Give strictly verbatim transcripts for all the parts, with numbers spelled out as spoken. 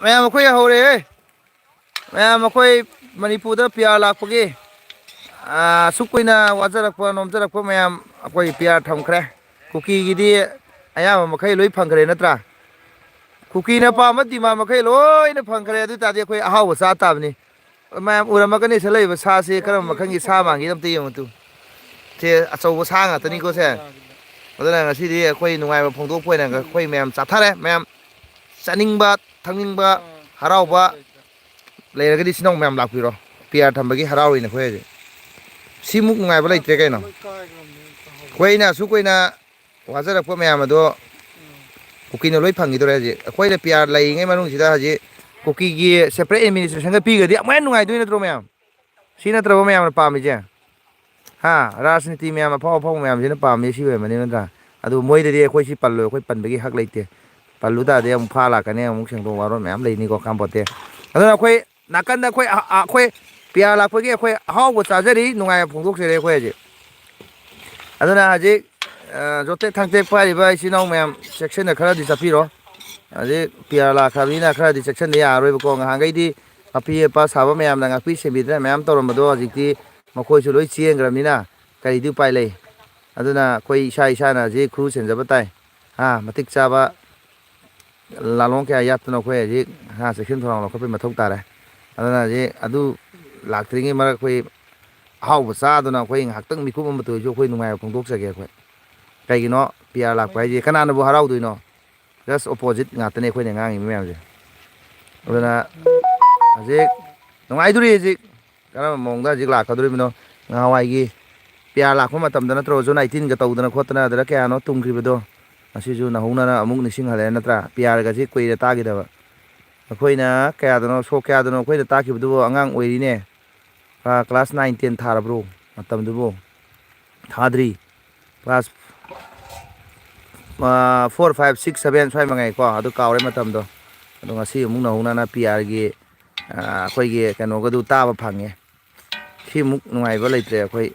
ꯃꯌꯥꯝ ꯑꯩꯈꯣꯏ ꯍꯧꯔꯦꯍꯦ꯫ ꯃꯌꯥꯝ ꯑꯩꯈꯣꯏ ꯃꯅꯤꯄꯨꯔꯗ ꯄꯤ ꯑꯥꯔ ꯂꯥꯛꯄꯒꯤ, ꯑꯥ, ꯑꯁꯨꯛ ꯀꯨꯏꯅ ꯋꯥꯖꯔꯛꯄ ꯅꯣꯝꯖꯔꯛꯄ ꯃꯌꯥꯝ ꯑꯩꯈꯣꯏ ꯄꯤ ꯑꯥꯔ ꯊꯝꯈ꯭ꯔꯦ꯫ ꯀꯨꯀꯤꯒꯤꯗꯤ ꯑꯌꯥꯝꯕ ꯃꯈꯩ ꯂꯣꯏ ꯐꯪꯈ꯭ꯔꯦ ꯅꯠꯇ꯭ꯔꯥ? ꯀꯨꯀꯤꯅ ꯄꯥꯝꯕ ꯗꯤꯃꯥꯟ ꯃꯈꯩ ꯂꯣꯏꯅ ꯐꯪꯈ꯭ꯔꯦ꯫ ꯑꯗꯨ ꯑꯣꯏ ꯇꯥꯔꯗꯤ ꯑꯩꯈꯣꯏ ꯑꯍꯥꯎꯕ ꯆꯥ ꯇꯥꯕꯅꯤ꯫ ꯃꯌꯥꯝ ꯎꯔꯝꯃꯒꯅꯤ ꯁꯤꯗ ꯂꯩꯔꯤꯕ ꯁꯥꯁꯦ ꯀꯔꯝꯕ ꯃꯈꯜꯒꯤ ꯁꯥ ꯃꯥꯟꯒꯦ ꯑꯝꯇ ꯌꯦꯡꯉꯨ ꯇꯨ꯫ ꯁꯦ ꯑꯆꯧꯕ ꯁꯥ ꯉꯥꯛꯇꯅꯤꯀꯣ ꯁꯦ꯫ ꯑꯗꯨꯅ ꯉꯁꯤꯗꯤ ꯑꯩꯈꯣꯏ ꯅꯨꯡꯉꯥꯏꯕ ꯐꯣꯡꯗꯣꯛꯄ ꯑꯣꯏꯅ ꯑꯩꯈꯣꯏ ꯃꯌꯥꯝ ꯆꯥꯊꯔꯦ꯫ ꯃꯌꯥꯝ ꯆꯥꯅꯤꯡꯕ ꯊꯛꯅꯤꯡꯕ ꯍꯔꯥꯎꯕ ꯂꯩꯔꯒꯗꯤ ꯏꯆꯤꯟ ꯏꯅꯥꯎ ꯃꯌꯥꯝ ꯂꯥꯛꯄꯤꯔꯣ꯫ ꯄꯤ ꯑꯥꯔ ꯊꯝꯕꯒꯤ ꯍꯔꯥꯎꯔꯤꯅꯦ ꯑꯩꯈꯣꯏ ꯍꯧꯖꯤꯛ꯫ ꯁꯤꯃꯨꯛ ꯅꯨꯡꯉꯥꯏꯕ ꯂꯩꯇ꯭ꯔꯦ ꯀꯩꯅꯣ꯫ ꯑꯩꯈꯣꯏ ꯑꯩꯅ ꯑꯁꯨꯛ ꯀꯨꯏꯅ ꯋꯥꯖꯔꯛꯄ ꯃꯌꯥꯝ ꯑꯗꯣ ꯀꯨꯀꯤꯅ ꯂꯣꯏ ꯐꯪꯈꯤꯗꯣꯔꯦ ꯍꯧꯖꯤꯛ꯫ ꯑꯩꯈꯣꯏꯅ ꯄꯤ ꯑꯥꯔ ꯂꯩꯔꯤꯉꯩ ꯃꯅꯨꯡꯁꯤꯗ ꯍꯧꯖꯤꯛ ꯀꯨꯀꯤꯒꯤ separate administrationꯒ ꯄꯤꯈ꯭ꯔꯗꯤ ꯑꯃꯨꯛ ꯍꯦꯟꯅ ꯅꯨꯡꯉꯥꯏꯗꯣꯏ ꯅꯠꯇ꯭ꯔꯣ ꯃꯌꯥꯝ? ꯁꯤ ꯅꯠꯇ꯭ꯔꯕ ꯃꯌꯥꯝꯅ ꯄꯥꯝꯃꯤꯁꯦ? ꯍꯥ? ꯔꯥꯖꯅꯤꯇꯤ ꯃꯌꯥꯝ ꯑꯐꯥꯎ ꯑꯐꯥꯎꯕ ꯃꯌꯥꯝꯁꯤꯅ ꯄꯥꯝꯃꯤ ꯁꯤ ꯑꯣꯏꯔꯝꯃꯅꯤ ꯅꯠꯇ꯭ꯔꯥ? ꯑꯗꯨ ꯃꯣꯏꯗꯗꯤ ꯑꯩꯈꯣꯏ ꯁꯤ ꯄꯜꯂꯣꯏ, ꯑꯩꯈꯣꯏ ꯄꯟꯕꯒꯤ ꯍꯛ ꯂꯩꯇꯦ꯫ ꯄꯜꯂꯨ ꯇꯥꯔꯗꯤ ꯑꯃꯨꯛ ꯐꯥ ꯂꯥꯛꯀꯅꯤ, ꯑꯃꯨꯛ ꯁꯦꯡꯗꯣꯛ ꯋꯥꯔꯣꯟ ꯃꯌꯥꯝ ꯂꯩꯅꯤꯀꯣ, ꯈꯪꯄꯣꯠꯇꯦ꯫ ꯑꯗꯨꯅ ꯑꯩꯈꯣꯏ ꯅꯥꯀꯟꯗ ꯑꯩꯈꯣꯏ ꯑ-, ꯑ-, ꯑꯩꯈꯣꯏ ꯄꯤ ꯑꯥꯔ ꯂꯥꯛꯄꯒꯤ ꯑꯩꯈꯣꯏ ꯑꯍꯥꯎꯕ ꯆꯥꯖꯔꯤ, ꯅꯨꯡꯉꯥꯏꯕ ꯐꯣꯡꯗꯣꯛꯆꯔꯤ ꯑꯩꯈꯣꯏ ꯍꯧꯖꯤꯛ꯫ ꯑꯗꯨꯅ ꯍꯧꯖꯤꯛ, ꯑ, ꯖꯣꯇꯦꯛ ꯊꯥꯡꯇꯦꯛ ꯄꯥꯏꯔꯤꯕ ꯏꯆꯤꯟ ꯏꯅꯥꯎ ꯃꯌꯥꯝ ꯆꯦꯛꯁꯤꯟꯅ ꯈꯔꯗꯤ ꯆꯠꯄꯤꯔꯣ꯫ ꯍꯧꯖꯤꯛ ꯄꯤ ꯑꯥꯔ ꯂꯥꯛꯈ꯭ꯔꯕꯅꯤꯅ ꯈꯔꯗꯤ ꯆꯦꯛꯁꯤꯟꯗ ꯌꯥꯔꯔꯣꯏꯕꯀꯣ꯫ ꯉꯍꯥꯟꯈꯩꯗꯤ ꯑꯄꯤ ꯑꯄꯥ ꯁꯥꯕ ꯃꯌꯥꯝꯅ ꯉꯥꯛꯄꯤ ꯁꯦꯟꯕꯤꯗꯅ ꯃꯌꯥꯝ ꯇꯧꯔꯝꯕꯗꯣ ꯍꯧꯖꯤꯛꯇꯤ ꯃꯈꯣꯏꯁꯨ ꯂꯣꯏ ꯆꯦꯟꯈ꯭ꯔꯕꯅꯤꯅ ꯀꯔꯤꯗꯤ ꯎꯄꯥꯏ ꯂꯩ? ꯑꯗꯨꯅ ꯑꯩꯈꯣꯏ ꯏꯁꯥ ꯏꯁꯥꯅ ꯍꯧꯖꯤꯛ ꯈꯨꯔꯨ ꯁꯦꯟꯖꯕ ꯇꯥꯏ꯫ ꯍꯥ, ꯃꯇꯤꯛ ꯆꯥꯕ ꯂꯥꯂꯣꯡ ꯀꯌꯥ ꯌꯥꯠꯇꯅ ꯑꯩꯈꯣꯏ ꯍꯧꯖꯤꯛ, ꯍꯥ, ꯆꯦꯛꯁꯤꯟ ꯊꯧꯔꯥꯡ ꯂꯧꯈꯠꯄꯒꯤ ꯃꯊꯧ ꯇꯥꯔꯦ꯫ ꯑꯗꯨꯅ ꯍꯧꯖꯤꯛ ꯑꯗꯨ ꯂꯥꯛꯇ꯭ꯔꯤꯉꯩ ꯃꯔꯛ ꯑꯩꯈꯣꯏ ꯑꯍꯥꯎꯕ ꯆꯥꯗꯨꯅ ꯑꯩꯈꯣꯏ ꯉꯥꯏꯍꯥꯛꯇꯪ ꯃꯤꯀꯨꯞ ꯑꯃ ꯇꯣꯏꯁꯨ ꯑꯩꯈꯣꯏ ꯅꯨꯡꯉꯥꯏꯕ ꯐꯣꯡꯗꯣꯛꯆꯒꯦ ꯑꯩꯈꯣꯏ꯫ ꯀꯩꯒꯤꯅꯣ? ꯄꯤ ꯑꯥꯔ ꯂꯥꯛꯄ ꯍꯥꯏꯁꯦ ꯀꯅꯥꯅꯕꯨ ꯍꯔꯥꯎꯗꯣꯏꯅꯣ? Just opposite ꯉꯥꯛꯇꯅꯦ ꯑꯩꯈꯣꯏꯅ ꯉꯥꯡꯉꯤꯕ ꯃꯌꯥꯝꯁꯦ꯫ ꯑꯗꯨꯅ ꯍꯧꯖꯤꯛ ꯅꯨꯡꯉꯥꯏꯗꯣꯔꯤ ꯍꯧꯖꯤꯛ꯫ ꯀꯔꯝꯕ ꯃꯑꯣꯡꯗ ꯍꯧꯖꯤꯛ ꯂꯥꯛꯀꯗꯧꯔꯤꯕꯅꯣ? ꯉꯍꯥꯟꯋꯥꯏꯒꯤ ꯄꯤ ꯑꯥꯔ ꯂꯥꯛꯄ ꯃꯇꯝꯗ ꯅꯠꯇ꯭ꯔꯣ, June eighteen ꯒ ꯇꯧꯗꯅ ꯈꯣꯠꯇꯅ ꯑꯗꯨꯗ ꯀꯌꯥꯅꯣ ꯇꯨꯝꯈ꯭ꯔꯤꯕꯗꯣ? ꯉꯁꯤꯁꯨ ꯅꯧꯍꯧꯅꯅ ꯑꯃꯨꯛ ꯅꯤꯡꯁꯤꯡꯍꯜꯂꯦ ꯅꯠꯇ꯭ꯔꯥ? ꯄꯤ ꯑꯥꯔꯒꯁꯤ ꯀꯨꯏꯔꯦ ꯇꯥꯈꯤꯗꯕ꯫ ꯑꯩꯈꯣꯏꯅ ꯀꯌꯥꯗꯅꯣ, ꯁꯣꯛ ꯀꯌꯥꯗꯅꯣ ꯑꯩꯈꯣꯏꯅ ꯇꯥꯛꯈꯤꯕꯗꯨꯕꯨ? ꯑꯉꯥꯡ ꯑꯣꯏꯔꯤꯅꯦ꯫ ꯑ, class nine ten ꯊꯥꯔꯕ꯭ꯔꯣ ꯃꯇꯝꯗꯨꯕꯨ? ꯊꯥꯗ꯭ꯔꯤ꯫ Class, ꯑ, four, five, six, seven ꯁ꯭ꯋꯥꯏ ꯃꯉꯥꯏꯀꯣ, ꯑꯗꯨ ꯀꯥꯎꯔꯦ ꯃꯇꯝꯗꯣ꯫ ꯑꯗꯣ ꯉꯁꯤ ꯑꯃꯨꯛ ꯅꯧꯍꯧꯅꯅ ꯄꯤ ꯑꯥꯔꯒꯤ, ꯑ, ꯑꯩꯈꯣꯏꯒꯤ ꯀꯩꯅꯣꯒꯗꯨ ꯇꯥꯕ ꯐꯪꯉꯦ꯫ ꯁꯤꯃꯨꯛ ꯅꯨꯡꯉꯥꯏꯕ ꯂꯩꯇ꯭ꯔꯦ ꯑꯩꯈꯣꯏ꯫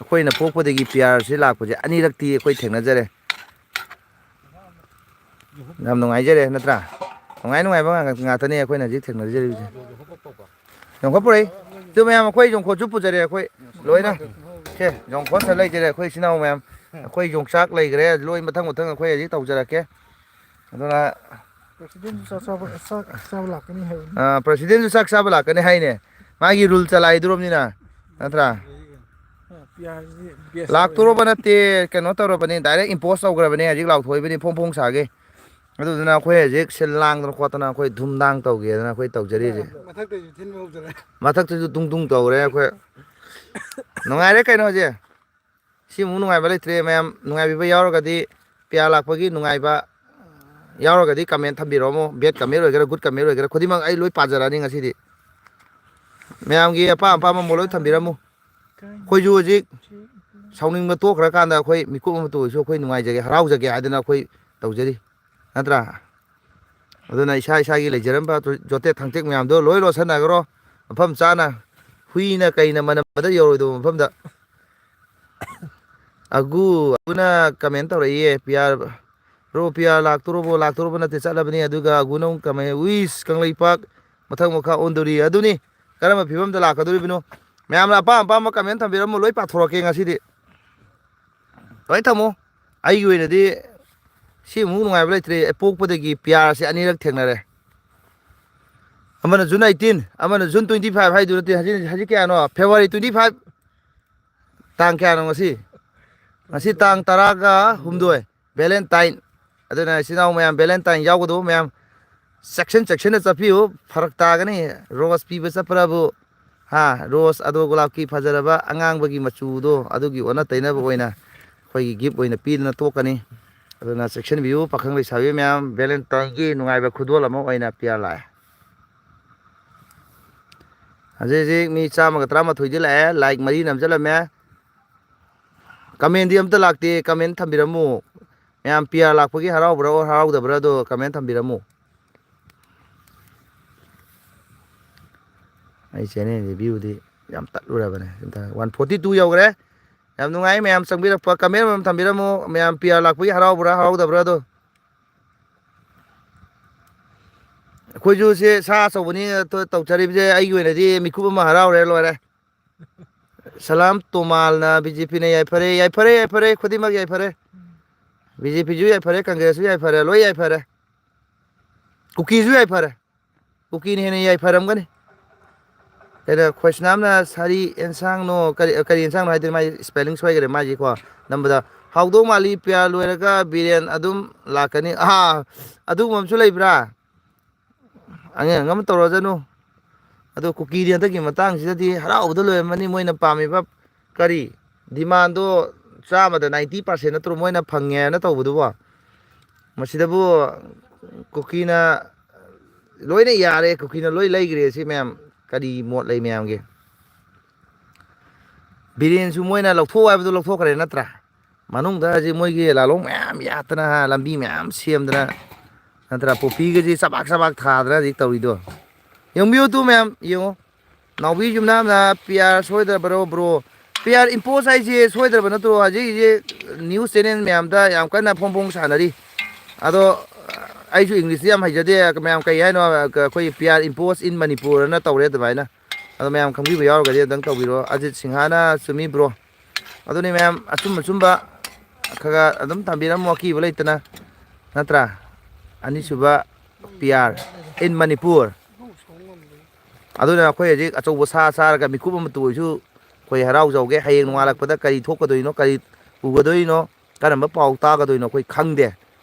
ꯑꯩꯈꯣꯏꯅ ꯄꯣꯛꯄꯗꯒꯤ ꯄꯤ ꯑꯥꯔꯁꯤ ꯂꯥꯛꯄꯁꯦ ꯑꯅꯤꯔꯛꯇꯤ ꯑꯩꯈꯣꯏ ꯊꯦꯡꯅꯖꯔꯦ꯫ ꯌꯥꯝ ꯅꯨꯡꯉꯥꯏꯖꯔꯦ ꯅꯠꯇ꯭ꯔꯥ? ꯅꯨꯡꯉꯥꯏ ꯅꯨꯡꯉꯥꯏꯕ ꯉꯥꯛ- ꯉꯥꯛꯇꯅꯦ ꯑꯩꯈꯣꯏꯅ ꯍꯧꯖꯤꯛ ꯊꯦꯡꯅꯖꯔꯤꯕꯁꯦ꯫ ꯌꯣꯡꯈꯣꯠ ꯄꯨꯔꯛꯏ꯫ ꯑꯗꯨ ꯃꯌꯥꯝ ꯑꯩꯈꯣꯏ ꯌꯣꯡꯈꯣꯠꯁꯨ ꯄꯨꯖꯔꯦ ꯑꯩꯈꯣꯏ ꯂꯣꯏꯅ꯫ ꯁꯦ, ꯌꯣꯡꯈꯣꯠꯁꯦ ꯂꯩꯖꯔꯦ ꯑꯩꯈꯣꯏ ꯏꯆꯤꯟ ꯏꯅꯥꯎ ꯃꯌꯥꯝ꯫ ꯑꯩꯈꯣꯏ ꯌꯣꯡꯆꯥꯛ ꯂꯩꯈ꯭ꯔꯦ꯫ ꯂꯣꯏ ꯃꯊꯪ ꯃꯊꯪ ꯑꯩꯈꯣꯏ ꯍꯧꯖꯤꯛ ꯇꯧꯖꯔꯛꯀꯦ꯫ ꯑꯗꯨꯅ ꯄ꯭ꯔꯁꯤꯗꯦꯟꯁꯨ ꯆꯥꯛ ꯆꯥꯕ, ꯆꯥꯛ ꯆꯥꯕ ꯂꯥꯛꯀꯅꯤ ꯍꯥꯏꯕꯅꯤ꯫ ꯑꯥ, ꯄ꯭ꯔꯁꯤꯗꯦꯟꯁꯨ ꯆꯥꯛ ꯆꯥꯕ ꯂꯥꯛꯀꯅꯤ ꯍꯥꯏꯅꯦ꯫ ꯃꯥꯒꯤ ꯔꯨꯜ ꯆꯂꯥꯏꯗꯣꯔꯕꯅꯤꯅ, ꯅꯠꯇ꯭ꯔꯥ? ꯑ, ꯄꯤꯌꯥꯔꯁꯤ ꯕꯦꯁ ꯂꯥꯛꯇꯣꯔꯕ ꯑꯣꯏꯔꯦ꯫ ꯅꯠꯇꯦ, ꯀꯩꯅꯣ ꯇꯧꯔꯕꯅꯤ, ꯗꯥꯏꯔꯦꯛ ꯏꯝꯄꯣꯁ ꯇꯧꯈ꯭ꯔꯕꯅꯤ, ꯍꯧꯖꯤꯛ ꯂꯥꯎꯊꯣꯛꯏꯕꯅꯤ ꯐꯣꯡ ꯐꯣꯡ ꯁꯥꯒꯦ꯫ ꯑꯗꯨꯗꯨꯅ ꯑꯩꯈꯣꯏ ꯍꯧꯖꯤꯛ ꯁꯤꯜ ꯂꯥꯡꯗꯅ ꯈꯣꯠꯇꯅ ꯑꯩꯈꯣꯏ ꯙꯨꯝ ꯗꯥꯡ ꯇꯧꯒꯦꯗꯅ ꯑꯩꯈꯣꯏ ꯇꯧꯖꯔꯤꯁꯦ꯫ ꯃꯊꯛꯇꯩꯁꯨ ꯊꯤꯟꯕ ꯍꯧꯖꯔꯦ꯫ ꯃꯊꯛꯇꯁꯨ ꯇꯨꯡ ꯇꯨꯡ ꯇꯧꯔꯦ ꯑꯩꯈꯣꯏ꯫ ꯅꯨꯡꯉꯥꯏꯔꯦ ꯀꯩꯅꯣ ꯍꯧꯖꯤꯛ꯫ ꯁꯤꯃꯨꯛ ꯅꯨꯡꯉꯥꯏꯕ ꯂꯩꯇ꯭ꯔꯦ ꯃꯌꯥꯝ꯫ ꯅꯨꯡꯉꯥꯏꯕꯤꯕ ꯌꯥꯎꯔꯒꯗꯤ, ꯄꯤꯌꯥꯔ ꯂꯥꯛꯄꯒꯤ ꯅꯨꯡꯉꯥꯏꯕ ꯌꯥꯎꯔꯒꯗꯤ comment ꯊꯝꯕꯤꯔꯛꯑꯣ꯫ Bad comment ꯑꯣꯏꯒꯦꯔꯥ, good comment ꯑꯣꯏꯒꯦꯔꯥ, ꯈꯨꯗꯤꯡꯃꯛ ꯑꯩ ꯂꯣꯏ ꯄꯥꯖꯔꯛꯑꯅꯤ ꯉꯁꯤꯗꯤ꯫ ꯃꯌꯥꯝꯒꯤ ꯑꯄꯥꯝ ꯑꯄꯥꯝꯕ ꯃꯣꯠ ꯂꯣꯏ ꯊꯝꯕꯤꯔꯝꯃꯨ꯫ ꯑꯩꯈꯣꯏꯁꯨ ꯍꯧꯖꯤꯛ ꯁꯥꯎꯅꯤꯡꯕ ꯇꯣꯛꯈ꯭ꯔꯀꯥꯟꯗ ꯑꯩꯈꯣꯏ ꯃꯤꯀꯨꯞ ꯑꯃ ꯇꯣꯛꯑꯁꯨ ꯑꯩꯈꯣꯏ ꯅꯨꯡꯉꯥꯏꯖꯒꯦ, ꯍꯔꯥꯎꯖꯒꯦ ꯍꯥꯏꯗꯅ ꯑꯩꯈꯣꯏ ꯇꯧꯖꯔꯤ, ꯅꯠꯇ꯭ꯔꯥ? ꯑꯗꯨꯅ ꯏꯁꯥ ꯏꯁꯥꯒꯤ ꯂꯩꯖꯔꯝꯕ ꯖꯣꯇꯦꯠ ꯊꯥꯡꯇꯦꯛ ꯃꯌꯥꯝꯗꯣ ꯂꯣꯏ ꯂꯣꯠꯁꯟꯅꯈ꯭ꯔꯣ꯫ ꯃꯐꯝ ꯆꯥꯅ ꯍꯨꯏꯅ ꯀꯩꯅ ꯃꯅꯝ ꯑꯃꯗ ꯌꯧꯔꯣꯏꯗꯕ ꯃꯐꯝꯗ꯫ ꯑꯒꯨ, ꯑꯒꯨꯅ comment ꯇꯧꯔꯛꯏꯌꯦ, "ꯄꯤꯌꯥꯔ, ꯕ꯭ꯔꯣ, ꯄꯤꯌꯥꯔ ꯂꯥꯛꯇꯣꯔꯕꯣ?" "ꯂꯥꯛꯇꯣꯔꯕ ꯅꯠꯇꯦ, ꯆꯠꯂꯕꯅꯤ"꯫ ꯑꯗꯨꯒ ꯑꯒꯨꯅ ꯑꯃꯨꯛ comment, "ꯋꯤꯁ ꯀꯪꯂꯩꯄꯥꯛ ꯃꯊꯪ ꯃꯈꯥ ꯑꯣꯟꯗꯣꯔꯤ"꯫ ꯑꯗꯨꯅꯤ, ꯀꯔꯝꯕ ꯐꯤꯕꯝꯗ ꯂꯥꯛꯀꯗꯣꯔꯤꯕꯅꯣ? ꯃꯌꯥꯝꯅ ꯑꯄꯥꯝ ꯑꯄꯥꯝꯕ comment ꯊꯝꯕꯤꯔꯝꯃꯣ, ꯂꯣꯏ ꯄꯥꯊꯣꯔꯛꯀꯦ ꯉꯁꯤꯗꯤ꯫ ꯂꯣꯏ ꯊꯝꯃꯣ꯫ ꯑꯩꯒꯤ ꯑꯣꯏꯅꯗꯤ ꯁꯤꯃꯨꯛ ꯅꯨꯡꯉꯥꯏꯕ ꯂꯩꯇ꯭ꯔꯦ꯫ ꯄꯣꯛꯄꯗꯒꯤ ꯄꯤꯌꯥꯔꯁꯦ ꯑꯅꯤꯔꯛ ꯊꯦꯡꯅꯔꯦ꯫ ꯑꯃꯅ June eighteen, ꯑꯃꯅ June twenty five ꯍꯥꯏꯗꯨ ꯅꯠꯇꯦ, ꯍꯧꯖꯤꯛ, ꯍꯧꯖꯤꯛ ꯀꯌꯥꯅꯣ? February twenty five꯫ ꯇꯥꯡ ꯀꯌꯥꯅꯣ ꯉꯁꯤ? ꯉꯁꯤ ꯇꯥꯡ ꯇꯔꯥꯒ ꯍꯨꯝꯗꯣꯏ, Valentine꯫ ꯑꯗꯨꯅ ꯏꯆꯤꯟ ꯏꯅꯥꯎ ꯃꯌꯥꯝ, Valentine ꯌꯥꯎꯒꯗꯧꯕ ꯃꯌꯥꯝ ꯆꯦꯛꯁꯤꯟ ꯆꯦꯛꯁꯤꯟꯅ ꯆꯠꯄꯤꯌꯨ꯫ ꯐꯔꯛ ꯇꯥꯒꯅꯤ꯫ ꯔꯣꯁ ꯄꯤꯕ ꯆꯠꯄ꯭ꯔꯕꯨ, ꯍꯥ, ꯔꯣꯁ ꯑꯗꯣ ꯒꯨꯂꯥꯞꯀꯤ ꯐꯖꯔꯕ ꯑꯉꯥꯡꯕꯒꯤ ꯃꯆꯨꯗꯣ ꯑꯗꯨꯒꯤ ꯑꯣꯟꯅ ꯇꯩꯅꯕ ꯑꯣꯏꯅ ꯑꯩꯈꯣꯏꯒꯤ gift ꯑꯣꯏꯅ ꯄꯤꯗꯅ ꯇꯣꯛꯀꯅꯤ꯫ ꯑꯗꯨꯅ ꯆꯦꯛꯁꯤꯟꯕꯤꯌꯨ ꯄꯥꯈꯪ ꯂꯩꯁꯥꯕꯤ ꯃꯌꯥꯝ, Valentineꯒꯤ ꯅꯨꯡꯉꯥꯏꯕ ꯈꯨꯗꯣꯜ ꯑꯃ ꯑꯣꯏꯅ ꯄꯤꯌꯥꯔ ꯂꯥꯛꯑꯦ꯫ ꯍꯧꯖꯤꯛ ꯍꯧꯖꯤꯛ ꯃꯤ ꯆꯥꯝꯃꯒ ꯇꯔꯥꯃꯥꯊꯣꯏꯗꯤ ꯂꯥꯛꯑꯦ, like ꯃꯔꯤ ꯅꯝꯁꯤꯜꯂꯝꯃꯦ꯫ Commentꯗꯤ ꯑꯝꯇ ꯂꯥꯛꯇꯦ, comment ꯊꯝꯕꯤꯔꯝꯃꯨ꯫ ꯃꯌꯥꯝ ꯄꯤꯌꯥꯔ ꯂꯥꯛꯄꯒꯤ ꯍꯔꯥꯎꯕ꯭ꯔꯥ ꯑꯣꯔ ꯍꯔꯥꯎꯗꯕ꯭ꯔꯥ ꯑꯗꯣ comment ꯊꯝꯕꯤꯔꯝꯃꯨ꯫ ꯑꯩ channelꯒꯤ viewꯗꯤ ꯌꯥꯝ ꯇꯠꯂꯨꯔꯕꯅꯦ꯫ One forty two ꯌꯧꯈ꯭ꯔꯦ꯫ ꯌꯥꯝ ꯅꯨꯡꯉꯥꯏ ꯃꯌꯥꯝ ꯆꯪꯕꯤꯔꯛꯄ꯫ Comment ꯑꯃꯃꯝ ꯊꯝꯕꯤꯔꯝꯃꯨ꯫ ꯃꯌꯥꯝ ꯄꯤꯌꯥꯔ ꯂꯥꯛꯄꯒꯤ ꯍꯔꯥꯎꯕ꯭ꯔꯥ ꯍꯔꯥꯎꯗꯕ꯭ꯔꯥ ꯑꯗꯣ꯫ ꯑꯩꯈꯣꯏꯁꯨ ꯁꯦ ꯁꯥ ꯑꯆꯧꯕꯅꯤ ꯇꯧ-, ꯇꯧꯖꯔꯤꯕꯁꯦ꯫ ꯑꯩꯒꯤ ꯑꯣꯏꯅꯗꯤ ꯃꯤꯀꯨꯞ ꯑꯃ ꯍꯔꯥꯎꯔꯦ, ꯂꯣꯏꯔꯦ꯫ ꯁꯂꯥꯝ ꯇꯣꯃꯥꯜꯅ ꯕꯤ ꯖꯦ ꯄꯤꯅ ꯌꯥꯏꯐꯔꯦ, ꯌꯥꯏꯐꯔꯦ, ꯌꯥꯏꯐꯔꯦ, ꯈꯨꯗꯤꯡꯃꯛ ꯌꯥꯏꯐꯔꯦ꯫ ꯕꯤ ꯖꯦ ꯄꯤꯁꯨ ꯌꯥꯏꯐꯔꯦ, ꯀꯪꯒ꯭ꯔꯦꯁꯁꯨ ꯌꯥꯏꯐꯔꯦ, ꯂꯣꯏ ꯌꯥꯏꯐꯔꯦ꯫ ꯀꯨꯀꯤꯁꯨ ꯌꯥꯏꯐꯔꯦ꯫ ꯀꯨꯀꯤꯅ ꯍꯦꯟꯅ ꯌꯥꯏꯐꯔꯝꯒꯅꯤ꯫ ꯀꯩꯅꯣ, ꯈꯣꯏꯁꯅꯥꯝꯅ ꯁꯥꯔꯤ ꯑꯦꯟꯁꯥꯡꯅꯣ, ꯀꯔꯤ, ꯀꯔꯤ ꯑꯦꯟꯁꯥꯡꯅꯣ ꯍꯥꯏꯗꯣꯏꯅꯣ? ꯃꯥꯏ spelling ꯁꯣꯏꯈꯔꯦ ꯃꯥꯏꯁꯦꯀꯣ꯫ ꯅꯝꯕꯗ ꯍꯥꯎꯗꯧ ꯃꯥꯜꯂꯤ, ꯄꯤꯌꯥꯔ ꯂꯣꯏꯔꯒ ꯕꯤꯔꯦꯟ ꯑꯗꯨꯝ ꯂꯥꯛꯀꯅꯤ꯫ ꯑꯥ, ꯑꯗꯨꯒꯨꯝꯕ ꯑꯃꯁꯨ ꯂꯩꯕ꯭ꯔꯥ? ꯑꯉꯥꯡ ꯑꯃ ꯇꯧꯔꯖꯅꯨ꯫ ꯑꯗꯣ ꯀꯨꯀꯤꯗꯤ ꯍꯟꯗꯛꯀꯤ ꯃꯇꯥꯡꯁꯤꯗꯗꯤ ꯍꯔꯥꯎꯕꯗ ꯂꯣꯏꯔꯝꯃꯅꯤ꯫ ꯃꯣꯏꯅ ꯄꯥꯝꯃꯤꯕ ꯀꯔꯤ demandꯗꯣ ꯆꯥꯝꯃꯗ ninety percent ꯅꯠꯇ꯭ꯔꯣ ꯃꯣꯏꯅ ꯐꯪꯉꯦ ꯍꯥꯏꯅ ꯇꯧꯕꯗꯨꯕꯣ? ꯃꯁꯤꯗꯕꯨ ꯀꯨꯀꯤꯅ ꯂꯣꯏꯅ ꯌꯥꯔꯦ, ꯀꯨꯀꯤꯅ ꯂꯣꯏ ꯂꯩꯈ꯭ꯔꯦ꯫ ꯁꯤ ꯃꯌꯥꯝ ꯀꯔꯤ ꯃꯣꯠ ꯂꯩ ꯃꯌꯥꯝꯒꯤ? ꯕꯤꯔꯦꯟꯁꯨ ꯃꯣꯏꯅ ꯂꯧꯊꯣꯛꯑꯣ ꯍꯥꯏꯕꯗꯣ ꯂꯧꯊꯣꯛꯈ꯭ꯔꯦ ꯅꯠꯇ꯭ꯔꯥ? ꯃꯅꯨꯡꯗ ꯍꯧꯖꯤꯛ ꯃꯣꯏꯒꯤ ꯂꯥꯂꯣꯡ ꯃꯌꯥꯝ ꯌꯥꯠꯇꯅ, ꯍꯥ, ꯂꯝꯕꯤ ꯃꯌꯥꯝ ꯁꯦꯝꯗꯅ, ꯅꯠꯇ꯭ꯔꯥ? ꯄꯣꯄꯤꯒꯁꯦ ꯆꯕꯥꯛ ꯆꯕꯥꯛ ꯊꯥꯗꯅ ꯍꯧꯖꯤꯛ ꯇꯧꯔꯤꯗꯣ꯫ ꯌꯦꯡꯕꯤꯌꯨ ꯇꯨ ꯃꯌꯥꯝ, ꯌꯦꯡꯉꯨ꯫ ꯅꯥꯎꯕꯤ ꯌꯨꯝꯅꯥꯝꯅ "ꯄꯤ ꯑꯥꯔ ꯁꯣꯏꯗ꯭ꯔꯕ꯭ꯔꯣ ꯕ꯭ꯔꯣ?" ꯄꯤ ꯑꯥꯔ impose ꯍꯥꯏꯁꯦ ꯁꯣꯏꯗ꯭ꯔꯕ ꯅꯠꯇ꯭ꯔꯣ? ꯍꯧꯖꯤꯛ ꯍꯧꯖꯤꯛ news channel ꯃꯌꯥꯝꯗ ꯌꯥꯝ ꯀꯟꯅ ꯐꯣꯡ ꯐꯣꯡ ꯁꯥꯟꯅꯔꯤ꯫ ꯑꯗꯣ ꯑꯩꯁꯨ Englishꯇꯤ ꯌꯥꯝ ꯍꯩꯖꯗꯦ꯫ ꯃꯌꯥꯝ ꯀꯩ ꯍꯥꯏꯅꯣ? ꯑꯩꯈꯣꯏ "P R impose in Manipur" ꯑꯅ ꯇꯧꯔꯦ ꯑꯗꯨꯃꯥꯏꯅ꯫ ꯑꯗꯣ ꯃꯌꯥꯝ ꯈꯪꯕꯤꯕ ꯌꯥꯎꯔꯒꯗꯤ ꯑꯝꯇꯪ ꯇꯧꯕꯤꯔꯣ꯫ ꯑꯖꯤꯠ ꯁꯤꯡꯍꯥꯅ ꯆꯨꯝꯃꯤ ꯕ꯭ꯔꯣ꯫ ꯑꯗꯨꯅꯤ ꯃꯌꯥꯝ, ꯑꯆꯨꯝ ꯑꯆꯨꯝꯕ ꯈꯔ ꯈꯔ ꯑꯗꯨꯝ ꯊꯝꯕꯤꯔꯝꯃꯣ, ꯑꯀꯤꯕ ꯂꯩꯇꯅ, ꯅꯠꯇ꯭ꯔꯥ? ꯑꯅꯤꯁꯨꯕ "P R in Manipur". ꯑꯗꯨꯅ ꯑꯩꯈꯣꯏ ꯍꯧꯖꯤꯛ ꯑꯆꯧꯕ ꯁꯥ ꯆꯥꯔꯒ ꯃꯤꯀꯨꯞ ꯑꯃꯇ ꯑꯣꯏꯁꯨ ꯑꯩꯈꯣꯏ ꯍꯔꯥꯎꯖꯧꯒꯦ꯫ ꯍꯌꯦꯡ ꯅꯣꯡꯉꯥꯜꯂꯛꯄꯗ ꯀꯔꯤ ꯊꯣꯛꯀꯗꯣꯏꯅꯣ, ꯀꯔꯤ ꯎꯒꯗꯣꯏꯅꯣ, ꯀꯔꯝꯕ ꯄꯥꯎ ꯇꯥꯒꯗꯣꯏꯅꯣ ꯑꯩꯈꯣꯏ ꯈꯪꯗꯦ꯫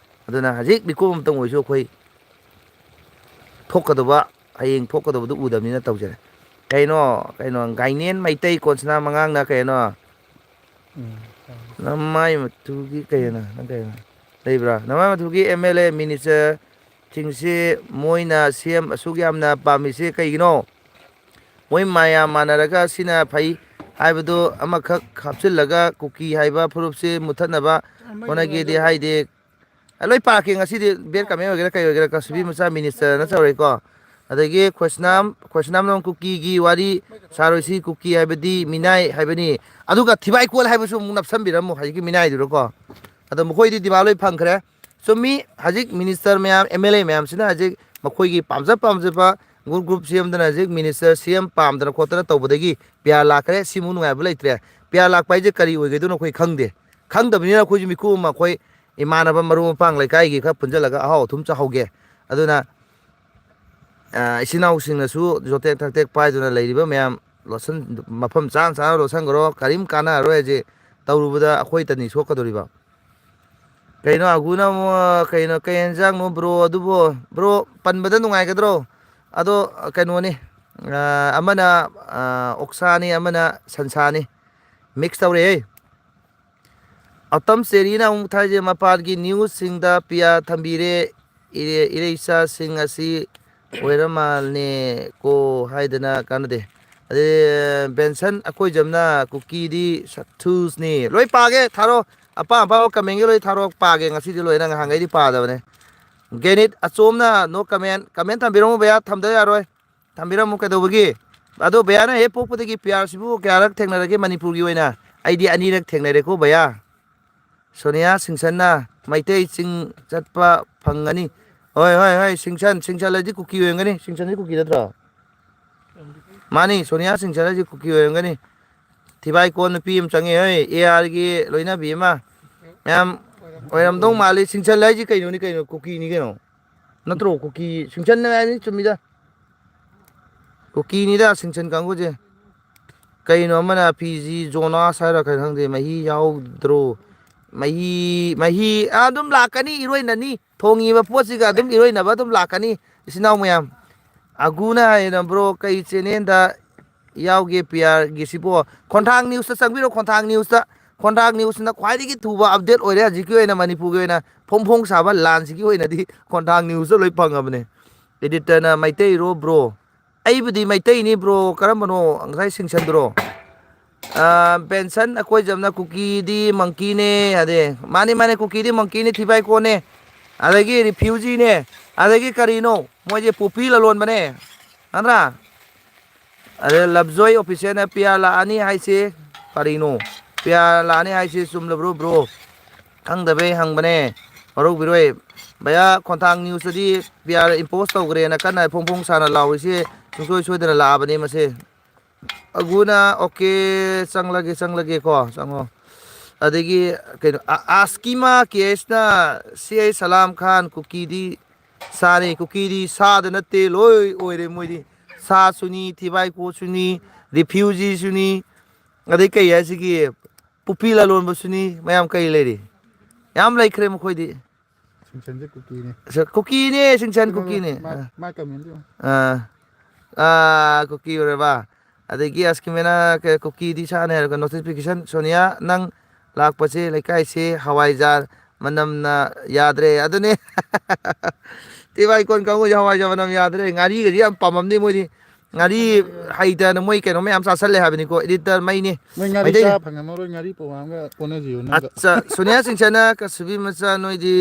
ꯑꯗꯨꯅ ꯍꯧꯖꯤꯛ ꯃꯤꯀꯨꯞ ꯑꯃꯇꯪ ꯑꯣꯏꯁꯨ ꯑꯩꯈꯣꯏ ꯊꯣꯛꯀꯗꯕ, ꯍꯌꯦꯡ ꯊꯣꯛꯀꯗꯕꯗꯨ ꯎꯗꯕꯅꯤꯅ ꯇꯧꯖꯔꯦ꯫ ꯀꯩꯅꯣ, ꯀꯩꯅꯣ, ꯒꯥꯏꯅꯦꯟ ꯃꯩꯇꯩ ꯀꯣꯟꯁꯅꯥ ꯃꯉꯥꯡꯅ ꯀꯩꯅꯣ, ꯎꯝ꯫ ꯅꯃꯥꯏ ꯃꯇꯨꯒꯤ ꯀꯩꯅꯣ, ꯅꯪ ꯀꯩꯅꯣ? ꯂꯩꯕ꯭ꯔꯥ? ꯅꯃꯥꯏ ꯃꯇꯨꯒꯤ M L A minister ꯁꯤꯡꯁꯤ ꯃꯣꯏꯅ C M ꯑꯁꯨꯛ ꯌꯥꯝꯅ ꯄꯥꯝꯃꯤꯁꯤ ꯀꯩꯒꯤꯅꯣ? ꯃꯣꯏ ꯃꯌꯥꯝ ꯃꯥꯟꯅꯔꯒ ꯁꯤꯅ ꯐꯩ ꯍꯥꯏꯕꯗꯨ ꯑꯃꯈꯛ ꯍꯥꯞꯆꯤꯜꯂꯒ ꯀꯨꯀꯤ ꯍꯥꯏꯕ ꯐꯨꯔꯨꯞꯁꯤ ꯃꯨꯠꯊꯠꯅꯕ ꯍꯣꯠꯅꯒꯦꯗꯤ ꯍꯥꯏꯗꯦ꯫ ꯑ, ꯂꯣꯏ ꯄꯥꯔꯛꯀꯦ ꯉꯁꯤꯗꯤ, bad comment ꯑꯣꯏꯒꯦꯔꯥ ꯀꯩ ꯑꯣꯏꯒꯦꯔꯥ, ꯀꯁꯨꯕꯤ ꯃꯆꯥ ministerꯅ ꯇꯧꯔꯦꯀꯣ꯫ ꯑꯗꯒꯤ ꯈꯣꯏꯁꯅꯥꯝ, ꯈꯣꯏꯁꯅꯥꯝꯂꯣꯡ ꯀꯨꯀꯤꯒꯤ ꯋꯥꯔꯤ ꯁꯥꯔꯣꯏꯁꯤ, ꯀꯨꯀꯤ ꯍꯥꯏꯕꯗꯤ ꯃꯤꯅꯥꯏ ꯍꯥꯏꯕꯅꯤ꯫ ꯑꯗꯨꯒ ꯊꯤꯕꯥꯏꯀꯣꯜ ꯍꯥꯏꯕꯁꯨ ꯑꯃꯨꯛ ꯅꯞꯁꯟꯕꯤꯔꯝꯃꯨ ꯍꯧꯖꯤꯛꯀꯤ ꯃꯤꯅꯥꯏꯗꯨꯗꯀꯣ꯫ ꯑꯗꯣ ꯃꯈꯣꯏꯗꯤ demand ꯂꯣꯏ ꯐꯪꯈ꯭ꯔꯦ꯫ ꯆꯨꯝꯃꯤ, ꯍꯧꯖꯤꯛ minister ꯃꯌꯥꯝ, M L A ꯃꯌꯥꯝꯁꯤꯅ ꯍꯧꯖꯤꯛ ꯃꯈꯣꯏꯒꯤ ꯄꯥꯝꯖ ꯄꯥꯝꯖꯕ ꯒ꯭ꯔꯨꯞ ꯒ꯭ꯔꯨꯞ ꯁꯦꯝꯗꯅ ꯍꯧꯖꯤꯛ ꯃꯤꯅꯤꯁꯇꯔ ꯁꯤ ꯑꯦꯝ ꯄꯥꯝꯗꯅ ꯈꯣꯠꯇꯅ ꯇꯧꯕꯗꯒꯤ ꯄꯤ ꯑꯥꯔ ꯂꯥꯛꯈ꯭ꯔꯦ꯫ ꯁꯤꯃꯨꯛ ꯅꯨꯡꯉꯥꯏꯕ ꯂꯩꯇ꯭ꯔꯦ꯫ ꯄꯤ ꯑꯥꯔ ꯂꯥꯛꯄ ꯍꯥꯏꯁꯦ ꯀꯔꯤ ꯑꯣꯏꯒꯗꯣꯏꯅꯣ ꯑꯩꯈꯣꯏ ꯈꯪꯗꯦ꯫ ꯈꯪꯗꯕꯅꯤꯅ ꯑꯩꯈꯣꯏꯁꯨ ꯃꯤꯀꯨꯞ ꯑꯃ ꯑꯩꯈꯣꯏ ꯏꯃꯥꯟꯅꯕ ꯃꯔꯨꯞ ꯃꯄꯥꯡ ꯂꯩꯀꯥꯏꯒꯤ ꯈꯔ ꯄꯨꯟꯁꯤꯜꯂꯒ ꯑꯍꯥꯎ ꯑꯊꯨꯝ ꯆꯥꯍꯧꯒꯦ꯫ ꯑꯗꯨꯅ ꯏꯆꯤꯟ ꯏꯅꯥꯎꯁꯤꯡꯅꯁꯨ ꯖꯣꯇꯦꯛ ꯊꯛꯇꯦꯛ ꯄꯥꯏꯗꯨꯅ ꯂꯩꯔꯤꯕ ꯃꯌꯥꯝ ꯂꯣꯠꯁꯟ ꯃꯐꯝ ꯆꯥꯅ ꯆꯥꯅ ꯂꯣꯠꯁꯟꯈ꯭ꯔꯣ꯫ ꯀꯔꯤꯝ ꯀꯥꯟꯅꯔꯔꯣꯏ꯫ ꯍꯧꯖꯤꯛ ꯇꯧꯔꯨꯕꯗ ꯑꯩꯈꯣꯏꯇꯅꯤ ꯁꯣꯛꯀꯗꯧꯔꯤꯕ꯫ ꯀꯩꯅꯣ ꯑꯒꯨꯅ ꯑꯃꯨꯛ ꯀꯩꯅꯣ ꯀꯩ ꯌꯦꯟꯖꯥꯡꯅꯣ ꯕ꯭ꯔꯣ ꯑꯗꯨꯕꯣ? ꯕ꯭ꯔꯣ ꯄꯟꯕꯗ ꯅꯨꯡꯉꯥꯏꯒꯗ꯭ꯔꯣ? ꯑꯗꯣ ꯀꯩꯅꯣꯅꯤ, ꯑꯃꯅ ꯑꯣꯛꯁꯥꯅꯤ, ꯑꯃꯅ ꯁꯟꯁꯥꯅꯤ, ꯃꯤꯛꯁ ꯇꯧꯔꯦꯍꯦ꯫ ꯑꯇꯝ ꯆꯦꯔꯤꯅ ꯑꯃꯨꯛ ꯊꯥꯏꯁꯦ ꯃꯄꯥꯟꯒꯤ ꯅ꯭ꯌꯨꯁꯁꯤꯡꯗ ꯄꯤꯌꯥ ꯊꯝꯕꯤꯔꯦ, ꯏꯔꯦ- ꯏꯔꯩꯆꯥꯁꯤꯡ ꯑꯁꯤ ꯑꯣꯏꯔ ꯃꯥꯜꯅꯦ ꯀꯣ ꯍꯥꯏꯗꯅ ꯀꯥꯟꯅꯗꯦ꯫ ꯑꯗꯩ ꯕꯦꯟꯁꯟ ꯑꯩꯈꯣꯏ ꯖꯝꯅ ꯀꯨꯀꯤꯗꯤ ꯁꯛꯊꯨꯁꯅꯤ꯫ ꯂꯣꯏ ꯄꯥꯒꯦ ꯊꯥꯔꯣ꯫ ꯑꯄꯥꯝ ꯑꯄꯥꯝꯕ ꯀꯃꯦꯟꯒꯤ ꯂꯣꯏ ꯊꯥꯔꯣ꯫ ꯄꯥꯒꯦ꯫ ꯉꯁꯤꯗꯤ ꯂꯣꯏꯅ ꯉꯍꯥꯟꯈꯩꯗꯤ ꯄꯥꯗꯕꯅꯦ꯫ ꯒꯦꯅꯤꯠ ꯑꯆꯣꯝꯅ ꯅꯣ ꯀꯃꯦꯟ꯫ ꯀꯃꯦꯟ ꯊꯝꯕꯤꯔꯝꯃꯨ ꯚꯩꯌꯥ, ꯊꯝꯗ ꯌꯥꯔꯣꯏ꯫ ꯊꯝꯕꯤꯔꯝꯃꯨ ꯀꯩꯗꯧꯕꯒꯤ? ꯑꯗꯣ ꯚꯩꯌꯥꯅ ꯍꯦꯛ ꯄꯣꯛꯄꯗꯒꯤ ꯄꯤꯌꯥꯔꯁꯤꯕꯨ ꯀꯌꯥꯔꯛ ꯊꯦꯡꯅꯔꯒꯦ ꯃꯅꯤꯄꯨꯔꯒꯤ ꯑꯣꯏꯅ? ꯑꯩꯗꯤ ꯑꯅꯤꯔꯛ ꯊꯦꯡꯅꯔꯦꯀꯣ ꯚꯩꯌꯥ꯫ ꯁꯣꯅꯤꯌꯥ ꯁꯤꯡꯁꯟꯅ ꯃꯩꯇꯩ ꯆꯤꯡ ꯆꯠꯄ ꯐꯪꯒꯅꯤ꯫ ꯍꯣꯏ ꯍꯣꯏ ꯍꯣꯏ꯫ ꯁꯤꯡꯁꯟ, ꯁꯤꯡꯁꯟ ꯍꯥꯏꯗꯤ ꯀꯨꯀꯤ ꯑꯣꯏꯔꯝꯒꯅꯤ꯫ ꯁꯤꯡꯁꯟꯁꯤ ꯀꯨꯀꯤ ꯅꯠꯇ꯭ꯔꯣ? ꯃꯥꯅꯤ, ꯁꯣꯅꯤꯌꯥ ꯁꯤꯡꯁꯟ ꯍꯥꯏꯁꯤ ꯀꯨꯀꯤ ꯑꯣꯏꯔꯝꯒꯅꯤ꯫ ꯊꯤꯕꯥꯏ ꯀꯣꯟ ꯅꯨꯄꯤ ꯑꯃ ꯆꯪꯉꯦ ꯍꯣꯏ, ꯑꯦ ꯑꯥꯔꯒꯤ ꯂꯣꯏꯅꯕꯤ ꯑꯃ꯫ ꯃꯌꯥꯝ ꯑꯣꯏꯔꯝꯗꯧ ꯃꯥꯜꯂꯤ꯫ ꯁꯤꯡꯁꯟ ꯍꯥꯏꯁꯤ ꯀꯩꯅꯣꯅꯤ ꯀꯩꯅꯣ, ꯀꯨꯀꯤꯅꯤ ꯀꯩꯅꯣ꯫ ꯅꯠꯇ꯭ꯔꯣ? ꯀꯨꯀꯤ ꯁꯤꯡꯁꯟ ꯍꯥꯏꯅꯤ ꯆꯨꯝꯃꯤꯗ꯫ ꯀꯨꯀꯤꯅꯤꯗ ꯁꯤꯡꯁꯟ ꯀꯥꯡꯕꯨꯁꯦ꯫ ꯀꯩꯅꯣ ꯑꯃꯅ ꯐꯤꯖꯤ ꯖꯣꯅꯥꯁ ꯍꯥꯏꯔ ꯀꯩꯅꯣ ꯈꯪꯗꯦ, ꯃꯍꯤ ꯌꯥꯎꯗ꯭ꯔꯣ? ꯃꯍꯤ, ꯃꯍꯤ ꯑꯗꯨꯝ ꯂꯥꯛꯀꯅꯤ, ꯏꯔꯣꯏꯅꯅꯤ꯫ ꯊꯣꯡꯉꯤꯕ ꯄꯣꯠꯁꯤꯒ ꯑꯗꯨꯝ ꯏꯔꯣꯏꯅꯕ ꯑꯗꯨꯝ ꯂꯥꯛꯀꯅꯤ, ꯏꯆꯤꯟ ꯏꯅꯥꯎ ꯃꯌꯥꯝ꯫ ꯑꯒꯨꯅ ꯍꯥꯏꯌꯦꯅ, ꯕ꯭ꯔꯣ, ꯀꯩ ꯆꯦꯅꯦꯜꯗ ꯌꯥꯎꯒꯦ ꯄꯤ ꯑꯥꯔꯒꯤꯁꯤꯕꯣ? ꯈꯣꯟꯊꯥꯡ ꯅ꯭ꯌꯨꯁꯇ ꯆꯪꯕꯤꯔꯣ, ꯈꯣꯟꯊꯥꯡ ꯅ꯭ꯌꯨꯁꯇ꯫ ꯈꯣꯟꯊꯥꯡ ꯅ꯭ꯌꯨꯁꯅ ꯈ꯭ꯋꯥꯏꯗꯒꯤ ꯊꯨꯕ ꯑꯞꯗꯦꯠ ꯑꯣꯏꯔꯦ ꯍꯧꯖꯤꯛꯀꯤ ꯑꯣꯏꯅ, ꯃꯅꯤꯄꯨꯔꯒꯤ ꯑꯣꯏꯅ ꯐꯣꯡ ꯐꯣꯡ ꯁꯥꯕ ꯂꯥꯟꯁꯤꯒꯤ ꯑꯣꯏꯅꯗꯤ ꯈꯣꯟꯊꯥꯡ ꯅ꯭ꯌꯨꯁꯇ ꯂꯣꯏ ꯐꯪꯉꯕꯅꯦ꯫ ꯑꯦꯗꯤꯇꯔꯅ ꯃꯩꯇꯩꯔꯣ ꯕ꯭ꯔꯣ? ꯑꯩꯕꯨꯗꯤ ꯃꯩꯇꯩꯅꯤ ꯕ꯭ꯔꯣ꯫ ꯀꯔꯝꯕꯅꯣ ꯉꯁꯥꯏ ꯁꯤꯡꯁꯟꯗꯨꯔꯣ? ꯑꯥ, ꯕꯦꯟꯁꯟ ꯑꯩꯈꯣꯏ ꯖꯝꯅ ꯀꯨꯀꯤꯗꯤ ꯃꯪꯀꯤꯅꯦ꯫ ꯑꯗꯩ ꯃꯥꯅꯤ ꯃꯥꯅꯤ, ꯀꯨꯀꯤꯗꯤ ꯃꯪꯀꯤꯅꯤ, ꯊꯤꯕꯥꯏ ꯀꯣꯟꯅꯦ, ꯑꯗꯒꯤ ꯔꯤꯐ꯭ꯌꯨꯖꯤꯅꯦ, ꯑꯗꯒꯤ ꯀꯔꯤꯅꯣ ꯃꯣꯏꯁꯦ ꯄꯣꯄꯤ ꯂꯂꯣꯟꯕꯅꯦ, ꯅꯠꯇ꯭ꯔꯥ? ꯑꯗꯩ ꯂꯞꯖꯣꯏ ꯑꯣꯐꯤꯁꯦꯜꯅ ꯄꯤꯌꯥꯔ ꯂꯥꯛꯑꯅꯤ ꯍꯥꯏꯁꯦ ꯀꯔꯤꯅꯣ? ꯄꯤꯌꯥꯔ ꯂꯥꯛꯑꯅꯤ ꯍꯥꯏꯁꯦ ꯆꯨꯝꯂꯕ꯭ꯔꯣ ꯕ꯭ꯔꯣ? ꯈꯪꯗꯕꯩ ꯍꯪꯕꯅꯦ꯫ ꯋꯥꯔꯧꯕꯤꯔꯣꯏ꯫ ꯚꯩꯌꯥ, ꯈꯣꯟꯊꯥꯡ ꯅ꯭ꯌꯨꯁꯇꯗꯤ ꯄꯤ ꯑꯥꯔ ꯏꯝꯄꯣꯁ ꯇꯧꯈ꯭ꯔꯦꯅ ꯀꯟꯅ ꯐꯣꯡ ꯐꯣꯡ ꯁꯥꯅ ꯂꯥꯎꯔꯤꯁꯦ ꯁꯨꯡꯁꯣꯏ ꯁꯣꯏꯗꯅ ꯂꯥꯛꯑꯕꯅꯦ ꯃꯁꯦ꯫ ꯑꯒꯨꯅ, ꯑꯣꯀꯦ, ꯆꯪꯂꯒꯦ, ꯆꯪꯂꯒꯦꯀꯣ, ꯆꯪꯉꯣ꯫ ꯑꯗꯒꯤ ꯀꯩꯅꯣ, ꯑ-, ꯑꯥꯁꯀꯤꯃꯥ ꯀꯦꯁꯅ ꯁꯤ ꯑꯩ ꯁꯂꯥꯝ ꯈꯥꯟ ꯀꯨꯀꯤꯗꯤ ꯁꯥꯅꯤ, ꯀꯨꯀꯤꯗꯤ ꯁꯥꯗ ꯅꯠꯇꯦ, ꯂꯣꯏ ꯑꯣꯏꯔꯦ ꯃꯣꯏꯗꯤ꯫ ꯁꯥꯁꯨꯅꯤ, ꯊꯤꯕꯥꯏ ꯀꯣꯠꯁꯨꯅꯤ, ꯔꯤꯐ꯭ꯌꯨꯖꯤꯁꯨꯅꯤ, ꯑꯗꯩ ꯀꯩ ꯍꯥꯏꯁꯤꯒꯤ ꯄꯨꯄꯤ ꯂꯂꯣꯟꯕꯁꯨꯅꯤ, ꯃꯌꯥꯝ ꯀꯩ ꯂꯩꯔꯤ? ꯌꯥꯝ ꯂꯩꯈ꯭ꯔꯦ ꯃꯈꯣꯏꯗꯤ꯫ ꯁꯤꯡꯁꯟꯁꯦ ꯀꯨꯀꯤꯅꯦ꯫ ꯁ-, ꯀꯨꯀꯤꯅꯦ, ꯁꯤꯡꯁꯟ ꯀꯩꯅꯣ, ꯀꯨꯀꯤꯅꯦ꯫ ꯃꯥ, ꯑꯥ꯫ ꯃꯥ ꯀꯃꯦꯟꯗꯣ ꯌꯦꯡꯉꯣ꯫ ꯑꯥ, ꯑꯥ, ꯀꯨꯀꯤ ꯑꯣꯏꯔꯕ? ꯑꯗꯒꯤ ꯑꯁꯀꯤꯃꯦꯅ ꯀ-, ꯀꯨꯀꯤꯗꯤ ꯁꯥꯅꯤ ꯍꯥꯏꯔꯒ ꯅꯣꯇꯤꯐꯤꯀꯦꯁꯟ, "ꯁꯣꯅꯤꯌꯥ, ꯅꯪ ꯂꯥꯛꯄꯁꯦ ꯂꯩꯀꯥꯏꯁꯦ ꯍꯋꯥꯏꯖꯥꯔ ꯃꯅꯝꯅ ꯌꯥꯗ꯭ꯔꯦ"꯫ ꯑꯗꯨꯅꯦ꯫ ꯇꯤꯕꯥꯏ ꯀꯣꯟ ꯀꯥꯡꯕꯨꯁꯦ ꯍꯋꯥꯏꯖꯥꯔ ꯃꯅꯝ ꯌꯥꯗ꯭ꯔꯦ꯫ ꯉꯥꯔꯤꯒꯁꯦ ꯌꯥꯝ ꯄꯥꯝꯃꯝꯅꯤ ꯃꯣꯏꯗꯤ꯫ ꯉꯥꯔꯤ ꯍꯩꯇꯅ ꯃꯣꯏ ꯀꯩꯅꯣ ꯃꯌꯥꯝ ꯆꯥꯁꯜꯂꯦ ꯍꯥꯏꯕꯅꯤꯀꯣ, ꯏꯗꯤꯇꯔ ꯃꯩꯅꯤ꯫ ꯃꯣꯏ ꯉꯥꯔꯤ ꯃꯩꯇꯩ ꯆꯥ ꯐꯪꯉꯝꯃꯔꯣꯏ, ꯉꯥꯔꯤ ꯄꯧꯋꯥ ꯑꯃꯒ ꯀꯣꯟꯅꯁꯤꯌꯣ ꯅꯪꯒ꯫ ꯑꯠꯆꯥ, ꯁꯣꯅꯤꯌꯥ ꯁꯤꯡꯁꯟꯅ ꯀꯁꯨꯕꯤ ꯃꯆꯥ ꯅꯣꯏꯗꯤ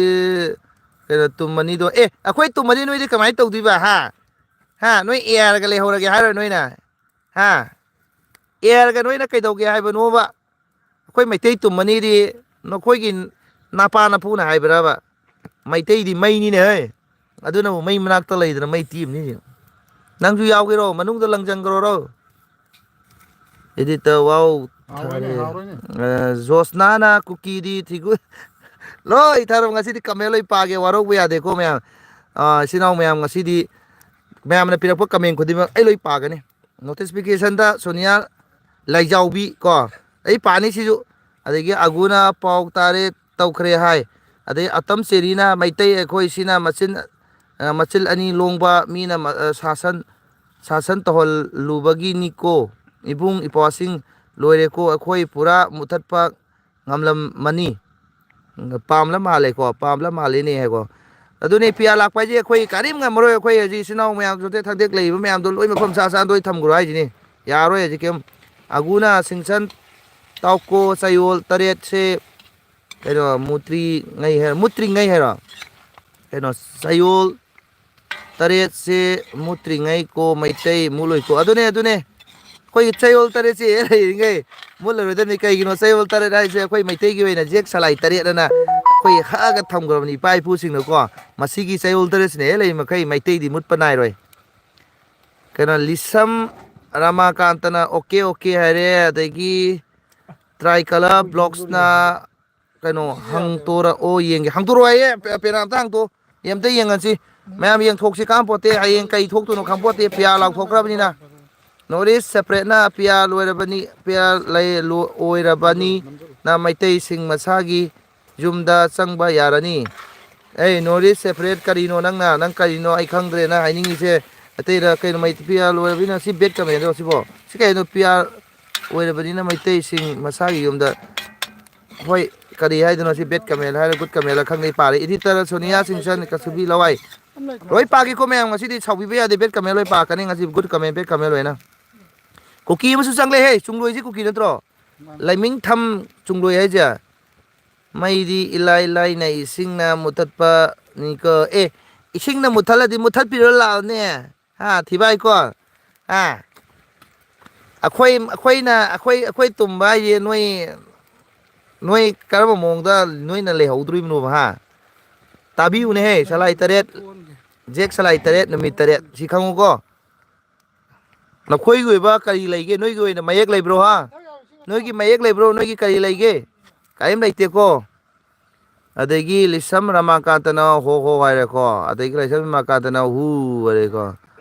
ꯀꯩꯅꯣ ꯇꯨꯝꯃꯅꯤꯗꯣ꯫ ꯑꯦ, ꯑꯩꯈꯣꯏ ꯇꯨꯝꯃꯗꯤ ꯅꯣꯏꯗꯤ ꯀꯃꯥꯏꯅ ꯇꯧꯗꯣꯏꯕ, ꯍꯥ? ꯍꯥ? ꯅꯣꯏ ꯑꯦꯌꯥꯔꯒ ꯂꯩꯍꯧꯔꯒꯦ ꯍꯥꯏꯔꯣ ꯅꯣꯏꯅ? ꯍꯥ? ꯑꯦꯌꯥꯔꯒ ꯅꯣꯏꯅ ꯀꯩꯗꯧꯒꯦ ꯍꯥꯏꯕꯅꯣꯕ? ꯑꯩꯈꯣꯏ ꯃꯩꯇꯩ ꯇꯨꯝꯃꯅꯤꯗꯤ ꯅꯈꯣꯏꯒꯤ ꯅꯄꯥ ꯅꯄꯨꯅ ꯍꯥꯏꯕ꯭ꯔꯕ? ꯃꯩꯇꯩꯗꯤ ꯃꯩꯅꯤꯅꯦ, ꯍꯩ꯫ ꯑꯗꯨꯅꯕꯨ ꯃꯩ ꯃꯅꯥꯛꯇ ꯂꯩꯗꯅ ꯃꯩ ꯇꯤꯛꯏꯝꯅꯤꯅꯦ꯫ ꯅꯪꯁꯨ ꯌꯥꯎꯒꯦꯔꯣ? ꯃꯅꯨꯡꯗ ꯂꯪꯖꯪꯈ꯭ꯔꯣꯔꯣ? ꯏꯗꯤꯠꯇ ꯋꯥꯎ ꯍꯥꯎꯔꯣꯏꯅꯦ, ꯊꯥꯔꯦ꯫ ꯍꯥꯎꯔꯣꯏꯅꯦ꯫ ꯑ, ꯖꯣꯁꯅꯥꯅ ꯀꯨꯀꯤꯗꯤ ꯊꯤꯒꯨ-, ꯂꯣꯏ ꯊꯥꯔꯣ꯫ ꯉꯁꯤꯗꯤ ꯀꯃꯦꯟ ꯂꯣꯏ ꯄꯥꯒꯦ, ꯋꯥꯔꯧꯕ ꯌꯥꯗꯦꯀꯣ ꯃꯌꯥꯝ꯫ ꯑ, ꯏꯆꯤꯟ ꯏꯅꯥꯎ ꯃꯌꯥꯝ, ꯉꯁꯤꯗꯤ ꯃꯌꯥꯝꯅ ꯄꯤꯔꯛꯄ ꯀꯃꯦꯟ ꯈꯨꯗꯤꯡꯃꯛ ꯑꯩ ꯂꯣꯏ ꯄꯥꯒꯅꯤ꯫ ꯅꯣꯇꯤꯐꯤꯀꯦꯁꯟꯗ ꯁꯣꯅꯤꯌꯥ ꯂꯥꯏꯖꯥꯎꯕꯤ ꯀꯣ, ꯑꯩ ꯄꯥꯅꯤ ꯁꯤꯁꯨ꯫ ꯑꯗꯒꯤ ꯑꯒꯨꯅ ꯄꯥꯎ ꯇꯥꯔꯦ ꯇꯧꯈ꯭ꯔꯦ ꯍꯥꯏ꯫ ꯑꯗꯩ ꯑꯇꯝ ꯆꯦꯔꯤꯅ ꯃꯩꯇꯩ ꯑꯩꯈꯣꯏ ꯁꯤꯅ ꯃꯆꯤꯟ, ꯑ, ꯃꯆꯤꯜ ꯑꯅꯤ ꯂꯣꯡꯕ ꯃꯤꯅ ꯃ-, ꯑ, ꯁꯥꯁꯟ, ꯁꯥꯁꯟ ꯇꯧꯍꯜꯂꯨꯕꯒꯤꯅꯤꯀꯣ꯫ ꯏꯕꯨꯡ ꯏꯄ꯭ꯋꯥꯁꯤꯡ ꯂꯣꯏꯔꯦꯀꯣ, ꯑꯩꯈꯣꯏ ꯄꯨꯔꯥ ꯃꯨꯊꯠꯄ ꯉꯝꯂꯝꯃꯅꯤ꯫ ꯄꯥꯝꯂ ꯃꯥꯜꯂꯦꯀꯣ, ꯄꯥꯝꯂ ꯃꯥꯜꯂꯦꯅꯦ ꯍꯥꯏꯀꯣ꯫ ꯑꯗꯨꯅꯦ ꯄꯤꯌꯥ ꯂꯥꯛꯄ ꯍꯥꯏꯁꯦ ꯑꯩꯈꯣꯏ ꯀꯔꯤꯝ ꯉꯝꯃꯔꯣꯏ꯫ ꯑꯩꯈꯣꯏ ꯍꯧꯖꯤꯛ ꯏꯆꯤꯟ ꯏꯅꯥꯎ ꯃꯌꯥꯝ ꯆꯣꯊꯦ ꯊꯛꯇꯦꯛ ꯂꯩꯔꯤꯕ ꯃꯌꯥꯝꯗꯣ ꯂꯣꯏ ꯃꯐꯝ ꯆꯥ ꯆꯥꯅ ꯂꯣꯏ ꯊꯝꯈ꯭ꯔꯣ ꯍꯥꯏꯁꯤꯅꯤ꯫ ꯌꯥꯔꯣꯏ ꯍꯧꯖꯤꯛ ꯀꯩꯝ꯫ ꯑꯒꯨꯅ ꯁꯤꯡꯁꯟ ꯇꯥꯎꯀꯣ ꯆꯌꯣꯜ ꯇꯔꯦꯠꯁꯦ ꯀꯩꯅꯣ ꯃꯨꯇ꯭ꯔꯤꯉꯩ ꯍꯥꯏꯔꯣ, ꯃꯨꯠꯇ꯭ꯔꯤꯉꯩ ꯍꯥꯏꯔꯣ? ꯀꯩꯅꯣ ꯆꯌꯣꯜ ꯇꯔꯦꯠꯁꯦ ꯃꯨꯠꯇ꯭ꯔꯤꯉꯩ ꯀꯣ ꯃꯩꯇꯩ ꯃꯨꯠꯂꯣꯏꯀꯣ꯫ ꯑꯗꯨꯅꯦ, ꯑꯗꯨꯅꯦ꯫ ꯑꯩꯈꯣꯏꯒꯤ ꯆꯌꯣꯜ ꯇꯔꯦꯠꯁꯦ ꯂꯩꯔꯤꯉꯩ ꯃꯨꯠꯂꯔꯣꯏꯗꯕꯅꯤ꯫ ꯀꯩꯒꯤꯅꯣ ꯆꯌꯣꯜ ꯇꯔꯦꯠ ꯍꯥꯏꯁꯦ ꯑꯩꯈꯣꯏ ꯃꯩꯇꯩꯒꯤ ꯑꯣꯏꯅ ꯖꯦꯛ ꯁꯂꯥꯏ ꯇꯔꯦꯠ ꯑꯅ ꯑꯩꯈꯣꯏ ꯍꯛꯑꯒ ꯊꯝꯈ꯭ꯔꯕꯅꯤ ꯏꯄꯥ ꯏꯄꯨꯁꯤꯡꯅꯀꯣ꯫ ꯃꯁꯤꯒꯤ ꯆꯌꯣꯜ ꯗ꯭ꯔꯦꯁꯁꯤꯅ ꯍꯦꯛ ꯂꯩꯔꯤ ꯃꯈꯩ ꯃꯩꯇꯩꯗꯤ ꯃꯨꯠꯄ ꯅꯥꯏꯔꯣꯏ꯫ ꯀꯩꯅꯣ, ꯂꯤꯁꯝ ꯔꯥꯃꯥꯀꯥꯟꯇꯅ ꯑꯣꯀꯦ ꯑꯣꯀꯦ ꯍꯥꯏꯔꯦ꯫ ꯑꯗꯒꯤ ꯇ꯭ꯔꯥꯏ ꯀꯂꯔ ꯕ꯭ꯂꯣꯛꯁꯅ ꯀꯩꯅꯣ, ꯍꯪꯇꯣꯔꯛꯑꯣ ꯌꯦꯡꯒꯦ꯫ ꯍꯪꯇꯣꯔꯛꯑꯣ ꯍꯥꯏꯌꯦ꯫ ꯄꯦ-, ꯄꯦꯅꯥ ꯑꯝꯇ ꯍꯪꯇꯣꯛꯑꯣ꯫ ꯑꯦ, ꯑꯝꯇ ꯌꯦꯡꯉꯁꯤ꯫ ꯃꯌꯥꯝ ꯌꯦꯡꯊꯣꯛꯁꯤ ꯀꯥꯟꯄꯣꯠꯇꯦ꯫ ꯍꯌꯦꯡ ꯀꯩ ꯊꯣꯛꯇꯣꯏꯅꯣ ꯈꯪꯄꯣꯠꯇꯦ꯫ ꯄꯤꯌꯥꯔ ꯂꯥꯎꯊꯣꯛꯈ꯭ꯔꯕꯅꯤꯅ꯫ ꯅꯣꯔꯠ ꯏꯁ ꯁꯦꯄꯔꯦꯠꯅ ꯄꯤꯌꯥꯔ ꯂꯣꯏꯔꯕꯅꯤ, ꯄꯤꯌꯥꯔ ꯂꯩ-, ꯂꯣ-, ꯑꯣꯏꯔꯕꯅꯤꯅ ꯃꯩꯇꯩꯁꯤꯡ ꯃꯁꯥꯒꯤ ꯌꯨꯝꯗ ꯆꯪꯕ ꯌꯥꯔꯅꯤ꯫ ꯑꯩ ꯅꯣꯔꯠ ꯏꯁ ꯁꯦꯄꯔꯦꯠ ꯀꯔꯤꯅꯣ ꯅꯪꯅ, ꯅꯪ ꯀꯔꯤꯅꯣ ꯑꯩ ꯈꯪꯗ꯭ꯔꯦ ꯅꯪ ꯍꯥꯏꯅꯤꯡꯉꯤꯁꯦ꯫ ꯑꯇꯩꯗ ꯀꯩꯅꯣ ꯃꯩ-, ꯄꯤꯌꯥꯔ ꯂꯣꯏꯔꯕꯅꯤꯅ ꯁꯤ ꯕꯦꯠ ꯀꯃꯦꯟꯗꯣ ꯁꯤꯕꯣ? ꯁꯤ ꯀꯩꯅꯣ ꯄꯤꯌꯥꯔ ꯑꯣꯏꯔꯕꯅꯤꯅ ꯃꯩꯇꯩꯁꯤꯡ ꯃꯁꯥꯒꯤ ꯌꯨꯝꯗ ꯍꯣꯏ, ꯀꯔꯤ ꯍꯥꯏꯗꯣꯏꯅꯣ ꯁꯤ? ꯕꯦꯠ ꯀꯃꯦꯟ ꯍꯥꯏꯔ ꯒꯨꯗ ꯀꯃꯦꯟꯂ ꯈꯪꯗꯦ꯫ ꯄꯥꯔꯦ꯫ ꯏꯗꯤꯇꯔ ꯁꯣꯅꯤꯌꯥ ꯁꯤꯡꯁꯟ ꯀꯁꯨꯕꯤ ꯂꯋꯥꯏ꯫ ꯂꯣꯏ ꯄꯥꯒꯦꯀꯣ ꯃꯌꯥꯝ꯫ ꯉꯁꯤꯗꯤ ꯁꯥꯎꯕꯤꯕ ꯌꯥꯗꯦ꯫ ꯕꯦꯠ ꯀꯃꯦꯟ ꯂꯣꯏ ꯄꯥꯀꯅꯤ ꯉꯁꯤ꯫ ꯒꯨꯗ ꯀꯃꯦꯟ, ꯕꯦꯠ ꯀꯃꯦꯟ ꯂꯣꯏꯅ꯫ ꯀꯨꯀꯤ ꯑꯃꯁꯨ ꯆꯪꯂꯦꯍꯦ꯫ ꯆꯨꯡꯂꯣꯏꯁꯤ ꯀꯨꯀꯤ ꯅꯠꯇ꯭ꯔꯣ? ꯂꯥꯏꯃꯤꯡꯊꯝ ꯆꯨꯡꯂꯣꯏ ꯍꯥꯏꯁꯦ꯫ ꯃꯩꯗꯤ ꯏꯂꯥꯏ ꯂꯥꯏꯅ ꯏꯁꯤꯡꯅ ꯃꯨꯊꯠꯄꯅꯤꯀꯣ꯫ ꯑꯦ, ꯏꯁꯤꯡꯅ ꯃꯨꯊꯠꯂꯗꯤ ꯃꯨꯊꯠꯄꯤꯔꯣ ꯂꯥꯛꯑꯣꯅꯦ꯫ ꯍꯥ, ꯊꯤꯕꯥꯏꯀꯣ? ꯍꯥ? ꯑꯩꯈꯣꯏ, ꯑꯩꯈꯣꯏꯅ, ꯑꯩꯈꯣꯏ, ꯑꯩꯈꯣꯏ ꯇꯨꯝꯕ ꯍꯥꯏꯁꯦ ꯅꯣꯏ, ꯅꯣꯏ ꯀꯔꯝꯕ ꯃꯑꯣꯡꯗ ꯅꯣꯏꯅ ꯂꯩꯍꯧꯗꯣꯔꯤꯕꯅꯣꯕ, ꯍꯥ? ꯇꯥꯕꯤꯌꯨꯅꯦꯍꯦ, ꯁꯂꯥꯏ ꯇꯔꯦꯠ, ꯖꯦꯛ ꯁꯂꯥꯏ ꯇꯔꯦꯠ, ꯅꯨꯃꯤꯠ ꯇꯔꯦꯠ, ꯁꯤ ꯈꯪꯉꯨꯀꯣ꯫ ꯅꯈꯣꯏꯒꯤ ꯑꯣꯏꯕ ꯀꯔꯤ ꯂꯩꯒꯦ? ꯅꯣꯏꯒꯤ ꯑꯣꯏꯅ ꯃꯌꯦꯛ ꯂꯩꯕ꯭ꯔꯣ, ꯍꯥ? ꯅꯣꯏꯒꯤ ꯃꯌꯦꯛ ꯂꯩꯕ꯭ꯔꯣ? ꯅꯣꯏꯒꯤ ꯀꯔꯤ ꯂꯩꯒꯦ? ꯀꯔꯤꯝ ꯂꯩꯇꯦꯀꯣ꯫ ꯑꯗꯒꯤ ꯂꯤꯁꯝ ꯔꯥꯃꯥꯀꯥꯟꯇꯅ ꯍꯣ ꯍꯣ ꯍꯥꯏꯔꯦꯀꯣ꯫ ꯑꯗꯒꯤ ꯂꯤꯁꯝ ꯔꯥꯃꯥꯀꯥꯟꯇꯅ ꯍꯨ ꯍꯥꯏꯔꯦꯀꯣ꯫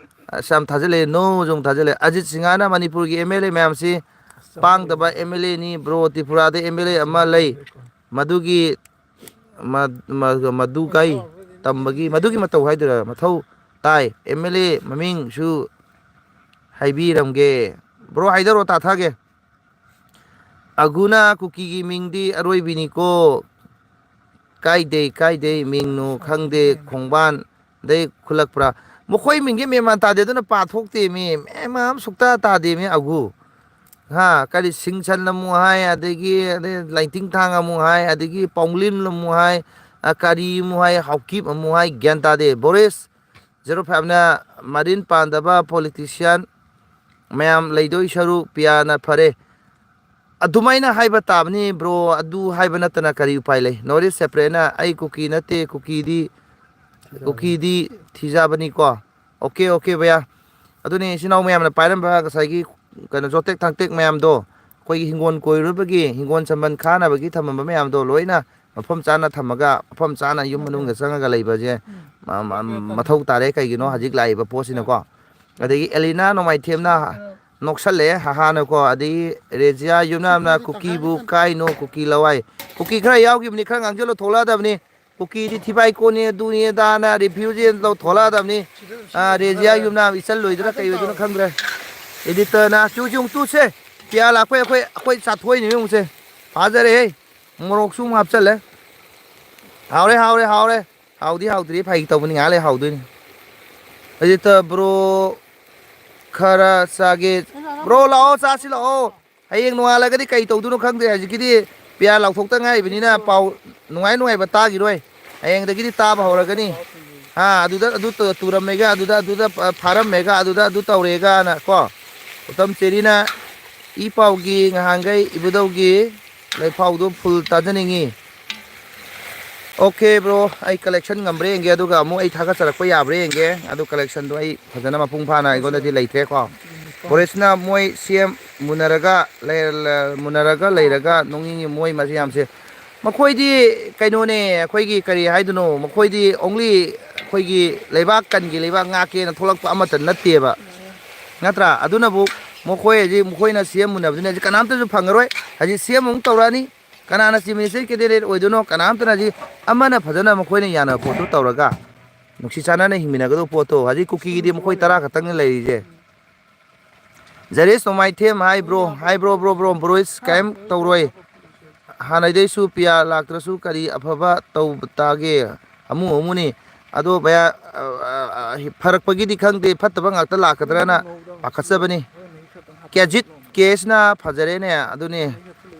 ꯑꯁ, ꯌꯥꯝ ꯊꯥꯖꯤꯜꯂꯛꯑꯦ, ꯅꯣ ꯁꯨ ꯑꯃꯨꯛ ꯊꯥꯖꯤꯜꯂꯛꯑꯦ꯫ ꯑꯖꯤꯠ ꯁꯤꯡꯍꯥꯅ ꯃꯅꯤꯄꯨꯔꯒꯤ ꯑꯦꯝ ꯑꯦꯜ ꯑꯦ ꯃꯌꯥꯝꯁꯤ ꯄꯥꯡꯗꯕ ꯑꯦꯝ ꯑꯦꯜ ꯑꯦꯅꯤ꯫ ꯕ꯭ꯔꯣ, ꯇ꯭ꯔꯤꯄꯨꯔꯥꯗ ꯑꯦꯝ ꯑꯦꯜ ꯑꯦ ꯑꯃ ꯂꯩ, ꯃꯗꯨꯒꯤ ꯃ-, ꯃ-, ꯃꯗꯨ ꯀꯩ ꯇꯝꯕꯒꯤ, ꯃꯗꯨꯒꯤ ꯃꯇꯧ ꯍꯥꯏꯗꯣꯏꯔꯥ, ꯃꯊꯧ ꯇꯥꯏ꯫ ꯑꯦꯝ ꯑꯦꯜ ꯑꯦ ꯃꯃꯤꯡꯁꯨ ꯍꯥꯏꯕꯤꯔꯝꯒꯦ꯫ ꯕ꯭ꯔꯣ, ꯍꯥꯏꯗꯔꯣ, ꯇꯥꯊꯒꯦ꯫ ꯑꯒꯨꯅ ꯀꯨꯀꯤꯒꯤ ꯃꯤꯡꯗꯤ ꯑꯔꯣꯏꯕꯤꯅꯤꯀꯣ꯫ ꯀꯥꯏꯗꯩ, ꯀꯥꯏꯗꯩ ꯃꯤꯡꯅꯣ ꯈꯪꯗꯦ, ꯈꯣꯡꯕꯥꯟꯗꯩ ꯈꯨꯜꯂꯛꯄ꯭ꯔꯥ? ꯃꯈꯣꯏ ꯃꯤꯡꯁꯦ ꯃꯦꯟ ꯃꯥꯟ ꯇꯥꯗꯦ, ꯑꯗꯨꯅ ꯄꯥꯊꯣꯛꯇꯦ ꯃꯤ꯫ ꯃꯦꯟ ꯃꯥꯟ ꯑꯃ ꯁꯨꯛꯇꯥ ꯇꯥꯗꯦ ꯃꯤ ꯑꯒꯨ꯫ ꯍꯥ, ꯀꯔꯤ ꯁꯤꯡꯁꯟ ꯑꯃꯨꯛ ꯍꯥꯏ, ꯑꯗꯒꯤ, ꯑꯗꯩ ꯂꯥꯏꯇꯤꯡ ꯊꯥꯡ ꯑꯃꯨꯛ ꯍꯥꯏ, ꯑꯗꯒꯤ ꯄꯥꯎꯂꯤꯟ ꯑꯃꯨꯛ ꯍꯥꯏ, ꯑ, ꯀꯔꯤ ꯑꯃꯨꯛ ꯍꯥꯏ, ꯍꯥꯎꯀꯤꯞ ꯑꯃꯨꯛ ꯍꯥꯏ, ꯒ꯭ꯌꯥꯟ ꯇꯥꯗꯦ꯫ ꯕꯣꯔꯤꯁ ꯖꯦꯔꯣ ꯐꯥꯏꯚꯅ ꯃꯔꯤꯟ ꯄꯥꯟꯗꯕ ꯄꯣꯂꯤꯇꯤꯁꯤꯌꯥꯟ ꯃꯌꯥꯝ ꯂꯩꯗꯣꯏ ꯁꯔꯨꯛ ꯄꯤꯌꯥꯅ ꯐꯔꯦ꯫ ꯑꯗꯨꯃꯥꯏꯅ ꯍꯥꯏꯕ ꯇꯥꯕꯅꯤ, ꯕ꯭ꯔꯣ꯫ ꯑꯗꯨ ꯍꯥꯏꯕ ꯅꯠꯇꯅ ꯀꯔꯤ ꯎꯄꯥꯏ ꯂꯩ? ꯅꯣꯔꯠ ꯏꯁ ꯁꯦꯄꯔꯦꯠꯅ ꯑꯩ ꯀꯨꯀꯤ ꯅꯠꯇꯦ, ꯀꯨꯀꯤꯗꯤ, ꯀꯨꯀꯤꯗꯤ ꯊꯤꯖꯕꯅꯤꯀꯣ꯫ Okay, okay, ꯚꯩꯌꯥ꯫ ꯑꯗꯨꯅꯤ, ꯏꯆꯤꯟ ꯏꯅꯥꯎ ꯃꯌꯥꯝꯅ ꯄꯥꯏꯔꯝꯕ ꯉꯁꯥꯏꯒꯤ ꯀꯩꯅꯣ, ꯖꯣꯇꯦꯛ ꯊꯥꯡꯇꯦꯛ ꯃꯌꯥꯝꯗꯣ, ꯑꯩꯈꯣꯏꯒꯤ ꯍꯤꯡꯒꯣꯜ ꯀꯣꯏꯔꯨꯕꯒꯤ ꯍꯤꯡꯒꯣꯜ ꯁꯝꯕꯜ ꯈꯥꯅꯕꯒꯤ ꯊꯝꯃꯝꯕ ꯃꯌꯥꯝꯗꯣ ꯂꯣꯏꯅ ꯃꯐꯝ ꯆꯥꯅ ꯊꯝꯃꯒ, ꯃꯐꯝ ꯆꯥꯅ ꯌꯨꯝ ꯃꯅꯨꯡꯗ ꯆꯪꯉꯒ ꯂꯩꯕꯁꯦ ꯃ-, ꯃ-, ꯃꯊꯧ ꯇꯥꯔꯦ꯫ ꯀꯩꯒꯤꯅꯣ, ꯍꯧꯖꯤꯛ ꯂꯥꯛꯏꯕ ꯄꯣꯠꯁꯤꯅꯀꯣ꯫ ꯑꯗꯒꯤ ꯑꯦꯂꯤꯅꯥ ꯅꯣꯡꯃꯥꯏꯊꯦꯝꯅ ꯅꯣꯛꯁꯜꯂꯛꯑꯦ, ꯍꯥꯍꯥꯅꯀꯣ꯫ ꯑꯗꯒꯤ ꯔꯦꯖꯤꯌꯥ ꯌꯨꯝꯅꯥꯝꯅ ꯀꯨꯀꯤꯕꯨ ꯀꯥꯏꯅꯣ, ꯀꯨꯀꯤ ꯂꯋꯥꯏ꯫ ꯀꯨꯀꯤ ꯈꯔ ꯌꯥꯎꯈꯤꯕꯅꯤ, ꯈꯔ ꯉꯥꯡꯁꯤꯜꯂꯣ, ꯊꯣꯛꯂꯛꯑꯗꯕꯅꯤ꯫ ꯀꯨꯀꯤꯗꯤ ꯊꯤꯕꯥꯏ ꯀꯣꯟꯅꯤ, ꯑꯗꯨꯅꯤ ꯑꯗꯥꯅ ꯔꯤꯐ꯭ꯌꯨꯖꯤ ꯇꯧ ꯊꯣꯛꯂꯛꯑꯗꯕꯅꯤ꯫ ꯑꯥ, ꯔꯦꯖꯤꯌꯥ ꯌꯨꯝꯅꯥꯝ ꯏꯆꯜ ꯂꯣꯏꯗꯅ ꯀꯩ ꯑꯣꯏꯗꯣꯏꯅꯣ ꯈꯪꯗ꯭ꯔꯦ꯫ ꯑꯦꯗꯤꯇꯔꯅ ꯆꯨ ꯆꯨ ꯇꯨꯁꯦ, ꯄꯤꯌꯥ ꯂꯥꯛꯄꯩ ꯑꯩꯈꯣꯏ, ꯑꯩꯈꯣꯏ ꯆꯥꯊꯣꯛꯏꯅꯦ ꯌꯦꯡꯉꯨꯁꯦ꯫ ꯐꯥꯖꯔꯦꯍꯦ꯫ ꯃꯣꯔꯣꯛꯁꯨ ꯑꯃꯨꯛ ꯍꯥꯞꯆꯜꯂꯦ꯫ ꯍꯥꯎꯔꯦ, ꯍꯥꯎꯔꯦ, ꯍꯥꯎꯔꯦ꯫ ꯍꯥꯎꯗꯤ ꯍꯥꯎꯗ꯭ꯔꯤ, ꯐꯥꯒꯤ ꯇꯧꯕꯅꯤ, ꯉꯥꯏꯍꯥꯛ ꯂꯩ ꯍꯥꯎꯗꯣꯏꯅꯤ꯫ ꯑꯗꯨꯗ ꯕ꯭ꯔꯣ ꯈꯔ ꯆꯥꯒꯦ꯫ ꯕ꯭ꯔꯣ ꯂꯥꯛꯑꯣ, ꯆꯥꯁꯤ ꯂꯥꯛꯑꯣ꯫ ꯍꯌꯦꯡ ꯅꯣꯡꯉꯥꯜꯂꯒꯗꯤ ꯀꯩ ꯇꯧꯗꯣꯏꯅꯣ ꯈꯪꯗꯦ꯫ ꯍꯧꯖꯤꯛꯀꯤꯗꯤ ꯄꯤꯌꯥ ꯂꯥꯎꯊꯣꯛꯇ ꯉꯥꯏꯔꯤꯕꯅꯤꯅ ꯄꯥꯎ ꯅꯨꯡꯉꯥꯏ ꯅꯨꯡꯉꯥꯏꯕ ꯇꯥꯈꯤꯔꯣꯏ꯫ ꯍꯌꯦꯡꯗꯒꯤꯗꯤ ꯇꯥꯕ ꯍꯧꯔꯒꯅꯤ꯫ ꯑꯥ, ꯑꯗꯨꯗ ꯑꯗꯨ ꯇꯨ-, ꯇꯨꯔꯝꯃꯦꯒ, ꯑꯗꯨꯗ, ꯑꯗꯨꯗ ꯐ-, ꯐꯥꯔꯝꯃꯦꯒ, ꯑꯗꯨꯗ ꯑꯗꯨ ꯇꯧꯔꯦꯒꯅ ꯀꯣ꯫ ꯎꯇꯝ ꯆꯦꯔꯤꯅ ꯏ ꯄꯥꯎꯒꯤ ꯉꯍꯥꯟꯈꯩ ꯏꯕꯨꯙꯧꯒꯤ ꯂꯩꯐꯥꯎꯗꯣ ꯐꯨꯜ ꯇꯥꯖꯅꯤꯡꯉꯤ꯫ ꯑꯣꯀꯦ ꯕ꯭ꯔꯣ, ꯑꯩ ꯀꯂꯦꯛꯁꯟ ꯉꯝꯕ꯭ꯔꯥ ꯌꯦꯡꯒꯦ, ꯑꯗꯨꯒ ꯑꯃꯨꯛ ꯑꯩ ꯊꯥꯒꯠꯆꯔꯛꯄ ꯌꯥꯕ꯭ꯔꯥ ꯌꯦꯡꯒꯦ꯫ ꯑꯗꯨ ꯀꯂꯦꯛꯁꯟꯗꯣ ꯑꯩ ꯐꯖꯅ ꯃꯄꯨꯡ ꯐꯥꯅ ꯑꯩꯉꯣꯟꯗꯗꯤ ꯂꯩꯇ꯭ꯔꯦꯀꯣ꯫ ꯕꯣꯔꯤꯁꯅ ꯃꯣꯏ ꯁꯤ ꯑꯦꯝ ꯃꯨꯟꯅꯔꯒ ꯂꯩ-, ꯂ-, ꯃꯨꯟꯅꯔꯒ ꯂꯩꯔꯒ ꯅꯣꯡꯅꯤꯡꯉꯤ ꯃꯣꯏ ꯃꯁꯤ ꯌꯥꯝꯁꯦ꯫ ꯃꯈꯣꯏꯗꯤ ꯀꯩꯅꯣꯅꯦ, ꯑꯩꯈꯣꯏꯒꯤ ꯀꯔꯤ ꯍꯥꯏꯗꯣꯏꯅꯣ, ꯃꯈꯣꯏꯗꯤ only ꯑꯩꯈꯣꯏꯒꯤ ꯂꯩꯕꯥꯛ ꯀꯟꯒꯤ ꯂꯩꯕꯥꯛ ꯉꯥꯛꯀꯦꯅ ꯊꯣꯛꯂꯛꯄ ꯑꯃꯠꯇ ꯅꯠꯇꯦꯕ, ꯅꯠꯇ꯭ꯔꯥ? ꯑꯗꯨꯅꯕꯨ ꯃꯈꯣꯏ ꯍꯧꯖꯤꯛ, ꯃꯈꯣꯏꯅ ꯁꯤ ꯑꯦꯝ ꯃꯨꯟꯅꯕꯗꯨꯅ ꯍꯧꯖꯤꯛ ꯀꯅꯥꯝꯇꯁꯨ ꯐꯪꯉꯔꯣꯏ꯫ ꯍꯧꯖꯤꯛ ꯁꯤ ꯑꯦꯝ ꯑꯃꯨꯛ ꯇꯧꯔꯛꯑꯅꯤ, ꯀꯅꯥꯅ ꯆꯤꯐ ꯃꯤꯅꯤꯁꯇꯔ ꯀꯦꯟꯗꯤꯗꯦꯠ ꯑꯣꯏꯗꯣꯏꯅꯣ? ꯀꯅꯥꯝꯇꯅ ꯍꯧꯖꯤꯛ ꯑꯃꯅ ꯐꯖꯅ ꯃꯈꯣꯏꯅ ꯌꯥꯅꯕ ꯄꯣꯠꯇꯨ ꯇꯧꯔꯒ ꯅꯨꯡꯁꯤ ꯆꯥꯟꯅꯅ ꯍꯤꯡꯃꯤꯟꯅꯒꯗꯧꯕ ꯄꯣꯠꯇꯣ꯫ ꯍꯧꯖꯤꯛ ꯀꯨꯀꯤꯒꯤꯗꯤ ꯃꯈꯣꯏ ꯇꯔꯥ ꯈꯛꯇꯪꯅꯤ ꯂꯩꯔꯤꯁꯦ꯫ ꯖꯔꯦꯁ ꯅꯣꯡꯃꯥꯏꯊꯦꯝ, ꯍꯥꯏ ꯕ꯭ꯔꯣ, ꯍꯥꯏ ꯕ꯭ꯔꯣ, ꯕ꯭ꯔꯣ, ꯕ꯭ꯔꯣ, ꯕ꯭ꯔꯣꯏꯁ ꯀꯔꯤꯝ ꯇꯧꯔꯣꯏ꯫ ꯍꯥꯟꯅꯩꯗꯩꯁꯨ ꯄꯤꯌꯥ ꯂꯥꯛꯇ꯭ꯔꯁꯨ ꯀꯔꯤ ꯑꯐꯕ ꯇꯧꯕ ꯇꯥꯒꯦ? ꯍꯥꯃꯨ ꯍꯥꯃꯨꯅꯤ꯫ ꯑꯗꯣ ꯚꯌꯥ, ꯑ, ꯑ, ꯑ, ꯐꯔꯛꯄꯒꯤꯗꯤ ꯈꯪꯗꯦ, ꯐꯠꯇꯕ ꯉꯥꯛꯇ ꯂꯥꯛꯀꯗ꯭ꯔꯅ ꯄꯥꯈꯠꯆꯕꯅꯤ꯫ ꯀꯦꯖꯤꯠ ꯀꯦꯁꯅ ꯐꯖꯔꯦꯅꯦ, ꯑꯗꯨꯅꯤ꯫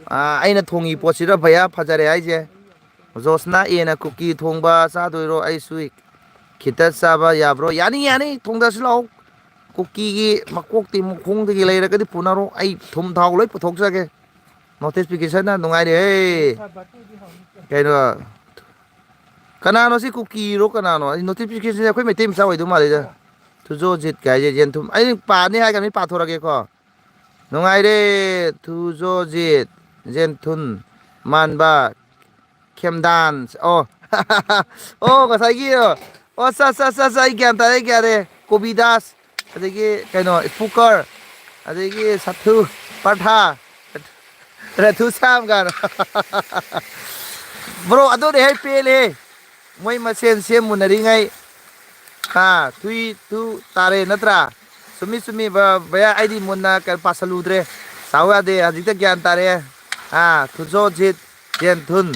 ꯑ, ꯑꯩꯅ ꯊꯣꯡꯉꯤ ꯄꯣꯠꯁꯤꯗ ꯚꯌꯥ ꯐꯖꯔꯦ ꯍꯥꯏꯁꯦ꯫ ꯖꯣꯁꯅꯥ ꯑꯦꯅ ꯀꯨꯀꯤ ꯊꯣꯡꯕ ꯆꯥꯗꯣꯏꯔꯣ? ꯑꯩꯁꯨ ꯈꯤꯇ ꯆꯥꯕ ꯌꯥꯕ꯭ꯔꯣ? ꯌꯥꯅꯤ, ꯌꯥꯅꯤ, ꯊꯣꯡꯗꯁꯨ ꯂꯥꯛꯑꯣ꯫ ꯀꯨꯀꯤꯒꯤ ꯃꯀꯣꯛꯇꯤ ꯃꯈꯣꯡꯗꯒꯤ ꯂꯩꯔꯒꯗꯤ ꯄꯨꯅꯔꯣ, ꯑꯩ ꯊꯨꯝ ꯊꯥꯎ ꯂꯣꯏ ꯄꯨꯊꯣꯛꯆꯒꯦ꯫ ꯅꯣꯇꯤꯐꯤꯀꯦꯁꯟꯅ ꯅꯨꯡꯉꯥꯏꯔꯦ꯫ ꯀꯩꯅꯣ, ꯀꯅꯥꯅꯣ ꯁꯤ? ꯀꯨꯀꯤꯔꯣ ꯀꯅꯥꯅꯣ? ꯑꯩ ꯅꯣꯇꯤꯐꯤꯀꯦꯁꯟꯁꯦ ꯑꯩꯈꯣꯏ ꯃꯩꯇꯩ ꯃꯆꯥ ꯑꯣꯏꯗꯧ ꯃꯥꯜꯂꯤꯗ꯫ ꯊꯨꯖꯣꯖꯤꯠ ꯀꯥꯏꯁꯦ ꯌꯦꯟꯊꯨꯝ꯫ ꯑꯩ ꯄꯥꯅꯤ ꯍꯥꯏꯈ꯭ꯔꯕꯅꯤ, ꯄꯥꯊꯣꯔꯛꯀꯦꯀꯣ꯫ ꯅꯨꯡꯉꯥꯏꯔꯦ꯫ ꯊꯨꯖꯣꯖꯤꯠ, ꯌꯦꯟꯊꯨꯟ ꯃꯥꯟꯕ, ꯈꯦꯝꯗꯥꯟ꯫ ꯑꯣ꯫ ꯑꯣ, ꯉꯁꯥꯏꯒꯤ, ꯑꯣ꯫ ꯑꯣ, ꯁꯥ, ꯁꯥ, ꯁꯥ, ꯁꯥ, ꯑꯩ ꯒ꯭ꯌꯥꯟ ꯇꯥꯔꯦ, ꯑꯩ ꯒ꯭ꯌꯥꯟ ꯇꯥꯔꯦ꯫ ꯀꯣꯕꯤꯗꯥꯁ, ꯑꯗꯒꯤ ꯀꯩꯅꯣ, ꯁ꯭ꯄꯨꯀꯔ, ꯑꯗꯒꯤ ꯁꯥꯊꯨ, ꯄ꯭ꯔꯊꯥ, ꯔꯥꯙꯨ ꯁꯥꯝ ꯀꯥꯏꯅ꯫ ꯕ꯭ꯔꯣ, ꯑꯗꯨꯅ ꯍꯦꯛ ꯄꯦꯜꯂꯦ꯫ ꯃꯣꯏ ꯃꯁꯦꯟ ꯁꯦꯝ ꯃꯨꯟꯅꯔꯤꯉꯩ꯫ ꯑꯥ, ꯊꯨꯏ ꯊꯨ ꯇꯥꯔꯦ ꯅꯠꯇ꯭ꯔꯥ? ꯆꯨꯝꯃꯤ, ꯆꯨꯝꯃꯤ, ꯕ-, ꯕꯌꯥ, ꯑꯩꯗꯤ ꯃꯨꯟꯅ ꯀꯩꯅꯣ ꯄꯥꯁꯜꯂꯨꯗ꯭ꯔꯦ꯫ ꯁꯥꯎ ꯌꯥꯗꯦ, ꯍꯧꯖꯤꯛꯇ ꯒ꯭ꯌꯥꯟ ꯇꯥꯔꯦ꯫ ꯑꯥ, ꯊꯨꯖꯣꯖꯤꯠ, ꯌꯦꯟꯊꯨꯟ,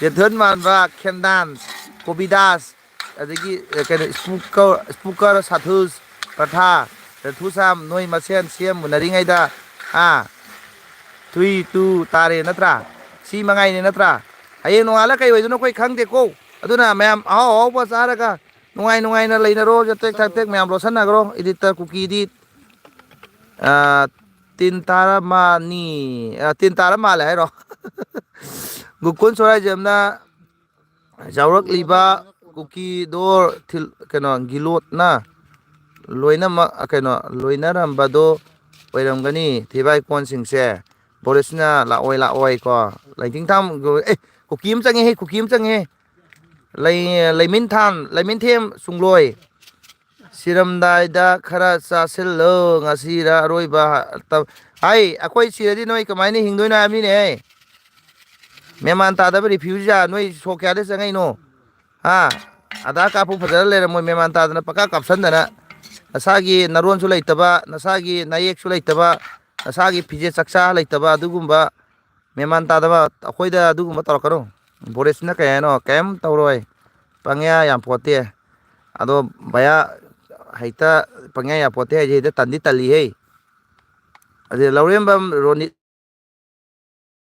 ꯌꯦꯟꯊꯨꯟ ꯃꯥꯟꯕ, ꯈꯦꯝꯗꯥꯟ, ꯀꯣꯕꯤꯗꯥꯁ, ꯑꯗꯒꯤ, ꯑ, ꯀꯩꯅꯣ, ꯁ꯭ꯄꯨꯀꯔ, ꯁ꯭ꯄꯨꯀꯔ, ꯁꯥꯊꯨꯁ, ꯄ꯭ꯔꯊꯥ, ꯔꯥꯙꯨꯁꯥꯝ, ꯅꯣꯏ ꯃꯁꯦꯟ ꯁꯦꯝ ꯃꯨꯟꯅꯔꯤꯉꯩꯗ, ꯑꯥ, ꯊꯨꯏ ꯇꯨ ꯇꯥꯔꯦ ꯅꯠꯇ꯭ꯔꯥ? ꯁꯤ ꯃꯉꯥꯏꯅꯦ ꯅꯠꯇ꯭ꯔꯥ? ꯍꯌꯦꯡ ꯅꯣꯡꯉꯥꯜꯂ ꯀꯩ ꯑꯣꯏꯗꯣꯏꯅꯣ ꯑꯩꯈꯣꯏ ꯈꯪꯗꯦꯀꯣ꯫ ꯑꯗꯨꯅ ꯃꯌꯥꯝ ꯑꯍꯥꯎ ꯑꯍꯥꯎꯕ ꯆꯥꯔꯒ ꯅꯨꯡꯉꯥꯏ ꯅꯨꯡꯉꯥꯏꯅ ꯂꯩꯅꯔꯣ, ꯆꯇꯦꯛ ꯊꯛꯇꯦꯛ ꯃꯌꯥꯝ ꯂꯣꯠꯁꯟꯅꯈ꯭ꯔꯣ꯫ ꯏꯗꯤꯠꯇ ꯀꯨꯀꯤꯗꯤ, ꯑ, ꯇꯤꯟ ꯇꯥꯔ ꯃꯥꯅꯤ, ꯑ, ꯇꯤꯟ ꯇꯥꯔ ꯃꯥꯜꯂꯦ ꯍꯥꯏꯔꯣ? ꯒꯣꯀꯨꯜ ꯁꯣꯔꯥꯏꯖꯝꯅ ꯌꯥꯎꯔꯛꯂꯤꯕ ꯀꯨꯀꯤꯗꯣ ꯊꯤꯜ-, ꯀꯩꯅꯣ, ꯒꯤꯂꯣꯠꯅ ꯂꯣꯏꯅꯃꯛ, ꯀꯩꯅꯣ, ꯂꯣꯏꯅꯔꯝꯕꯗꯣ ꯑꯣꯏꯔꯝꯒꯅꯤ, ꯊꯤꯕꯥꯏ ꯀꯣꯟꯁꯤꯡꯁꯦ꯫ ꯕꯣꯔꯤꯁꯅ ꯂꯥꯛꯑꯣꯏ, ꯂꯥꯛꯑꯣꯏ ꯀꯣ꯫ ꯂꯩꯊꯤꯡꯊꯥꯡ, ꯑꯦ, ꯀꯨꯀꯤ ꯑꯃ ꯆꯪꯉꯦꯍꯦ, ꯀꯨꯀꯤ ꯑꯃ ꯆꯪꯉꯦꯍꯦ꯫ ꯂꯩ-, ꯂꯩꯃꯤꯟꯊꯥꯟ, ꯂꯩꯃꯤꯟꯊꯦꯝ ꯆꯨꯡꯂꯣꯏ꯫ ꯁꯤꯔꯝꯗꯥꯏꯗ ꯈꯔ ꯆꯥꯁꯤꯜꯂꯣ, ꯉꯁꯤꯔ ꯑꯔꯣꯏꯕ ꯇꯧ-, ꯍꯥꯏ, ꯑꯩꯈꯣꯏ ꯁꯤꯔꯗꯤ ꯅꯣꯏ ꯀꯃꯥꯏꯅ ꯍꯤꯡꯗꯣꯏꯅꯣ ꯍꯥꯏꯕꯅꯤꯅꯦ꯫ ꯃꯦꯃꯥꯟ ꯇꯥꯗꯕ ꯔꯤꯐ꯭ꯌꯨꯖꯤꯗ ꯅꯣꯏ ꯁꯣꯛ ꯀꯌꯥꯗ ꯆꯪꯉꯛꯏꯅꯣ? ꯍꯥ? ꯑꯙꯥꯔ ꯀꯥꯔꯗꯄꯨ ꯐꯖꯅ ꯂꯩꯔꯝꯃꯣꯏ, ꯃꯦꯃꯥꯟ ꯇꯥꯗꯅ ꯄꯪꯀꯥꯞ ꯀꯥꯞꯁꯟꯗꯅ, ꯅꯁꯥꯒꯤ ꯅꯔꯣꯟꯁꯨ ꯂꯩꯇꯕ, ꯅꯁꯥꯒꯤ ꯅꯌꯦꯛꯁꯨ ꯂꯩꯇꯕ, ꯅꯁꯥꯒꯤ ꯐꯤꯖꯦꯠ ꯆꯛꯆꯥ ꯂꯩꯇꯕ, ꯑꯗꯨꯒꯨꯝꯕ ꯃꯦꯃꯥꯟ ꯇꯥꯗꯕ ꯑꯩꯈꯣꯏꯗ ꯑꯗꯨꯒꯨꯝꯕ ꯇꯧꯔꯛꯀꯅꯨ꯫ ꯕꯣꯔꯤꯁꯅ ꯀꯩ ꯍꯥꯏꯅꯣ? ꯀꯩꯝ ꯇꯧꯔꯣꯏ꯫ ꯄꯪꯌꯥ ꯌꯥꯝ ꯄꯣꯠꯇꯦ꯫ ꯑꯗꯣ ꯚꯌꯥ, ꯍꯦꯛꯇ ꯄꯪꯌꯥ ꯌꯥꯄꯣꯠꯇꯦ ꯍꯥꯏꯁꯦ ꯍꯦꯛꯇ ꯇꯟꯗꯤ ꯇꯜꯂꯤꯍꯦ꯫ ꯑꯗꯩ ꯂꯧꯔꯦꯝꯕꯝ ꯔꯣꯅꯤꯠ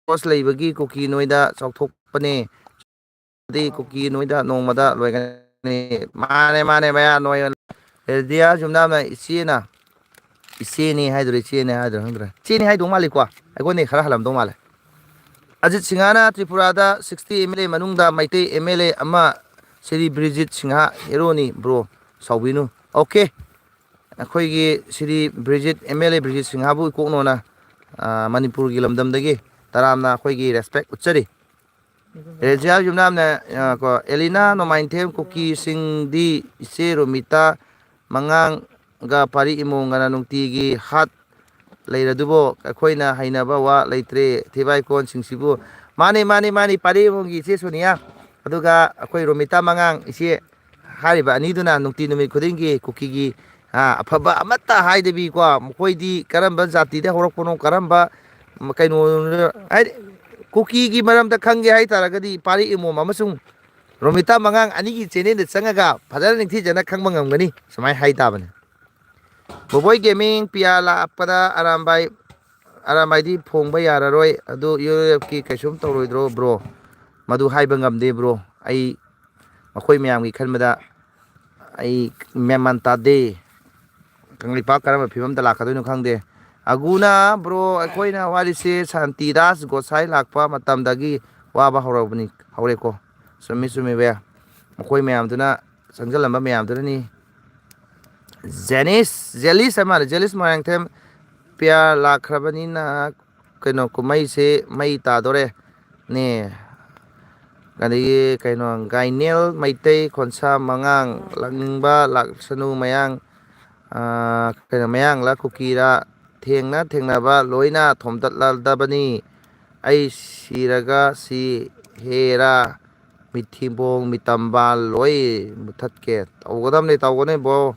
ꯄꯣꯁ ꯂꯩꯕꯒꯤ ꯀꯨꯀꯤ ꯅꯣꯏꯗ ꯆꯥꯎꯊꯣꯛꯄꯅꯦ꯫ ꯑꯗꯩ ꯀꯨꯀꯤ ꯅꯣꯏꯗ ꯅꯣꯡꯃꯗ ꯂꯣꯏꯒꯅꯤ꯫ ꯃꯥꯅꯦ, ꯃꯥꯅꯦ, ꯃꯌꯥ ꯅꯣꯏ꯫ ꯔꯦꯗꯤꯌꯥ ꯌꯨꯝꯅꯥꯝꯅ ꯏꯆꯦꯅ, ꯏꯆꯦꯅꯤ ꯍꯥꯏꯗꯣꯏꯔꯥ, ꯏꯆꯦꯅꯤ ꯍꯥꯏꯗꯣꯏꯔꯥ ꯈꯪꯗ꯭ꯔꯦ꯫ ꯏꯆꯦꯅꯤ ꯍꯥꯏꯗꯧ ꯃꯥꯜꯂꯤꯀꯣ꯫ ꯑꯩꯉꯣꯟꯗꯒꯤ ꯈꯔ ꯍꯜꯂꯝꯗꯧ ꯃꯥꯜꯂꯦ꯫ ꯑꯖꯤꯠ ꯁꯤꯡꯍꯥꯅ ꯇ꯭ꯔꯤꯄꯨꯔꯥꯗ sixty MLA ꯃꯅꯨꯡꯗ ꯃꯩꯇꯩ MLA ꯑꯃ, ꯁ꯭ꯔꯤ ꯕ꯭ꯔꯤꯖꯤꯠ ꯁꯤꯡꯍꯥ ꯍꯦꯔꯣꯅꯤ, ꯕ꯭ꯔꯣ꯫ ꯁꯥꯎꯕꯤꯅꯨ꯫ ꯑꯣꯀꯦ꯫ ꯑꯩꯈꯣꯏꯒꯤ ꯁ꯭ꯔꯤ ꯕ꯭ꯔꯤꯖꯤꯠ, MLA ꯕ꯭ꯔꯤꯖꯤꯠ ꯁꯤꯡꯍꯥꯕꯨ ꯏꯀꯣꯛꯅꯣꯅ, ꯑ, ꯃꯅꯤꯄꯨꯔꯒꯤ ꯂꯝꯗꯝꯗꯒꯤ ꯇꯔꯥꯝꯅ ꯑꯩꯈꯣꯏꯒꯤ respect ꯎꯠꯆꯔꯤ꯫ ꯔꯦꯖꯤꯌꯥ ꯌꯨꯝꯅꯥꯝꯅ, ꯑ, ꯀꯣ, ꯑꯦꯂꯤꯅꯥ ꯅꯣꯡꯃꯥꯏꯊꯦꯝ ꯀꯨꯀꯤꯁꯤꯡꯗꯤ ꯏꯆꯦ ꯔꯣꯃꯤꯇꯥ ꯃꯉꯥꯡꯒ ꯄꯥꯔꯤ ꯏꯃꯣꯡꯒꯅ ꯅꯨꯡꯇꯤꯒꯤ ꯍꯥꯠ ꯂꯩꯔꯗꯨꯕꯣ? ꯑꯩꯈꯣꯏꯅ ꯍꯩꯅꯕ ꯋꯥ ꯂꯩꯇ꯭ꯔꯦ꯫ ꯊꯤꯕꯥꯏ ꯀꯣꯟꯁꯤꯡꯁꯤꯕꯨ꯫ ꯃꯥꯅꯤ, ꯃꯥꯅꯤ, ꯃꯥꯅꯤ, ꯄꯥꯔꯤ ꯏꯃꯣꯡꯒꯤ ꯏꯆꯦ ꯁꯣꯅꯤꯌꯥ, ꯑꯗꯨꯒ ꯑꯩꯈꯣꯏ ꯔꯣꯃꯤꯇꯥ ꯃꯉꯥꯡ ꯏꯆꯦ ꯍꯥꯏꯔꯤꯕ ꯑꯅꯤꯗꯨꯅ ꯅꯨꯡꯇꯤ ꯅꯨꯃꯤꯠ ꯈꯨꯗꯤꯡꯒꯤ ꯀꯨꯀꯤꯒꯤ, ꯑ, ꯑꯐꯕ ꯑꯃꯠꯇ ꯍꯥꯏꯗꯕꯤꯀꯣ, ꯃꯈꯣꯏꯗꯤ ꯀꯔꯝꯕ ꯖꯥꯇꯤꯗ ꯍꯧꯔꯛꯄꯅꯣ, ꯀꯔꯝꯕ, ꯀꯩꯅꯣ, ꯍꯥꯏꯗꯤ ꯀꯨꯀꯤꯒꯤ ꯃꯔꯝꯗ ꯈꯪꯒꯦ ꯍꯥꯏꯇꯥꯔꯒꯗꯤ ꯄꯥꯔꯤ ꯏꯃꯣꯝ ꯑꯃꯁꯨꯡ ꯔꯣꯃꯤꯇꯥ ꯃꯉꯥꯡ ꯑꯅꯤꯒꯤ channelꯗ ꯆꯪꯉꯒ ꯐꯖꯅ ꯅꯤꯡꯊꯤꯖꯅ ꯈꯪꯕ ꯉꯝꯒꯅꯤ, ꯁꯨꯃꯥꯏꯅ ꯍꯥꯏ ꯇꯥꯕꯅꯤ꯫ ꯕꯣꯕꯣꯏ ꯒꯦꯃꯤꯡ ꯄꯤꯌꯥ ꯂꯥꯛꯄꯗ ꯑꯔꯥꯝꯕꯥꯏ, ꯑꯔꯥꯝꯕꯥꯏꯗꯤ ꯐꯣꯡꯕ ꯌꯥꯔꯔꯣꯏ꯫ ꯑꯗꯨ ULFꯀꯤ ꯀꯩꯁꯨꯝ ꯇꯧꯔꯣꯏꯗ꯭ꯔꯣ, ꯕ꯭ꯔꯣ? ꯃꯗꯨ ꯍꯥꯏꯕ ꯉꯝꯗꯦ, ꯕ꯭ꯔꯣ꯫ ꯑꯩ ꯃꯈꯣꯏ ꯃꯌꯥꯝꯒꯤ ꯈꯟꯕꯗ ꯑꯩ ꯃꯦꯟ ꯃꯥꯟ ꯇꯥꯗꯦ꯫ ꯀꯪꯂꯩꯄꯥꯛ ꯀꯔꯝꯕ ꯐꯤꯕꯝꯗ ꯂꯥꯛꯀꯗꯣꯏꯅꯣ ꯈꯪꯗꯦ꯫ ꯑꯒꯨꯅ, ꯕ꯭ꯔꯣ, ꯑꯩꯈꯣꯏꯅ ꯋꯥꯔꯤꯁꯦ ꯁꯥꯟꯇꯤꯗꯥꯁ ꯒꯣꯁꯥꯏ ꯂꯥꯛꯄ ꯃꯇꯝꯗꯒꯤ ꯋꯥꯕ ꯍꯧꯔꯕꯅꯤ, ꯍꯧꯔꯦꯀꯣ꯫ ꯆꯨꯝꯃꯤ, ꯆꯨꯝꯃꯤ, ꯕꯌꯥ꯫ ꯃꯈꯣꯏ ꯃꯌꯥꯝꯗꯨꯅ, ꯆꯪꯁꯤꯜꯂꯝꯕ ꯃꯌꯥꯝꯗꯨꯅꯅꯤ꯫ ꯖꯦꯅꯤꯁ, ꯖꯦꯂꯤꯁ ꯍꯥꯏ ꯃꯥꯜꯂꯦ, ꯖꯦꯂꯤꯁ ꯃꯣꯏꯔꯥꯡꯊꯦꯝ꯫ ꯄꯤꯌꯥꯔ ꯂꯥꯛꯈ꯭ꯔꯕꯅꯤꯅ ꯀꯩꯅꯣ ꯀꯨꯝꯍꯩꯁꯦ ꯃꯩ ꯇꯥꯗꯣꯔꯦ꯫ ꯅꯦ꯫ ꯑꯗꯒꯤ ꯀꯩꯅꯣ, ꯒꯥꯏꯅꯦꯜ ꯃꯩꯇꯩ ꯈꯣꯟꯁꯥ ꯃꯉꯥꯡ, ꯂꯥꯛꯅꯤꯡꯕ ꯂꯥꯛꯁꯅꯨ ꯃꯌꯥꯡ, ꯑꯥ, ꯀꯩꯅꯣ, ꯃꯌꯥꯡꯂ ꯀꯨꯀꯤꯔ, ꯊꯦꯡꯅ ꯊꯦꯡꯅꯕ ꯂꯣꯏꯅ ꯊꯣꯝꯗꯠꯂꯗꯕꯅꯤ꯫ ꯑꯩ ꯁꯤꯔꯒ ꯁꯤ ꯍꯦꯔꯥ, ꯃꯤꯊꯤꯕꯣꯡ ꯃꯤꯇꯝꯕꯥꯜ ꯂꯣꯏ ꯃꯨꯊꯠꯀꯦ꯫ ꯇꯧꯒꯗꯕꯅꯤ, ꯇꯧꯒꯅꯤ, ꯕ꯭ꯔꯣ꯫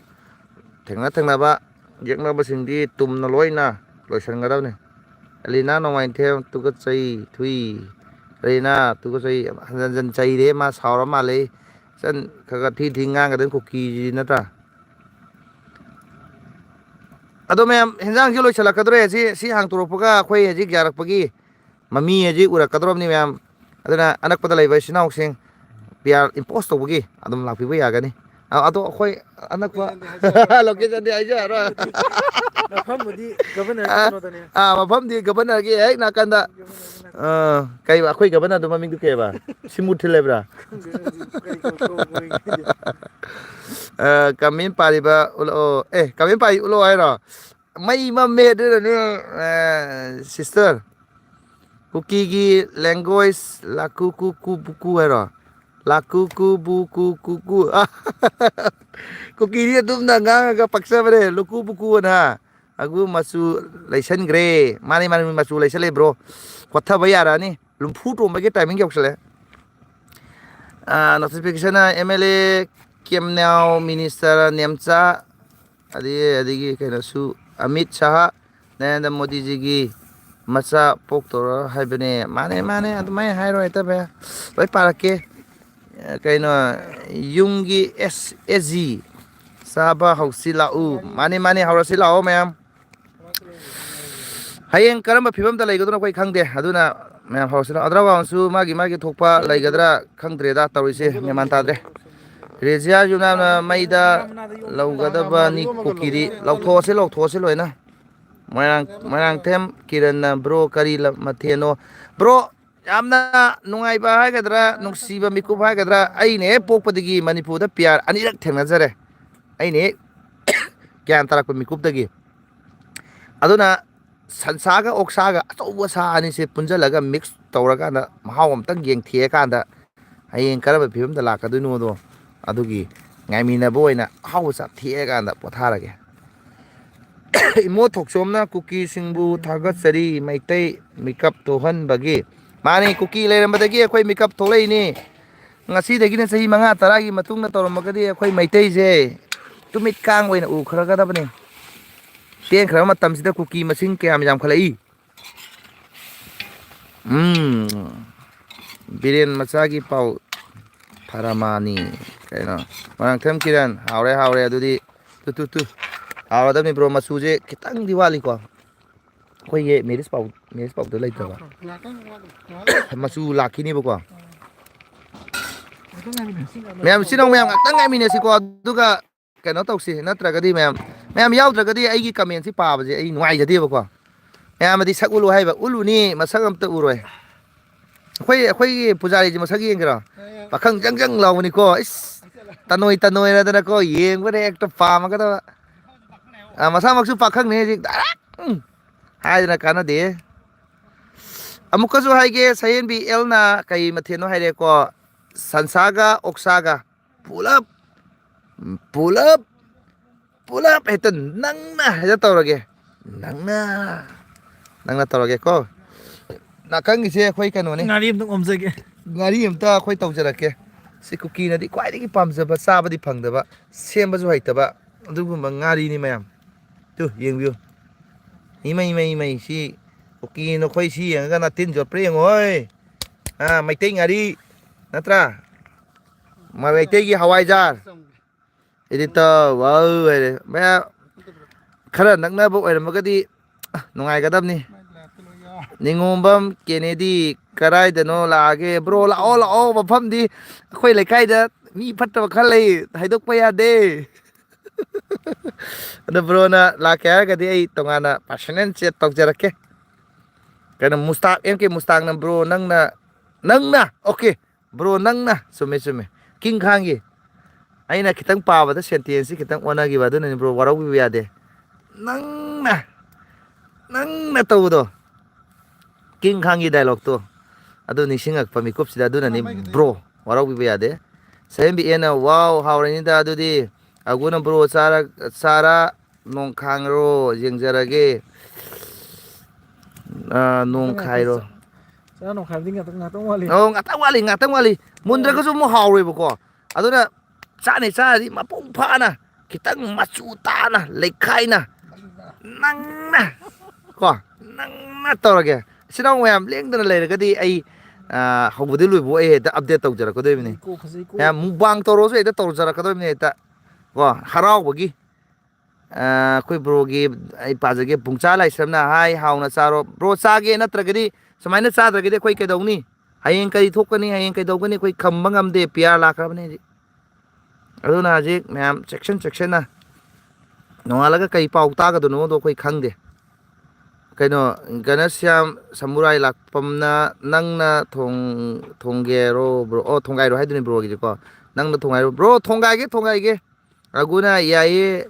ꯊꯦꯡꯅ ꯊꯦꯡꯅꯕ ꯌꯦꯛꯅꯕꯁꯤꯡꯗꯤ ꯇꯨꯝꯅ ꯂꯣꯏꯅ ꯂꯣꯏꯁꯤꯟꯒꯗꯕꯅꯤ꯫ ꯑꯂꯤꯅꯥ ꯅꯣꯡꯃꯥꯏꯊꯦꯝ, ꯇꯨꯀꯠꯆꯩ, ꯊꯨꯏ꯫ ꯑꯂꯤꯅꯥ, ꯇꯨꯀꯠꯆꯩ, ꯍꯟꯖꯟ ꯍꯟꯖꯟ ꯆꯩꯔꯦ, ꯃꯥ ꯁꯥꯎꯔ ꯃꯥꯜꯂꯦ꯫ ꯏꯆꯟ, ꯈꯔ ꯈꯔ ꯊꯤ ꯊꯤ ꯉꯥꯡꯒꯗꯕꯅꯤ, ꯀꯨꯀꯤꯁꯤ ꯅꯠꯇ꯭ꯔꯥ? ꯑꯗꯣ ꯃꯌꯥꯝ, ꯍꯦꯟꯖꯥꯡꯁꯦ ꯂꯣꯏꯁꯤꯜꯂꯛꯀꯗꯧꯔꯦ꯫ ꯁꯤ, ꯁꯤ ꯍꯥꯡꯇꯣꯔꯛꯄꯒ ꯑꯩꯈꯣꯏ ꯍꯧꯖꯤꯛ ꯌꯥꯔꯛꯄꯒꯤ ꯃꯃꯤ ꯍꯧꯖꯤꯛ ꯎꯔꯛꯀꯗꯧꯔꯕꯅꯤ ꯃꯌꯥꯝ꯫ ꯑꯗꯨꯅ ꯑꯅꯛꯄꯗ ꯂꯩꯕ ꯏꯆꯤꯟ ꯏꯅꯥꯎꯁꯤꯡ, ꯄꯤꯌꯥꯔ impose ꯇꯧꯕꯒꯤ ꯑꯗꯨꯝ ꯂꯥꯛꯄꯤꯕ ꯌꯥꯒꯅꯤ꯫ ꯑ- ꯑꯗꯣ ꯑꯩꯈꯣꯏ ꯑꯅꯛꯄ location ꯗꯤ ꯍꯥꯏꯖꯔꯔꯣꯏ꯫ ꯃꯐꯝꯕꯨꯗꯤ ꯒꯕꯔꯅꯔ ꯑꯥ, ꯀꯩꯅꯣꯗꯅꯦ꯫ ꯑꯥ, ꯃꯐꯝꯗꯤ ꯒꯕꯔꯅꯔꯒꯤ ꯍꯦꯛ ꯅꯥꯀꯟꯗ꯫ ꯑꯥ, ꯀꯩ ꯑꯩꯈꯣꯏ ꯒꯕꯔꯅꯔꯗꯣ ꯃꯃꯤꯡꯗꯨ ꯀꯩꯕ? ꯁꯤꯃꯨ ꯊꯤꯜ ꯍꯥꯏꯕ꯭ꯔꯥ? ꯈꯪꯗꯦ, ꯑꯗꯨꯗꯤ ꯀꯩ ꯀꯧ-, ꯀꯧꯕ ꯑꯣꯏꯒꯦ? ꯑ, ꯀꯃꯦꯟ ꯄꯥꯔꯤꯕ ꯎꯠꯂꯛꯑꯣ꯫ ꯑꯦ, ꯀꯃꯦꯟ ꯄꯥꯔꯤ ꯎꯠꯂꯛꯑꯣ ꯍꯥꯏꯔꯣ? ꯃꯩ ꯃꯝꯃꯦ ꯑꯗꯨꯅꯅꯦ, ꯑ, sister꯫ ꯀꯨꯀꯤꯒꯤ language ꯂꯥꯀꯨ ꯀꯨ ꯀꯨ ꯕꯨ ꯀꯨ ꯍꯥꯏꯔꯣ? ꯂꯥꯀꯨ ꯀꯨ ꯕꯨ ꯀꯨ ꯀꯨ ꯀꯨ꯫ ꯀꯨꯀꯤꯗꯤ ꯑꯗꯨꯝꯅ ꯉꯥꯡꯉꯒ ꯄꯛꯆꯕꯅꯦ, ꯂꯨꯀꯨ ꯕꯨꯀꯨ ꯑꯅ꯫ ꯑꯒꯨ ꯃꯆꯨ ꯂꯩꯁꯟꯈ꯭ꯔꯦ꯫ ꯃꯥꯅꯤ, ꯃꯥꯅꯤ, ꯃꯆꯨ ꯂꯩꯁꯜꯂꯦ, bro꯫ ꯀꯣꯠꯊꯕ ꯌꯥꯔꯛꯑꯅꯤ꯫ ꯂꯨꯝꯐꯨ ꯇꯣꯝꯕꯒꯤ timing ꯌꯧꯁꯜꯂꯛꯑꯦ꯫ ꯑꯥ, notification ꯅ M L A ꯀꯦꯝꯅꯥꯎ, minister Nemcha, ꯑꯗꯒꯤ, ꯑꯗꯒꯤ ꯀꯩꯅꯣꯁꯨ, ꯑꯃꯤꯠ ꯁꯥꯍ, ꯅꯔꯦꯟꯗ꯭ꯔ ꯃꯣꯗꯤꯖꯤꯒꯤ ꯃꯆꯥ ꯄꯣꯛꯇꯧꯔ ꯍꯥꯏꯕꯅꯦ꯫ ꯃꯥꯅꯦ, ꯃꯥꯅꯦ, ꯑꯗꯨꯃꯥꯏꯅ ꯍꯥꯏꯔꯣꯏ, ꯍꯦꯛꯇ ꯃꯌꯥꯝ ꯂꯣꯏ ꯄꯥꯔꯛꯀꯦ꯫ ꯑ, ꯀꯩꯅꯣ, ꯌꯨꯝꯒꯤ ꯑꯦꯁ ꯑꯦꯁ ꯖꯤ ꯆꯥꯕ ꯍꯧꯁꯤ ꯂꯥꯛꯎ꯫ ꯃꯥꯅꯤ, ꯃꯥꯅꯤ, ꯍꯧꯔꯁꯤ ꯂꯥꯛꯑꯣ ꯃꯌꯥꯝ꯫ ꯍꯌꯦꯡ ꯀꯔꯝꯕ ꯐꯤꯕꯝꯗ ꯂꯩꯒꯗꯣꯏꯅꯣ ꯑꯩꯈꯣꯏ ꯈꯪꯗꯦ, ꯑꯗꯨꯅ ꯃꯌꯥꯝ ꯍꯧꯔꯁꯤ ꯂꯥꯛꯑꯣ꯫ ꯑꯗ꯭ꯔꯥꯎꯒꯥꯎꯟꯁꯨ ꯃꯥꯒꯤ, ꯃꯥꯒꯤ ꯊꯣꯛꯄ ꯂꯩꯒꯗ꯭ꯔꯥ ꯈꯪꯗ꯭ꯔꯦꯗ ꯇꯧꯔꯤꯁꯦ, ꯃꯦꯟ ꯃꯥꯟ ꯇꯥꯗ꯭ꯔꯦ꯫ ꯔꯦꯖꯤꯌꯥ ꯌꯨꯅꯥꯝꯅ ꯃꯩꯗ ꯂꯧꯒꯗꯕꯅꯤ ꯀꯨꯀꯤꯗꯤ꯫ ꯂꯧꯊꯣꯛꯑꯁꯤ, ꯂꯧꯊꯣꯛꯑꯁꯤ ꯂꯣꯏꯅ꯫ ꯃꯣꯏꯔꯥꯡ-, ꯃꯣꯏꯔꯥꯡꯊꯦꯝ ꯀꯤꯔꯟꯅ, "Bro, ꯀꯔꯤ ꯂꯝ ꯃꯊꯦꯜꯅꯣ?" Bro, ꯌꯥꯝꯅ ꯅꯨꯡꯉꯥꯏꯕ ꯍꯥꯏꯒꯗ꯭ꯔꯥ, ꯅꯨꯡꯁꯤꯕ ꯃꯤꯀꯨꯞ ꯍꯥꯏꯒꯗ꯭ꯔꯥ, ꯑꯩꯅ ꯍꯦꯛ ꯄꯣꯛꯄꯗꯒꯤ ꯃꯅꯤꯄꯨꯔꯗ P R ꯑꯅꯤꯔꯛ ꯊꯦꯡꯅꯖꯔꯦ꯫ ꯑꯩꯅ ꯍꯦꯛ ꯒ꯭ꯌꯥꯟ ꯇꯥꯔꯛꯄ ꯃꯤꯀꯨꯞꯇꯒꯤ꯫ ꯑꯗꯨꯅ ꯁꯟꯁꯥꯒ ꯑꯣꯛꯁꯥꯒ ꯑꯆꯧꯕ ꯁꯥ ꯑꯅꯤꯁꯦ ꯄꯨꯟꯁꯤꯜꯂꯒ mix ꯇꯧꯔꯀꯥꯟꯗ ꯃꯍꯥꯎ ꯑꯝꯇꯪ ꯌꯦꯡꯊꯦꯛꯑꯀꯥꯟꯗ ꯍꯌꯦꯡ ꯀꯔꯝꯕ ꯐꯤꯕꯝꯗ ꯂꯥꯛꯀꯗꯣꯏꯅꯣꯗꯣ ꯑꯗꯨꯒꯤ ꯉꯥꯏꯃꯤꯟꯅꯕ ꯑꯣꯏꯅ ꯑꯍꯥꯎꯕ ꯆꯥꯊꯦꯛꯑꯀꯥꯟꯗ ꯄꯣꯊꯥꯔꯒꯦ꯫ ꯏꯃꯣ ꯊꯣꯛꯆꯣꯝꯅ ꯀꯨꯀꯤꯁꯤꯡꯕꯨ ꯊꯥꯒꯠꯆꯔꯤ ꯃꯩꯇꯩ ꯃꯤꯀꯞ ꯊꯣꯛꯍꯟꯕꯒꯤ꯫ ꯃꯥꯅꯤ, ꯀꯨꯀꯤ ꯂꯩꯔꯝꯕꯗꯒꯤ ꯑꯩꯈꯣꯏ ꯃꯤꯀꯞ ꯊꯣꯛꯂꯛꯏꯅꯤ꯫ ꯉꯁꯤꯗꯒꯤꯅ ꯆꯍꯤ ꯃꯉꯥ ꯇꯔꯥꯒꯤ ꯃꯇꯨꯡꯗ ꯇꯧꯔꯝꯃꯒꯗꯤ ꯑꯩꯈꯣꯏ ꯃꯩꯇꯩꯁꯦ ꯇꯨꯃꯤꯠ ꯀꯥꯡ ꯑꯣꯏꯅ ꯎꯈ꯭ꯔꯒꯗꯕꯅꯤ꯫ ꯇꯦꯟꯈ꯭ꯔꯕ ꯃꯇꯝꯁꯤꯗ ꯀꯨꯀꯤ ꯃꯁꯤꯡ ꯀꯌꯥꯝ ꯌꯥꯝꯈꯠꯂꯛꯏ? ꯎꯝ, ꯕꯤꯔꯦꯟ ꯃꯆꯥꯒꯤ ꯄꯥꯎ ꯐꯔꯃꯥꯅꯤ꯫ ꯀꯩꯅꯣ, ꯃꯣꯏꯔꯥꯡꯊꯦꯝ ꯀꯤꯔꯟ, ꯍꯥꯎꯔꯦ, ꯍꯥꯎꯔꯦ꯫ ꯑꯗꯨꯗꯤ ꯇꯨ, ꯇꯨ, ꯇꯨ꯫ ꯍꯥꯎꯔꯗꯕꯅꯤ, bro꯫ ꯃꯆꯨꯁꯦ ꯈꯤꯇꯪꯗꯤ ꯋꯥꯠꯂꯤꯀꯣ꯫ ꯑꯩꯈꯣꯏꯒꯤ marriage ꯄꯥꯎ-, marriage powder ꯂꯩꯇꯕ꯫ ꯉꯥꯛꯇꯪ ꯋꯥꯠꯂꯤ꯫ ꯉꯥꯏꯍꯥꯛ ꯂꯩꯔ꯫ ꯃꯆꯨ ꯂꯥꯛꯈꯤꯅꯦꯕꯀꯣ꯫ ꯃꯌꯥꯝ, ꯏꯆꯤꯟ ꯏꯅꯥꯎ ꯃꯌꯥꯝ ꯉꯥꯛꯇꯪ ꯉꯥꯏꯃꯤꯟꯅꯁꯤꯀꯣ, ꯑꯗꯨꯒ ꯀꯩꯅꯣ ꯇꯧꯁꯤ, ꯅꯠꯇ꯭ꯔꯒꯗꯤ ꯃꯌꯥꯝ, ꯃꯌꯥꯝ ꯌꯥꯎꯗ꯭ꯔꯒꯗꯤ ꯑꯩꯒꯤ ꯀꯃꯦꯟꯁꯤ ꯄꯥꯕꯁꯦ ꯑꯩ ꯅꯨꯡꯉꯥꯏꯖꯗꯦꯕꯀꯣ꯫ ꯃꯌꯥꯝ ꯑꯗꯤ ꯁꯛ ꯎꯠꯂꯨ ꯍꯥꯏꯕ, ꯎꯠꯂꯨꯅꯤ, ꯃꯁꯛ ꯑꯝꯇ ꯎꯔꯣꯏ꯫ ꯑꯩꯈꯣꯏ, ꯑꯩꯈꯣꯏꯒꯤ ꯄꯨꯖꯥꯔꯤꯁꯦ ꯃꯁꯛ ꯌꯦꯡꯒꯦꯔꯣ? ꯄꯥꯈꯪ ꯖꯪ ꯖꯪ ꯂꯥꯎꯕꯅꯤꯀꯣ, ꯏꯁ, ꯇꯅꯣꯏ ꯇꯅꯣꯏꯔꯗꯅꯀꯣ, ꯌꯦꯡꯕꯗ ꯍꯦꯛꯇ ꯄꯥꯝꯃꯒꯗꯕ꯫ ꯑ, ꯃꯁꯥꯃꯛꯁꯨ ꯄꯥꯈꯪꯅꯦ ꯍꯧꯖꯤꯛ, ꯗꯥꯏꯔꯦꯛ, ꯎꯝ, ꯍꯥꯏꯗꯅ ꯀꯥꯟꯅꯗꯦ꯫ ꯑꯃꯨꯛꯀꯁꯨ ꯍꯥꯏꯒꯦ, ꯁꯍꯦꯟꯕꯤ ꯑꯦꯜꯅ ꯀꯩ ꯃꯊꯦꯜꯅꯣ ꯍꯥꯏꯔꯦꯀꯣ, ꯁꯟꯁꯥꯒ ꯑꯣꯛꯁꯥꯒ ꯄꯨꯂꯞ, ꯄꯨꯂꯞ, ꯄꯨꯂꯞ ꯍꯦꯛꯇ ꯅꯪꯅ ꯍꯦꯛꯇ ꯇꯧꯔꯒꯦ꯫ ꯅꯪꯅ, ꯅꯪꯅ ꯇꯧꯔꯒꯦꯀꯣ꯫ ꯅꯥꯀꯟꯒꯤꯁꯦ ꯑꯩꯈꯣꯏ ꯀꯩꯅꯣꯅꯤ꯫ ꯉꯥꯔꯤ ꯑꯝꯇ ꯑꯣꯝꯖꯒꯦ꯫ ꯉꯥꯔꯤ ꯑꯝꯇ ꯑꯩꯈꯣꯏ ꯇꯧꯖꯔꯛꯀꯦ꯫ ꯁꯤ ꯀꯨꯀꯤꯅꯗꯤ ꯈ꯭ꯋꯥꯏꯗꯒꯤ ꯄꯥꯝꯖꯕ, ꯆꯥꯕꯗꯤ ꯐꯪꯗꯕ, ꯁꯦꯝꯕꯁꯨ ꯍꯩꯇꯕ, ꯑꯗꯨꯒꯨꯝꯕ ꯉꯥꯔꯤꯅꯤ ꯃꯌꯥꯝ꯫ ꯇꯨ, ꯌꯦꯡꯕꯤꯌꯨ꯫ ꯏꯃꯩ, ꯏꯃꯩ, ꯏꯃꯩ, ꯁꯤ ꯀꯨꯀꯤ ꯅꯈꯣꯏ ꯁꯤ ꯌꯦꯡꯉꯒ ꯅꯥꯇꯤꯟ ꯌꯣꯠꯄ꯭ꯔꯥ ꯌꯦꯡꯉꯣ, ꯍꯣꯏ꯫ ꯑꯥ, ꯃꯩꯇꯩ ꯉꯥꯔꯤ ꯅꯠꯇ꯭ꯔꯥ? ꯃꯩꯇꯩꯒꯤ ꯍꯋꯥꯏꯖꯥꯔ꯫ ꯏꯗꯤꯇꯔ, ꯋꯥꯎ ꯍꯥꯏꯔꯦ꯫ ꯃꯌꯥꯝ ꯈꯔ ꯅꯛꯅꯕ ꯑꯣꯏꯔꯝꯃꯒꯗꯤ, ꯑ, ꯅꯨꯡꯉꯥꯏꯒꯗꯕꯅꯤ꯫ ꯅꯤꯉꯣꯝꯕꯝ ꯀꯦꯅꯦꯗꯤ ꯀꯗꯥꯏꯗꯅꯣ ꯂꯥꯛꯑꯒꯦ? ꯕ꯭ꯔꯣ, ꯂꯥꯛꯑꯣ, ꯂꯥꯛꯑꯣ, ꯃꯐꯝꯗꯤ ꯑꯩꯈꯣꯏ ꯂꯩꯀꯥꯏꯗ ꯃꯤ ꯐꯠꯇꯕ ꯈꯔ ꯂꯩ, ꯍꯥꯏꯗꯣꯛꯄ ꯌꯥꯗꯦ꯫ ꯑꯗꯣ ꯕ꯭ꯔꯣꯅ ꯂꯥꯛꯀꯦ ꯍꯥꯏꯔꯒꯗꯤ ꯑꯩ ꯇꯣꯉꯥꯟꯅ ꯄꯥꯔꯁꯣꯅꯦꯜ ꯆꯦꯠ ꯇꯧꯖꯔꯛꯀꯦ꯫ ꯀꯩꯅꯣ, ꯃꯨꯁꯇꯥꯛ, ꯑꯦꯝ ꯀꯦ ꯃꯨꯁꯇꯥꯛꯅ, ꯕ꯭ꯔꯣ, ꯅꯪꯅ, ꯅꯪꯅ, ꯑꯣꯀꯦ, ꯕ꯭ꯔꯣ, ꯅꯪꯅ, ꯆꯨꯝꯃꯦ, ꯆꯨꯝꯃꯦ, ꯀꯤꯡ ꯈꯥꯡꯒꯤ꯫ ꯑꯩꯅ ꯈꯤꯇꯪ ꯄꯥꯕꯗ ꯁꯦꯟꯇꯦꯟꯁꯁꯤ ꯈꯤꯇꯪ ꯑꯣꯟꯅꯈꯤꯕ, ꯑꯗꯨꯅꯅꯤ ꯕ꯭ꯔꯣ, ꯋꯥꯔꯧꯕꯤꯕ ꯌꯥꯗꯦ꯫ ꯅꯪꯅ, ꯅꯪꯅ ꯇꯧꯕꯗꯣ, ꯀꯤꯡ ꯈꯥꯡꯒꯤ ꯗꯥꯏꯂꯣꯛꯇꯣ, ꯑꯗꯨ ꯅꯤꯡꯁꯤꯡꯉꯛꯄ ꯃꯤꯀꯨꯞꯁꯤꯗ, ꯑꯗꯨꯅꯅꯤ ꯕ꯭ꯔꯣ, ꯋꯥꯔꯧꯕꯤꯕ ꯌꯥꯗꯦ꯫ ꯁꯍꯦꯝꯕꯤ ꯑꯦꯅ, "ꯋꯥꯎ, ꯍꯥꯎꯔꯅꯤꯗ ꯑꯗꯨꯗꯤ꯫ ꯑꯒꯨꯅ ꯕ꯭ꯔꯣ ꯆꯥꯔ-, ꯆꯥꯔꯥ ꯅꯣꯡꯈꯥꯡꯔꯣ? ꯌꯦꯡꯖꯔꯒꯦ꯫ ꯑꯥ, ꯅꯣꯡꯈꯥꯏꯔꯣ?" ꯆꯔꯥ ꯅꯣꯡꯈꯥꯏꯕꯗꯤ ꯉꯥꯛꯇꯪ, ꯉꯥꯛꯇꯪ ꯋꯥꯠꯂꯤ꯫ ꯑꯣ, ꯉꯥꯛꯇꯪ ꯋꯥꯠꯂꯤ, ꯉꯥꯛꯇꯪ ꯋꯥꯠꯂꯤ꯫ ꯃꯨꯟꯗ꯭ꯔꯒꯁꯨ ꯑꯃꯨꯛ ꯍꯥꯎꯔꯣꯏꯕꯀꯣ꯫ ꯑꯗꯨꯅ ꯆꯥꯅꯤ ꯆꯥꯔꯗꯤ ꯃꯄꯨꯡ ꯐꯥꯅ, ꯈꯤꯇꯪ ꯃꯆꯨ ꯇꯥꯅ, ꯂꯩꯈꯥꯏꯅ, ꯅꯪꯅ, ꯀꯣ, ꯅꯪꯅ ꯇꯧꯔꯒꯦ꯫ ꯏꯆꯤꯟ ꯏꯅꯥꯎ ꯃꯌꯥꯝ ꯂꯦꯡꯗꯅ ꯂꯩꯔꯒꯗꯤ ꯑꯩ, ꯑ, ꯍꯧꯕꯗꯩ ꯂꯣꯏꯕꯧ ꯑꯩ ꯍꯦꯛꯇ update ꯇꯧꯖꯔꯛꯀꯗꯣꯏꯕꯅꯤ꯫ ꯐꯖꯩꯀꯣ, ꯐꯖꯩꯀꯣ꯫ ꯃꯌꯥꯝ mukbang ꯇꯧꯔꯁꯨ ꯍꯦꯛꯇ ꯇꯧꯖꯔꯛꯀꯗꯣꯏꯕꯅꯤ ꯍꯦꯛꯇ꯫ ꯀꯣ, ꯍꯔꯥꯎꯕꯒꯤ, ꯑ, ꯑꯩꯈꯣꯏ ꯕ꯭ꯔꯣꯒꯤ ꯑꯩ ꯄꯥꯖꯒꯦ꯫ ꯄꯨꯡꯆꯥ ꯂꯥꯏꯁ꯭ꯔꯝꯅ, "ꯍꯥꯏ, ꯍꯥꯎꯅ ꯆꯥꯔꯣ꯫ ꯕ꯭ꯔꯣ, ꯆꯥꯒꯦ ꯅꯠꯇ꯭ꯔꯒꯗꯤ ꯁꯨꯃꯥꯏꯅ ꯆꯥꯗ꯭ꯔꯒꯗꯤ ꯑꯩꯈꯣꯏ ꯀꯩꯗꯧꯅꯤ?" ꯍꯌꯦꯡ ꯀꯔꯤ ꯊꯣꯛꯀꯅꯤ, ꯍꯌꯦꯡ ꯀꯩꯗꯧꯒꯅꯤ, ꯑꯩꯈꯣꯏ ꯈꯝꯕ ꯉꯝꯗꯦ꯫ ꯄꯤ ꯑꯥꯔ ꯂꯥꯛꯈ꯭ꯔꯕꯅꯦ ꯍꯧꯖꯤꯛ꯫ ꯑꯗꯨꯅ ꯍꯧꯖꯤꯛ ꯃꯌꯥꯝ ꯆꯦꯛꯁꯤꯟ ꯆꯦꯛꯁꯤꯟꯅ, ꯅꯣꯡꯉꯥꯜꯂꯒ ꯀꯩ ꯄꯥꯎ ꯇꯥꯒꯗꯣꯏꯅꯣꯗꯣ ꯑꯩꯈꯣꯏ ꯈꯪꯗꯦ꯫ ꯀꯩꯅꯣ, ꯘꯅꯁ꯭ꯌꯥꯝ ꯁꯃꯨꯔꯥꯏ ꯂꯥꯛꯄꯝꯅ, "ꯅꯪꯅ ꯊꯣꯡ-, ꯊꯣꯡꯒꯦꯔꯣ ꯕ꯭ꯔꯣ?" ꯑꯣ, ꯊꯣꯡꯒꯥꯏꯔꯣ ꯍꯥꯏꯗꯨꯅꯤ ꯕ꯭ꯔꯣꯒꯤꯗꯤꯀꯣ꯫ "ꯅꯪꯅ ꯊꯣꯡꯒꯥꯏꯔꯣ ꯕ꯭ꯔꯣ?" "ꯊꯣꯡꯒꯥꯏꯒꯦ, ꯊꯣꯡꯒꯥꯏꯒꯦ꯫ ꯑꯒꯨꯅ ꯌꯥꯏꯌꯦ,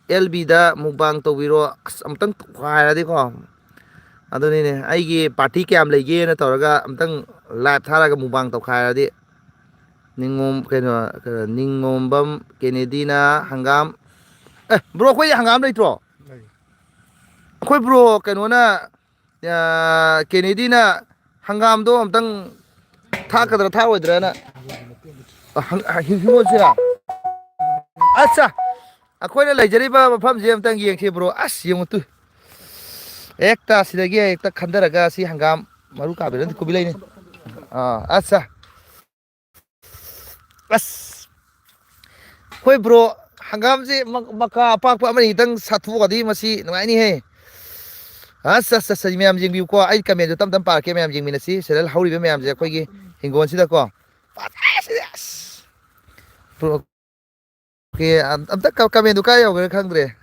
ꯑꯦꯜ ꯕꯤꯗ ꯃꯨꯛꯕꯥꯡ ꯇꯧꯕꯤꯔꯣ꯫" ꯑꯁ, ꯑꯃꯨꯛꯇꯪ ꯊꯣꯡꯒꯥꯏꯔꯗꯤꯀꯣ꯫ ꯑꯗꯨꯅꯤꯅꯦ, ꯑꯩꯒꯤ ꯄꯥꯔꯇꯤ ꯀꯌꯥꯝ ꯂꯩꯒꯦꯅ ꯇꯧꯔꯒ ꯑꯝꯇꯪ ꯂꯥꯏꯚ ꯊꯥꯔꯒ ꯃꯨꯛꯕꯥꯡ ꯇꯧꯈꯥꯏꯔꯗꯤ꯫ ꯅꯤꯡꯉꯣꯝ-, ꯀꯩꯅꯣ, ꯀꯩꯅꯣ, ꯅꯤꯡꯉꯣꯝꯕꯝ ꯀꯦꯅꯦꯗꯤꯅ ꯍꯪꯒꯥꯝ꯫ ꯑꯦ, ꯕ꯭ꯔꯣ, ꯑꯩꯈꯣꯏ ꯍꯪꯒꯥꯝ ꯂꯩꯇ꯭ꯔꯣ? ꯂꯩ꯫ ꯑꯩꯈꯣꯏ ꯕ꯭ꯔꯣ ꯀꯩꯅꯣꯅ, ꯑ, ꯀꯦꯅꯦꯗꯤꯅ ꯍꯪꯒꯥꯝꯗꯣ ꯑꯝꯇꯪ ꯊꯥꯛꯀꯗ꯭ꯔꯥ ꯊꯥꯛꯑꯣꯏꯗ꯭ꯔꯥꯅ꯫ ꯑ, ꯍꯪ-, ꯑ, ꯍꯤꯡ-, ꯍꯤꯡꯒꯣꯜꯁꯤꯔꯥ? ꯑꯠꯆꯥ, ꯑꯩꯈꯣꯏꯅ ꯂꯩꯖꯔꯤꯕ ꯃꯐꯝꯁꯦ ꯑꯝꯇꯪ ꯌꯦꯡꯁꯤ ꯕ꯭ꯔꯣ꯫ ꯑꯁ, ꯌꯦꯡꯉꯨ ꯇꯨ꯫ ꯍꯦꯛꯇ ꯁꯤꯗꯒꯤ ꯍꯦꯛꯇ ꯈꯟꯊꯔꯒ ꯁꯤ ꯍꯪꯒꯥꯝ ꯃꯔꯨ ꯀꯥꯕꯤꯔ ꯀꯣꯕꯤ ꯂꯩꯅꯤ꯫ ꯑꯥ, ꯑꯠꯆꯥ꯫ ꯑꯁ꯫ ꯍꯣꯏ ꯕ꯭ꯔꯣ, ꯍꯪꯒꯥꯝꯁꯦ ꯃ-, ꯃꯀꯥ ꯑꯄꯥꯛꯄ ꯑꯃꯅꯤꯗꯪ ꯁꯥꯊꯣꯛꯑꯗꯤ ꯃꯁꯤ ꯅꯨꯡꯉꯥꯏꯅꯤꯍꯦ꯫ ꯑꯁ, ꯑꯁ, ꯑꯁ, ꯃꯌꯥꯝ ꯌꯦꯡꯕꯤꯌꯨꯀꯣ꯫ ꯑꯩ ꯀꯃꯦꯟꯁꯨ ꯇꯞ ꯇꯞ ꯄꯥꯔꯛꯀꯦ, ꯃꯌꯥꯝ ꯌꯦꯡꯃꯤꯟꯅꯁꯤ꯫ ꯁꯤꯗ ꯍꯧꯔꯤꯕ ꯃꯌꯥꯝꯁꯦ ꯑꯩꯈꯣꯏꯒꯤ ꯍꯤꯡꯒꯣꯜꯁꯤꯗꯀꯣ꯫ ꯐꯖꯩ ꯁꯤꯗꯤ, ꯑꯁ꯫ ꯕ꯭ꯔꯣ, ꯑꯣꯀꯦ, ꯑꯝ-, ꯑꯝꯇ ꯀ-, ꯀꯃꯦꯟꯗꯨ ꯀꯥꯏ ꯌꯧꯈ꯭ꯔꯦ ꯈꯪꯗ꯭ꯔꯦ꯫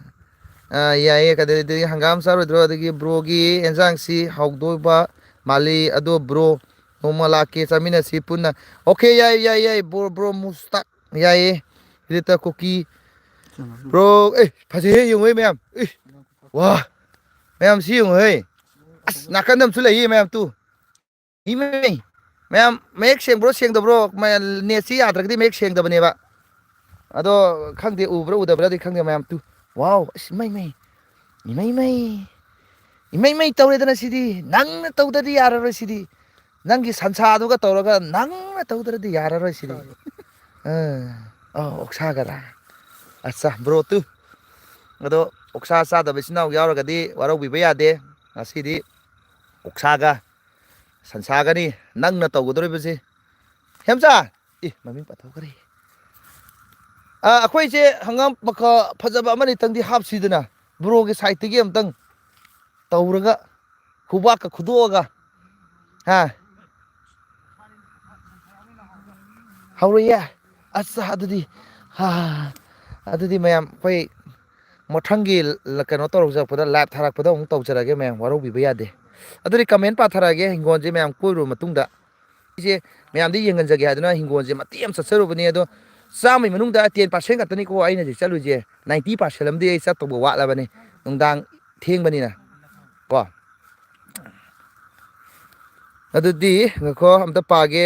ꯑ, ꯌꯥꯏꯌꯦ, ꯀꯗꯩꯗꯒꯤ ꯍꯪꯒꯥꯝ ꯆꯥꯔꯣꯏꯗ꯭ꯔꯣ? ꯑꯗꯒꯤ ꯕ꯭ꯔꯣꯒꯤ ꯑꯦꯟꯖꯥꯡꯁꯤ ꯍꯥꯎꯗꯣꯏꯕ ꯃꯥꯜꯂꯤ꯫ ꯑꯗꯣ ꯕ꯭ꯔꯣ, ꯅꯣꯡꯃ ꯂꯥꯛꯀꯦ, ꯆꯥꯃꯤꯟꯅꯁꯤ ꯄꯨꯟꯅ꯫ ꯑꯣꯀꯦ, ꯌꯥꯏ, ꯌꯥꯏ, ꯌꯥꯏ, ꯕ꯭ꯔꯣ, ꯕ꯭ꯔꯣ ꯃꯨꯁꯇꯥꯛ, ꯌꯥꯏꯌꯦ꯫ ꯔꯤꯇ ꯀꯨꯀꯤ꯫ ꯕ꯭ꯔꯣ, ꯑꯦ, ꯐꯖꯩꯍꯦ, ꯌꯦꯡꯉꯨꯍꯦ ꯃꯌꯥꯝ꯫ ꯑꯦ, ꯋꯥ, ꯃꯌꯥꯝ ꯁꯤ ꯌꯦꯡꯉꯨꯍꯦ꯫ ꯑꯁ, ꯅꯥꯀꯟꯗ ꯑꯃꯁꯨ ꯂꯩꯌꯦ ꯃꯌꯥꯝ, ꯇꯨ꯫ ꯏꯃꯩ! ꯃꯌꯥꯝ, ꯃꯌꯦꯛ ꯁꯦꯡꯕ꯭ꯔꯣ, ꯁꯦꯡꯗꯕ꯭ꯔꯣ? ꯃ-, ꯅꯦꯠꯁꯤ ꯌꯥꯗ꯭ꯔꯒꯗꯤ ꯃꯌꯦꯛ ꯁꯦꯡꯗꯕꯅꯦꯕ꯫ ꯑꯗꯣ ꯈꯪꯗꯦ, ꯎꯕ꯭ꯔꯥ ꯎꯗꯕ꯭ꯔꯥꯗꯤ ꯈꯪꯗꯦ, ꯃꯌꯥꯝ ꯇꯨ꯫ ꯋꯥꯎ! ꯑꯁ, ꯏꯃꯩ ꯃꯩ! ꯏꯃꯩ ꯃꯩ! ꯏꯃꯩ ꯃꯩ ꯇꯧꯔꯦꯗꯅ ꯁꯤꯗꯤ! ꯅꯪꯅ ꯇꯧꯗꯗꯤ ꯌꯥꯔꯔꯣꯏ ꯁꯤꯗꯤ! ꯅꯪꯒꯤ ꯁꯟꯁꯥꯗꯨꯒ ꯇꯧꯔꯒ ꯅꯪꯅ ꯇꯧꯗ꯭ꯔꯗꯤ ꯌꯥꯔꯔꯣꯏ ꯁꯤꯗꯤ! ꯑ, ꯑ, ꯑꯣꯛꯁꯥꯒꯔꯥ? ꯑꯠꯆꯥ, ꯕ꯭ꯔꯣ ꯇꯨ꯫ ꯑꯗꯣ ꯑꯣꯛꯁꯥ ꯆꯥꯗꯕ ꯏꯆꯤꯟ ꯏꯅꯥꯎ ꯌꯥꯎꯔꯒꯗꯤ ꯋꯥꯔꯧꯕꯤꯕ ꯌꯥꯗꯦ꯫ ꯉꯁꯤꯗꯤ ꯑꯣꯛꯁꯥꯒ ꯁꯟꯁꯥꯒꯅꯤ ꯅꯪꯅ ꯇꯧꯒꯗꯧꯔꯤꯕꯁꯤ꯫ ꯍꯦꯝꯆꯥ! ꯏ, ꯃꯃꯤꯡ ꯄꯠꯊꯣꯛꯈ꯭ꯔꯦ꯫ ꯑ, ꯑꯩꯈꯣꯏꯁꯦ ꯍꯪꯒꯥꯝ ꯃꯈꯥ ꯐꯖꯕ ꯑꯃꯅꯤꯇꯪꯗꯤ ꯍꯥꯞꯁꯤꯗꯅ, ꯕ꯭ꯔꯣꯒꯤ ꯁꯥꯏꯠꯇꯒꯤ ꯑꯝꯇꯪ ꯇꯧꯔꯒ, ꯈꯨꯕꯥꯛꯀ ꯈꯨꯗꯣꯛꯑꯒ, ꯍꯥ? ꯍꯧꯔꯛꯑꯦ꯫ ꯑꯁ, ꯑꯗꯨꯗꯤ, ꯍꯥ, ꯑꯗꯨꯗꯤ ꯃꯌꯥꯝ ꯑꯩꯈꯣꯏ ꯃꯊꯪꯒꯤ ꯂ-, ꯀꯩꯅꯣ ꯇꯧꯔꯛꯄꯗ, ꯂꯥꯏꯚ ꯊꯥꯔꯛꯄꯗ ꯑꯃꯨꯛ ꯇꯧꯖꯔꯒꯦ ꯃꯌꯥꯝ, ꯋꯥꯔꯧꯕꯤꯕ ꯌꯥꯗꯦ꯫ ꯑꯗꯨꯗꯤ ꯀꯃꯦꯟ ꯄꯥꯊꯔꯛꯑꯒꯦ, ꯍꯤꯡꯒꯣꯜꯁꯦ ꯃꯌꯥꯝ ꯀꯣꯏꯔꯨꯔ ꯃꯇꯨꯡꯗ꯫ ꯑꯩꯁꯦ ꯃꯌꯥꯝꯗ ꯌꯦꯡꯍꯟꯖꯒꯦ ꯍꯥꯏꯗꯨꯅ ꯍꯤꯡꯒꯣꯜꯁꯦ ꯃꯇꯦꯛ ꯑꯃ ꯆꯠꯆꯔꯨꯕꯅꯤ, ꯑꯗꯣ ꯆꯥꯝꯃꯩ ꯃꯅꯨꯡꯗ ten percent ꯈꯛꯇꯅꯤꯀꯣ ꯑꯩꯅ ꯍꯧꯖꯤꯛ ꯆꯠꯂꯨꯏꯁꯦ, ninety percent ꯑꯃꯗꯤ ꯑꯩ ꯆꯠꯇꯧꯕ ꯋꯥꯠꯂꯕꯅꯤ, ꯅꯨꯡꯗꯥꯡ ꯊꯦꯡꯕꯅꯤꯅ ꯀꯣ꯫ ꯑꯗꯨꯗꯤ ꯉꯥꯏꯈꯣ, ꯑꯝꯇ ꯄꯥꯒꯦ꯫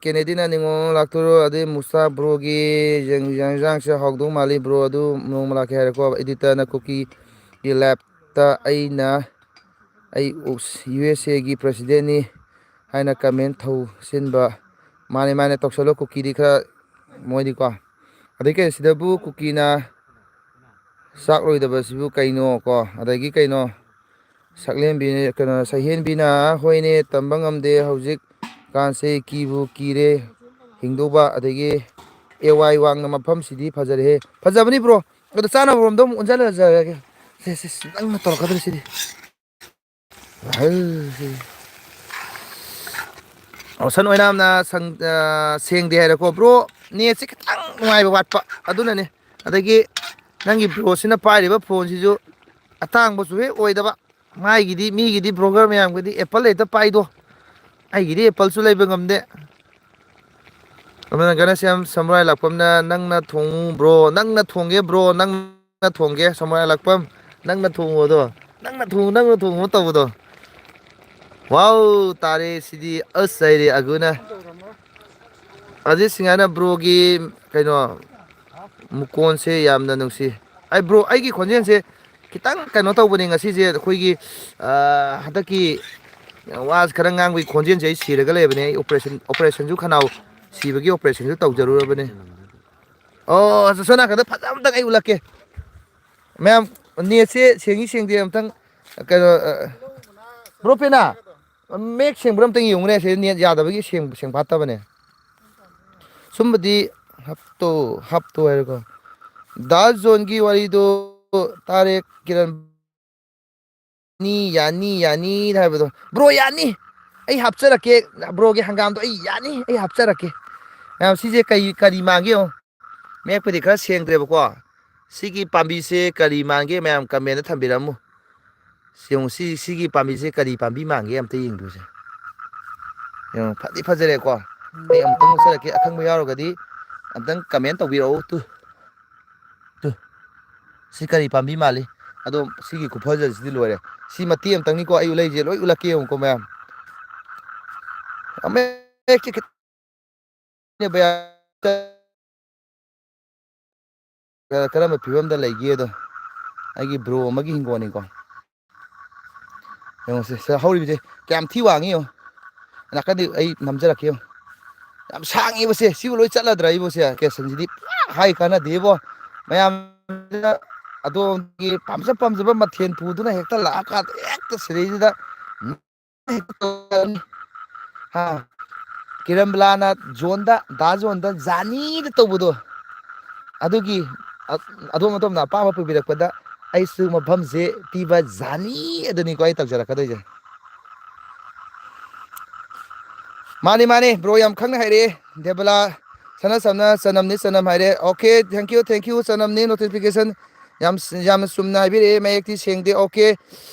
ꯀꯦꯅꯦꯗꯤꯅ ꯅꯤꯉꯣꯜ ꯂꯥꯛꯇꯣꯏꯔꯣ? ꯑꯗꯩ ꯃꯨꯁꯥ ꯕ꯭ꯔꯣꯒꯤ ꯌꯦꯟ-, ꯌꯦꯟꯖꯥꯡꯁꯦ ꯍꯥꯎꯗꯧ ꯃꯥꯜꯂꯤ ꯕ꯭ꯔꯣ, ꯑꯗꯨ ꯅꯣꯡꯃ ꯂꯥꯛꯀꯦ ꯍꯥꯏꯔꯦꯀꯣ꯫ ꯏꯗꯤꯇꯔꯅ ꯀꯨꯀꯤꯒꯤ ꯂꯥꯏꯞꯇ ꯑꯩꯅ, ꯑꯩ ꯌꯨ ꯑꯦꯁ ꯑꯦꯒꯤ ꯄ꯭ꯔꯁꯤꯗꯦꯟꯅꯤ ꯍꯥꯏꯅ ꯀꯃꯦꯟ ꯊꯧꯁꯤꯟꯕ꯫ ꯃꯥꯅꯦ, ꯃꯥꯅꯦ, ꯇꯧꯁꯜꯂꯣ꯫ ꯀꯨꯀꯤꯗꯤ ꯈꯔ ꯃꯣꯏꯗꯤꯀꯣ꯫ ꯑꯗꯩ ꯀꯩꯅꯣ, ꯁꯤꯗꯕꯨ ꯀꯨꯀꯤꯅ ꯆꯥꯛ ꯂꯣꯏꯗꯕꯁꯤꯕꯨ ꯀꯩꯅꯣ ꯀꯣ? ꯑꯗꯒꯤ ꯀꯩꯅꯣ, ꯁꯛꯂꯦꯟꯕꯤ, ꯀꯩꯅꯣ, ꯁꯛꯍꯦꯟꯕꯤꯅ, "ꯍꯣꯏꯅꯦ, ꯇꯝꯕ ꯉꯝꯗꯦ, ꯍꯧꯖꯤꯛ ꯀꯥꯟꯁꯦ ꯀꯤꯕꯨ ꯀꯤꯔꯦ ꯍꯤꯡꯗꯧꯕ"꯫ ꯑꯗꯒꯤ ꯑꯦ ꯋꯥꯏ ꯋꯥꯡꯅ, "ꯃꯐꯝꯁꯤꯗꯤ ꯐꯖꯔꯦꯍꯦ"꯫ ꯐꯖꯕꯅꯤ ꯕ꯭ꯔꯣ, ꯑꯗꯣ ꯆꯥꯅꯕꯔꯣꯝꯗ ꯑꯃꯨꯛ ꯑꯣꯟꯁꯤꯜꯂꯖꯔꯒꯦ꯫ ꯁꯦ, ꯁꯦ, ꯁꯦ, ꯅꯪꯅ ꯇꯧꯔꯛꯀꯗꯧꯔꯤ ꯁꯤꯗꯤ꯫ ꯑꯣꯁꯟ ꯑꯣꯏꯅꯥꯝꯅ ꯁꯪ-, ꯑ, ꯁꯦꯡꯗꯦ ꯍꯥꯏꯔꯦꯀꯣ꯫ ꯕ꯭ꯔꯣ, ꯅꯦꯠꯁꯦ ꯈꯤꯇꯪ ꯅꯨꯡꯉꯥꯏꯕ ꯋꯥꯠꯄ ꯑꯗꯨꯅꯅꯦ꯫ ꯑꯗꯒꯤ ꯅꯪꯒꯤ ꯕ꯭ꯔꯣꯁꯤꯅ ꯄꯥꯏꯔꯤꯕ ꯐꯣꯟꯁꯤꯁꯨ ꯑꯇꯥꯡꯕꯁꯨ ꯍꯦꯛ ꯑꯣꯏꯗꯕ꯫ ꯃꯥꯏꯒꯤꯗꯤ, ꯃꯤꯒꯤꯗꯤ ꯕ꯭ꯂꯣꯒꯔ ꯃꯌꯥꯝꯒꯤꯗꯤ ꯑꯦꯄꯜ ꯍꯦꯛꯇ ꯄꯥꯏꯗꯣ꯫ ꯑꯩꯒꯤꯗꯤ ꯑꯦꯄꯜꯁꯨ ꯂꯩꯕ ꯉꯝꯗꯦ꯫ ꯑꯃꯅ ꯒꯅꯁ꯭ꯌꯥꯝ ꯁꯃꯨꯔꯥꯏ ꯂꯥꯛꯄꯝꯅ, "ꯅꯪꯅ ꯊꯣꯡꯉꯨ ꯕ꯭ꯔꯣ, ꯅꯪꯅ ꯊꯣꯡꯒꯦ ꯕ꯭ꯔꯣ, ꯅꯪꯅ ꯊꯣꯡꯒꯦ ꯁꯃꯨꯔꯥꯏ ꯂꯥꯛꯄꯝ, ꯅꯪꯅ ꯊꯣꯡꯉꯨ ꯑꯗꯣ, ꯅꯪꯅ ꯊꯣꯡꯉꯨ, ꯅꯪꯅ ꯊꯣꯡꯉꯨ" ꯇꯧꯕꯗꯣ꯫ ꯋꯥꯎ, ꯇꯥꯔꯦ ꯁꯤꯗꯤ, ꯑꯁ ꯍꯥꯏꯔꯦ ꯑꯒꯨꯅ꯫ ꯑꯖꯤꯠ ꯁꯤꯡꯍꯥꯅ ꯕ꯭ꯔꯣꯒꯤ ꯀꯩꯅꯣ, ꯃꯨꯀꯣꯟꯁꯦ ꯌꯥꯝꯅ ꯅꯨꯡꯁꯤ꯫ ꯑꯩ ꯕ꯭ꯔꯣ, ꯑꯩꯒꯤ ꯈꯣꯟꯖꯦꯜꯁꯦ ꯈꯤꯇꯪ ꯀꯩꯅꯣ ꯇꯧꯕꯅꯦ ꯉꯁꯤꯁꯦ, ꯑꯩꯈꯣꯏꯒꯤ, ꯑ, ꯍꯟꯗꯛꯀꯤ ꯋꯥꯁꯦ ꯈꯔ ꯉꯥꯡꯕꯒꯤ ꯈꯣꯟꯖꯦꯜꯁꯦ ꯑꯩ ꯁꯤꯔꯒ ꯂꯩꯕꯅꯦ꯫ ꯑꯩ ꯑꯣꯄꯔꯦꯁꯟ, ꯑꯣꯄꯔꯦꯁꯟꯁꯨ ꯈꯅꯥꯎ ꯁꯤꯕꯒꯤ ꯑꯣꯄꯔꯦꯁꯟꯁꯨ ꯇꯧꯖꯔꯨꯔꯕꯅꯦ꯫ ꯑꯣ, ꯑꯁ, ꯁꯣꯝ ꯅꯥꯀꯟꯗ ꯐꯖꯕ ꯑꯝꯇꯪ ꯑꯩ ꯎꯠꯂꯛꯀꯦ꯫ ꯃꯌꯥꯝ, ꯅꯦꯠꯁꯦ ꯁꯦꯡꯉꯤ ꯁꯦꯡꯗꯦ ꯑꯝꯇꯪ, ꯀꯩꯅꯣ, ꯑ, ꯕ꯭ꯔꯣ ꯄꯦꯅꯥ, ꯃꯌꯦꯛ ꯁꯦꯡꯕ꯭ꯔꯥ ꯑꯝꯇꯪ ꯌꯦꯡꯉꯨꯅꯦ꯫ ꯁꯤꯗ ꯅꯦꯠ ꯌꯥꯗꯕꯒꯤ ꯁꯦꯡ-, ꯁꯦꯡꯐꯥꯠꯇꯕꯅꯦ꯫ ꯁꯨꯝꯕꯗꯤ ꯍꯥꯞꯇꯣ, ꯍꯥꯞꯇꯣ ꯍꯥꯏꯔꯦꯀꯣ꯫ ꯗꯥ ꯖꯣꯟꯒꯤ ꯋꯥꯔꯤꯗꯣ ꯇꯥꯔꯦ, ꯀꯤꯔꯟ꯫ ꯌꯥꯅꯤ, ꯌꯥꯅꯤ, ꯌꯥꯅꯤ ꯍꯥꯏꯕꯗꯣ꯫ ꯕ꯭ꯔꯣ, ꯌꯥꯅꯤ꯫ ꯑꯩ ꯍꯥꯞꯆꯔꯛꯀꯦ꯫ ꯕ꯭ꯔꯣꯒꯤ ꯍꯪꯒꯥꯝꯗꯣ ꯑꯩ ꯌꯥꯅꯤ, ꯑꯩ ꯍꯥꯞꯆꯔꯛꯀꯦ꯫ ꯃꯌꯥꯝ, ꯁꯤꯁꯦ ꯀꯩ, ꯀꯔꯤ ꯃꯥꯟꯒꯦ ꯌꯦꯡꯉꯣ꯫ ꯃꯌꯦꯛꯄꯨꯗꯤ ꯈꯔ ꯁꯦꯡꯗ꯭ꯔꯦꯕꯀꯣ꯫ ꯁꯤꯒꯤ ꯄꯥꯝꯕꯤꯁꯦ ꯀꯔꯤ ꯃꯥꯟꯒꯦ, ꯃꯌꯥꯝ comment ꯊꯝꯕꯤꯔꯝꯃꯨ꯫ ꯁꯤ ꯌꯦꯡꯉꯨ, ꯁꯤ, ꯁꯤꯒꯤ ꯄꯥꯝꯕꯤꯁꯦ ꯀꯔꯤ ꯄꯥꯝꯕꯤ ꯃꯥꯟꯒꯦ ꯑꯝꯇ ꯌꯦꯡꯕꯤꯌꯨꯁꯦ꯫ ꯌꯦꯡꯉꯨ, ꯐꯗꯤ ꯐꯖꯔꯦꯀꯣ꯫ ꯑꯩ ꯑꯃꯨꯛꯇꯪ ꯎꯠꯆꯔꯛꯀꯦ, ꯑꯈꯪꯕ ꯌꯥꯎꯔꯒꯗꯤ ꯑꯝꯇꯪ comment ꯇꯧꯕꯤꯔꯛꯎ꯫ Two, two. ꯁꯤ ꯀꯔꯤ ꯄꯥꯝꯕꯤ ꯃꯥꯜꯂꯤ? ꯑꯗꯣ ꯁꯤꯒꯤ ꯈꯨꯐꯖꯁꯤꯗꯤ ꯂꯣꯏꯔꯦ꯫ ꯁꯤ ꯃꯇꯦꯛ ꯑꯃꯇꯪꯅꯤꯀꯣ ꯑꯩ ꯎꯠꯂꯛꯏꯁꯦ, ꯂꯣꯏ ꯎꯠꯂꯛꯀꯦ ꯌꯦꯡꯉꯨꯀꯣ ꯃꯌꯥꯝ꯫ ꯃꯌꯦꯛꯁꯦ ꯈꯤꯇꯪ ꯀꯔꯝꯕ ꯐꯤꯕꯝꯗ ꯂꯩꯒꯦꯗꯣ꯫ ꯑꯩꯒꯤ bro ꯑꯃꯒꯤ ꯍꯤꯡꯒꯣꯜꯅꯤꯀꯣ꯫ ꯌꯦꯡꯉꯨꯁꯦ, ꯁꯤꯗ ꯍꯧꯔꯤꯕꯁꯦ ꯀꯌꯥꯝ ꯊꯤ ꯋꯥꯡꯉꯤ ꯌꯦꯡꯉꯨ꯫ ꯅꯥꯀꯟꯗꯤ ꯑꯩ ꯅꯝꯖꯔꯛꯀꯦ ꯌꯦꯡꯉꯨ꯫ ꯌꯥꯝ ꯁꯥꯡꯉꯤꯕꯁꯦ, ꯁꯤꯕꯨ ꯂꯣꯏ ꯆꯠꯂꯗ꯭ꯔꯥ ꯑꯩꯕꯨ? ꯁꯦ, ꯀꯦꯁꯟꯁꯤꯗꯤ ꯄꯨꯔꯥ ꯍꯥꯏ ꯀꯥꯟꯅꯗꯦꯕꯣ꯫ ꯃꯌꯥꯝꯗ ꯑꯗꯣꯝꯒꯤ ꯄꯥꯝꯖ ꯄꯥꯝꯖꯕ ꯃꯊꯦꯜ ꯄꯨꯗꯨꯅ ꯍꯦꯛꯇ ꯂꯥꯛꯑꯀꯥꯟꯗ ꯍꯦꯛꯇ ꯁꯤꯗꯩꯁꯤꯗ ꯍꯦꯛꯇ ꯇꯧꯔꯛꯑꯅꯤ꯫ ꯍꯥ? ꯀꯤꯔꯟꯕꯂꯥꯅ ꯖꯣꯟꯗ, ꯗꯥ ꯖꯣꯟꯗ ꯖꯥꯅꯤꯗ ꯇꯧꯕꯗꯣ, ꯑꯗꯨꯒꯤ ꯑ-, ꯑꯗꯣꯝ ꯑꯗꯣꯝꯅ ꯑꯄꯥꯝꯕ ꯄꯨꯕꯤꯔꯛꯄꯗ ꯑꯩꯁꯨ ꯃꯐꯝꯁꯦ ꯄꯤꯕ ꯖꯥꯅꯤ ꯑꯗꯨꯅꯤꯀꯣ ꯑꯩ ꯇꯧꯖꯔꯛꯀꯗꯣꯏꯁꯦ꯫ ꯃꯥꯅꯤ, ꯃꯥꯅꯤ, bro ꯌꯥꯝ ꯈꯪꯅ ꯍꯥꯏꯔꯛꯑꯦ꯫ ꯗꯦꯕꯂꯥ, ꯁꯅꯥ ꯁꯝꯅ ꯆꯅꯝꯅꯤ, ꯆꯅꯝ ꯍꯥꯏꯔꯦ꯫ Okay, thank you, thank you, ꯆꯅꯝꯅꯤ, notification꯫ ꯌꯥꯝ, ꯌꯥꯝꯅ ꯆꯨꯝꯅ ꯍꯥꯏꯕꯤꯔꯛꯑꯦ, ꯃꯌꯦꯛꯇꯤ ꯁꯦꯡꯗꯦ꯫ Okay,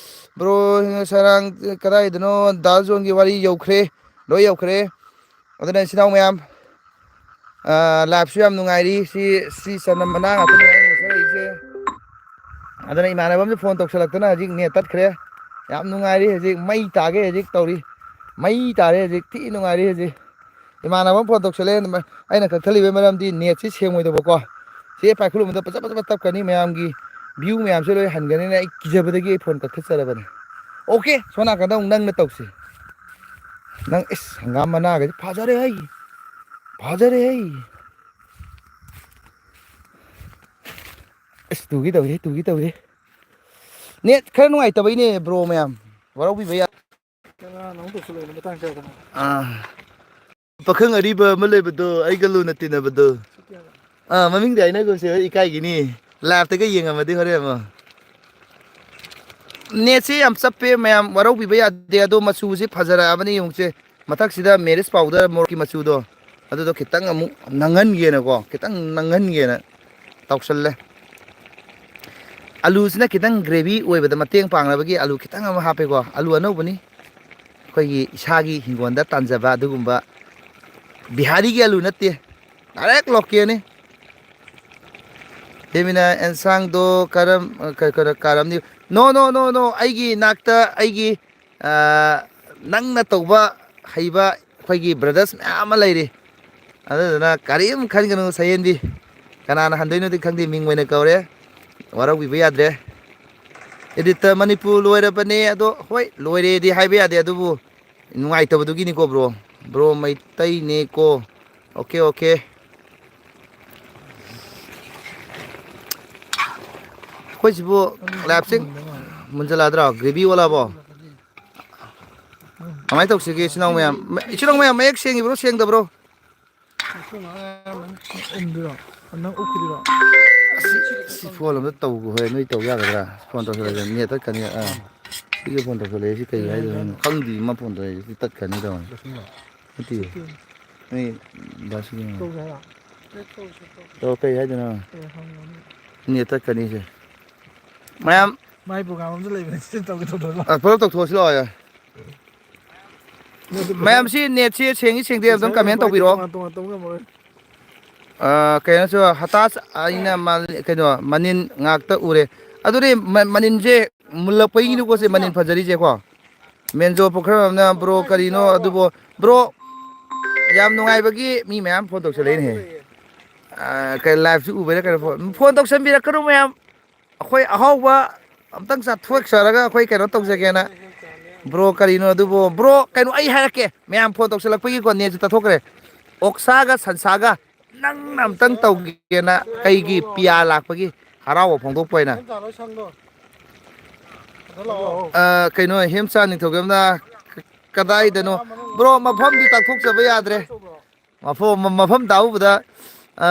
bro, ꯁꯔꯥꯡ ꯀꯗꯥꯏꯗꯅꯣ? ꯗꯥ ꯖꯣꯟꯒꯤ ꯋꯥꯔꯤ ꯌꯧꯈ꯭ꯔꯦ, ꯂꯣꯏ ꯌꯧꯈ꯭ꯔꯦ꯫ ꯑꯗꯨꯅ ꯏꯆꯤꯟ ꯏꯅꯥꯎ ꯃꯌꯥꯝ, ꯑꯥ, live ꯁꯨ ꯌꯥꯝ ꯅꯨꯡꯉꯥꯏꯔꯤ꯫ ꯁꯤ, ꯁꯤ ꯆꯅꯝ ꯃꯅꯥ ꯉꯥꯛꯇꯅꯦ ꯑꯩꯅ ꯉꯁꯥꯏ ꯎꯔꯤꯁꯦ꯫ ꯑꯗꯨꯅ ꯏꯃꯥꯟꯅꯕ ꯑꯃꯁꯨ phone ꯇꯧꯁꯜꯂꯛꯇꯅ ꯍꯧꯖꯤꯛ net ꯇꯠꯈ꯭ꯔꯦ꯫ ꯌꯥꯝ ꯅꯨꯡꯉꯥꯏꯔꯤ ꯍꯧꯖꯤꯛ, ꯃꯩ ꯇꯥꯒꯦ ꯍꯧꯖꯤꯛ ꯇꯧꯔꯤ꯫ ꯃꯩ ꯇꯥꯔꯦ ꯍꯧꯖꯤꯛ, ꯊꯤ ꯅꯨꯡꯉꯥꯏꯔꯤ ꯍꯧꯖꯤꯛ꯫ ꯏꯃꯥꯟꯅꯕ ꯑꯃ phone ꯇꯧꯁꯜꯂꯛꯑꯦ, ꯑꯩꯅ ꯀꯛꯊꯠꯂꯤꯕꯩ ꯃꯔꯝꯗꯤ net ꯁꯤ ꯁꯦꯡꯉꯣꯏꯗꯕꯀꯣ꯫ ꯁꯤ ꯍꯦꯛ ꯄꯥꯏꯈꯠꯂꯨꯕꯗ ꯐꯖ ꯐꯖꯕ ꯇꯞꯈ꯭ꯔꯅꯤ ꯃꯌꯥꯝꯒꯤ꯫ View ꯃꯌꯥꯝꯁꯦ ꯂꯣꯏ ꯍꯟꯒꯅꯤꯅ ꯑꯩ ꯀꯤꯖꯕꯗꯒꯤ ꯑꯩ phone ꯀꯛꯊꯠꯆꯔꯕꯅꯤ꯫ Okay, ꯁꯣꯝ ꯅꯥꯀꯟꯗ ꯑꯃꯨꯛ ꯅꯪꯅ ꯇꯧꯁꯤ꯫ ꯅꯪ, ꯏꯁ, ꯍꯪꯒꯥꯝ ꯃꯅꯥꯒꯗꯤ ꯐꯖꯔꯦ ꯍꯩ꯫ ꯐꯖꯔꯦ ꯍꯩ꯫ ꯑꯁ, ꯇꯨꯒꯦ ꯇꯧꯏ, ꯇꯨꯒꯦ ꯇꯧꯏ꯫ Net ꯈꯔ ꯅꯨꯡꯉꯥꯏꯇꯕꯩꯅꯦ, bro ꯃꯌꯥꯝ꯫ ꯋꯥꯔꯧꯕꯤꯕ ꯌꯥ-, ꯀꯅꯥꯅꯣ ꯑꯃꯨꯛ ꯇꯧꯁꯜꯂꯛꯏꯅꯣ ꯃꯇꯥꯡ ꯆꯥꯗꯅ? ꯑꯥ꯫ ꯄꯥꯈꯪ ꯑꯔꯤꯕ ꯑꯃ ꯂꯩꯕꯗꯣ, ꯑꯩꯒ ꯂꯨꯅ ꯇꯤꯟꯅꯕꯗꯣ꯫ ꯑꯥ, ꯃꯃꯤꯡꯗꯤ ꯍꯥꯏꯅꯒꯨꯝꯁꯦ, ꯍꯣꯏ, ꯏꯀꯥꯏꯒꯤꯅꯤ꯫ Live ꯇꯒ ꯌꯦꯡꯉꯝꯃꯗꯤ ꯍꯣꯔꯦꯟ ꯑꯃꯨꯛ꯫ Net ꯁꯦ ꯌꯥꯝ ꯆꯞꯄꯦ ꯃꯌꯥꯝ, ꯋꯥꯔꯧꯕꯤꯕ ꯌꯥꯗꯦ꯫ ꯑꯗꯣ ꯃꯆꯨꯁꯦ ꯐꯖꯔꯛꯑꯕꯅꯤ ꯌꯦꯡꯉꯨꯁꯦ꯫ ꯃꯊꯛꯁꯤꯗ marriage powder ꯃꯣꯔꯣꯛꯀꯤ ꯃꯆꯨꯗꯣ꯫ ꯑꯗꯨꯗꯣ ꯈꯤꯇꯪ ꯑꯃꯨꯛ ꯅꯪꯍꯟꯒꯦꯅꯀꯣ, ꯈꯤꯇꯪ ꯅꯪꯍꯟꯒꯦꯅ ꯇꯧꯁꯜꯂꯦ꯫ ꯑꯂꯨꯁꯤꯅ ꯈꯤꯇꯪ gravy ꯑꯣꯏꯕꯗ ꯃꯇꯦꯡ ꯄꯥꯡꯅꯕꯒꯤ ꯑꯂꯨ ꯈꯤꯇꯪ ꯑꯃ ꯍꯥꯞꯄꯦꯀꯣ, ꯑꯂꯨ ꯑꯅꯧꯕꯅꯤ꯫ ꯑꯩꯈꯣꯏꯒꯤ ꯏꯁꯥꯒꯤ ꯍꯤꯡꯒꯣꯜꯗ ꯇꯥꯟꯖꯕ ꯑꯗꯨꯒꯨꯝꯕ ꯕꯤꯍꯥꯔꯤꯒꯤ ꯑꯂꯨ ꯅꯠꯇꯦ, direct localꯅꯤ꯫ ꯗꯦꯃꯤꯅ ꯑꯦꯟꯁꯥꯡꯗꯣ ꯀꯔꯝ, ꯀ-, ꯀ-, ꯀꯥꯔꯝꯅꯤ? No, no, no, no, ꯑꯩꯒꯤ ꯅꯥꯛꯇ ꯑꯩꯒꯤ, ꯑ, ꯅꯪꯅ ꯇꯧꯕ ꯍꯩꯕ ꯑꯩꯈꯣꯏꯒꯤ brothers ꯃꯌꯥꯝ ꯑꯃ ꯂꯩꯔꯤ꯫ ꯑꯗꯨꯗꯨꯅ ꯀꯔꯤꯝ ꯈꯟꯒꯅꯨ ꯁꯌꯦꯟꯕꯤ꯫ ꯀꯅꯥꯅ ꯍꯟꯗꯣꯏꯅꯣꯗꯤ ꯈꯪꯗꯦ, ꯃꯤꯡ ꯑꯣꯏꯅ ꯀꯧꯔꯦ꯫ ꯋꯥꯔꯧꯕꯤꯕ ꯌꯥꯗ꯭ꯔꯦ꯫ Editor ꯃꯅꯤꯄꯨꯔ ꯂꯣꯏꯔꯕꯅꯦ, ꯑꯗꯣ ꯍꯣꯏ, ꯂꯣꯏꯔꯦꯗꯤ ꯍꯥꯏꯕ ꯌꯥꯗꯦ, ꯑꯗꯨꯕꯨ ꯅꯨꯡꯉꯥꯏꯇꯕꯗꯨꯒꯤꯅꯤꯀꯣ bro꯫ Bro ꯃꯩꯇꯩꯅꯦꯀꯣ꯫ Okay, okay꯫ ꯑꯩꯈꯣꯏꯁꯤꯕꯨ ꯂꯥꯏꯞꯁꯦ ꯃꯨꯟꯖꯜꯂꯛꯑꯗ꯭ꯔꯣ? Gravy ꯑꯣꯜꯂꯛꯑꯕꯣ? ꯀꯃꯥꯏꯅ ꯇꯧꯁꯤꯒꯦ, ꯏꯆꯤꯟ ꯏꯅꯥꯎ ꯃꯌꯥꯝ? ꯏꯆꯤꯟ ꯏꯅꯥꯎ ꯃꯌꯥꯝ, ꯃꯌꯦꯛ ꯁꯦꯡꯉꯤꯕ꯭ꯔꯣ, ꯁꯦꯡꯗꯕ꯭ꯔꯣ? ꯎꯝꯗꯣꯏꯔꯣ? ꯅꯪ ꯎꯞꯈꯤꯗꯣꯏꯔꯣ? ꯑꯁ, ꯁꯤ phone ꯑꯝꯇ ꯇꯧꯈꯣꯍꯦ, ꯅꯣꯏ ꯇꯧ ꯌꯥꯒꯗ꯭ꯔꯥ? Phone ꯇꯧꯁꯜꯂꯒ net ꯇꯠꯈ꯭ꯔꯅꯤ꯫ ꯑꯥ, ꯁꯤꯒ phone ꯇꯧꯁꯜꯂꯛꯑꯦ, ꯁꯤ ꯀꯩ ꯍꯥꯏꯗꯣꯏꯅꯣ ꯈꯪꯗꯦ꯫ ꯃꯥ phone ꯇꯧꯔꯛꯏꯁꯦ, ꯁꯤ ꯇꯠꯈ꯭ꯔꯅꯤ ꯇꯧꯔꯦ꯫ ꯅꯠꯇꯦ, ꯅꯣꯏ ꯗꯥ ꯁꯤꯒꯤ ꯇꯧ, ꯀꯩ ꯍꯥꯏꯗꯣꯏꯅꯣ? Net ꯇꯠꯈ꯭ꯔꯅꯤ ꯁꯦ꯫ ꯃꯌꯥꯝ ꯃꯥꯏ program ꯑꯃꯁꯨ ꯂꯩꯕꯅꯦ, ꯁꯤ ꯇꯧꯒꯦ ꯇꯧꯗꯣꯏꯔꯣ? ꯑ, ꯄꯨꯂꯞ ꯇꯧꯊꯣꯛꯑꯁꯤ ꯂꯥꯛꯑꯣ, ꯌꯥꯏ꯫ ꯃꯌꯥꯝ ꯁꯤ net ꯁꯤ ꯁꯦꯡꯉꯤ ꯁꯦꯡꯗꯦ ꯑꯝꯇꯪ comment ꯇꯧꯕꯤꯔꯛꯑꯣ꯫ ꯇꯣꯉꯥꯟ ꯇꯣꯉꯥꯟ ꯇꯧ ꯉꯝꯃꯔꯣꯏ꯫ ꯑ, ꯀꯩꯅꯣꯁꯨ ꯍꯇꯥꯁ ꯑꯩꯅ ꯃꯥ-, ꯀꯩꯅꯣ ꯃꯅꯤꯟ ꯉꯥꯛꯇ ꯎꯔꯦ꯫ ꯑꯗꯨꯗꯤ ꯃ-, ꯃꯅꯤꯟꯁꯦ ꯃꯨꯜꯂꯛꯄꯒꯤꯅꯤꯀꯣ ꯁꯦ ꯃꯅꯤꯟ ꯐꯖꯔꯤꯁꯦꯀꯣ꯫ ꯃꯦꯟꯖꯣ ꯄꯨꯈ꯭ꯔꯝꯕꯝꯅ bro ꯀꯔꯤꯅꯣ ꯑꯗꯨꯕꯨ? Bro, ꯌꯥꯝ ꯅꯨꯡꯉꯥꯏꯕꯒꯤ ꯃꯤ ꯃꯌꯥꯝ phone ꯇꯧꯁꯜꯂꯛꯏꯅꯦꯍꯦ꯫ ꯑ, ꯀꯩ live ꯁꯨ ꯎꯕꯩꯔꯥ ꯀꯩꯅꯣ phone, phone ꯇꯧꯁꯟꯕꯤꯔꯛꯀꯅꯨ ꯃꯌꯥꯝ꯫ ꯑꯩꯈꯣꯏ ꯑꯍꯥꯎꯕ ꯑꯝꯇꯪ ꯆꯥꯊꯣꯛꯆꯔꯒ ꯑꯩꯈꯣꯏ ꯀꯩꯅꯣ ꯇꯧꯖꯒꯦꯅ꯫ Bro, ꯀꯔꯤꯅꯣ ꯑꯗꯨꯕꯨ? Bro, ꯀꯩꯅꯣ ꯑꯩ ꯍꯥꯏꯔꯛꯀꯦ꯫ ꯃꯌꯥꯝ phone ꯇꯧꯁꯜꯂꯛꯄꯒꯤꯀꯣ netꯁꯨ ꯇꯠꯊꯣꯛꯈ꯭ꯔꯦ꯫ ꯑꯣꯛꯁꯥꯒ ꯁꯟꯁꯥꯒ ꯅꯪꯅ ꯑꯝꯇꯪ ꯇꯧꯒꯦꯅ ꯑꯩꯒꯤ P R ꯂꯥꯛꯄꯒꯤ ꯍꯔꯥꯎꯕ ꯐꯣꯡꯗꯣꯛꯄ ꯑꯣꯏꯅ꯫ ꯑ, ꯀꯩꯅꯣ, ꯍꯦꯝꯆꯥ ꯅꯤꯡꯊꯧꯖꯝꯅ ꯀꯗꯥꯏꯗꯅꯣ? Bro, ꯃꯐꯝꯗꯤ ꯇꯥꯛꯊꯣꯛꯆꯕ ꯌꯥꯗ꯭ꯔꯦ꯫ ꯃꯐꯝ, ꯃꯐꯝ ꯇꯥꯛꯎꯕꯗ, ꯑ,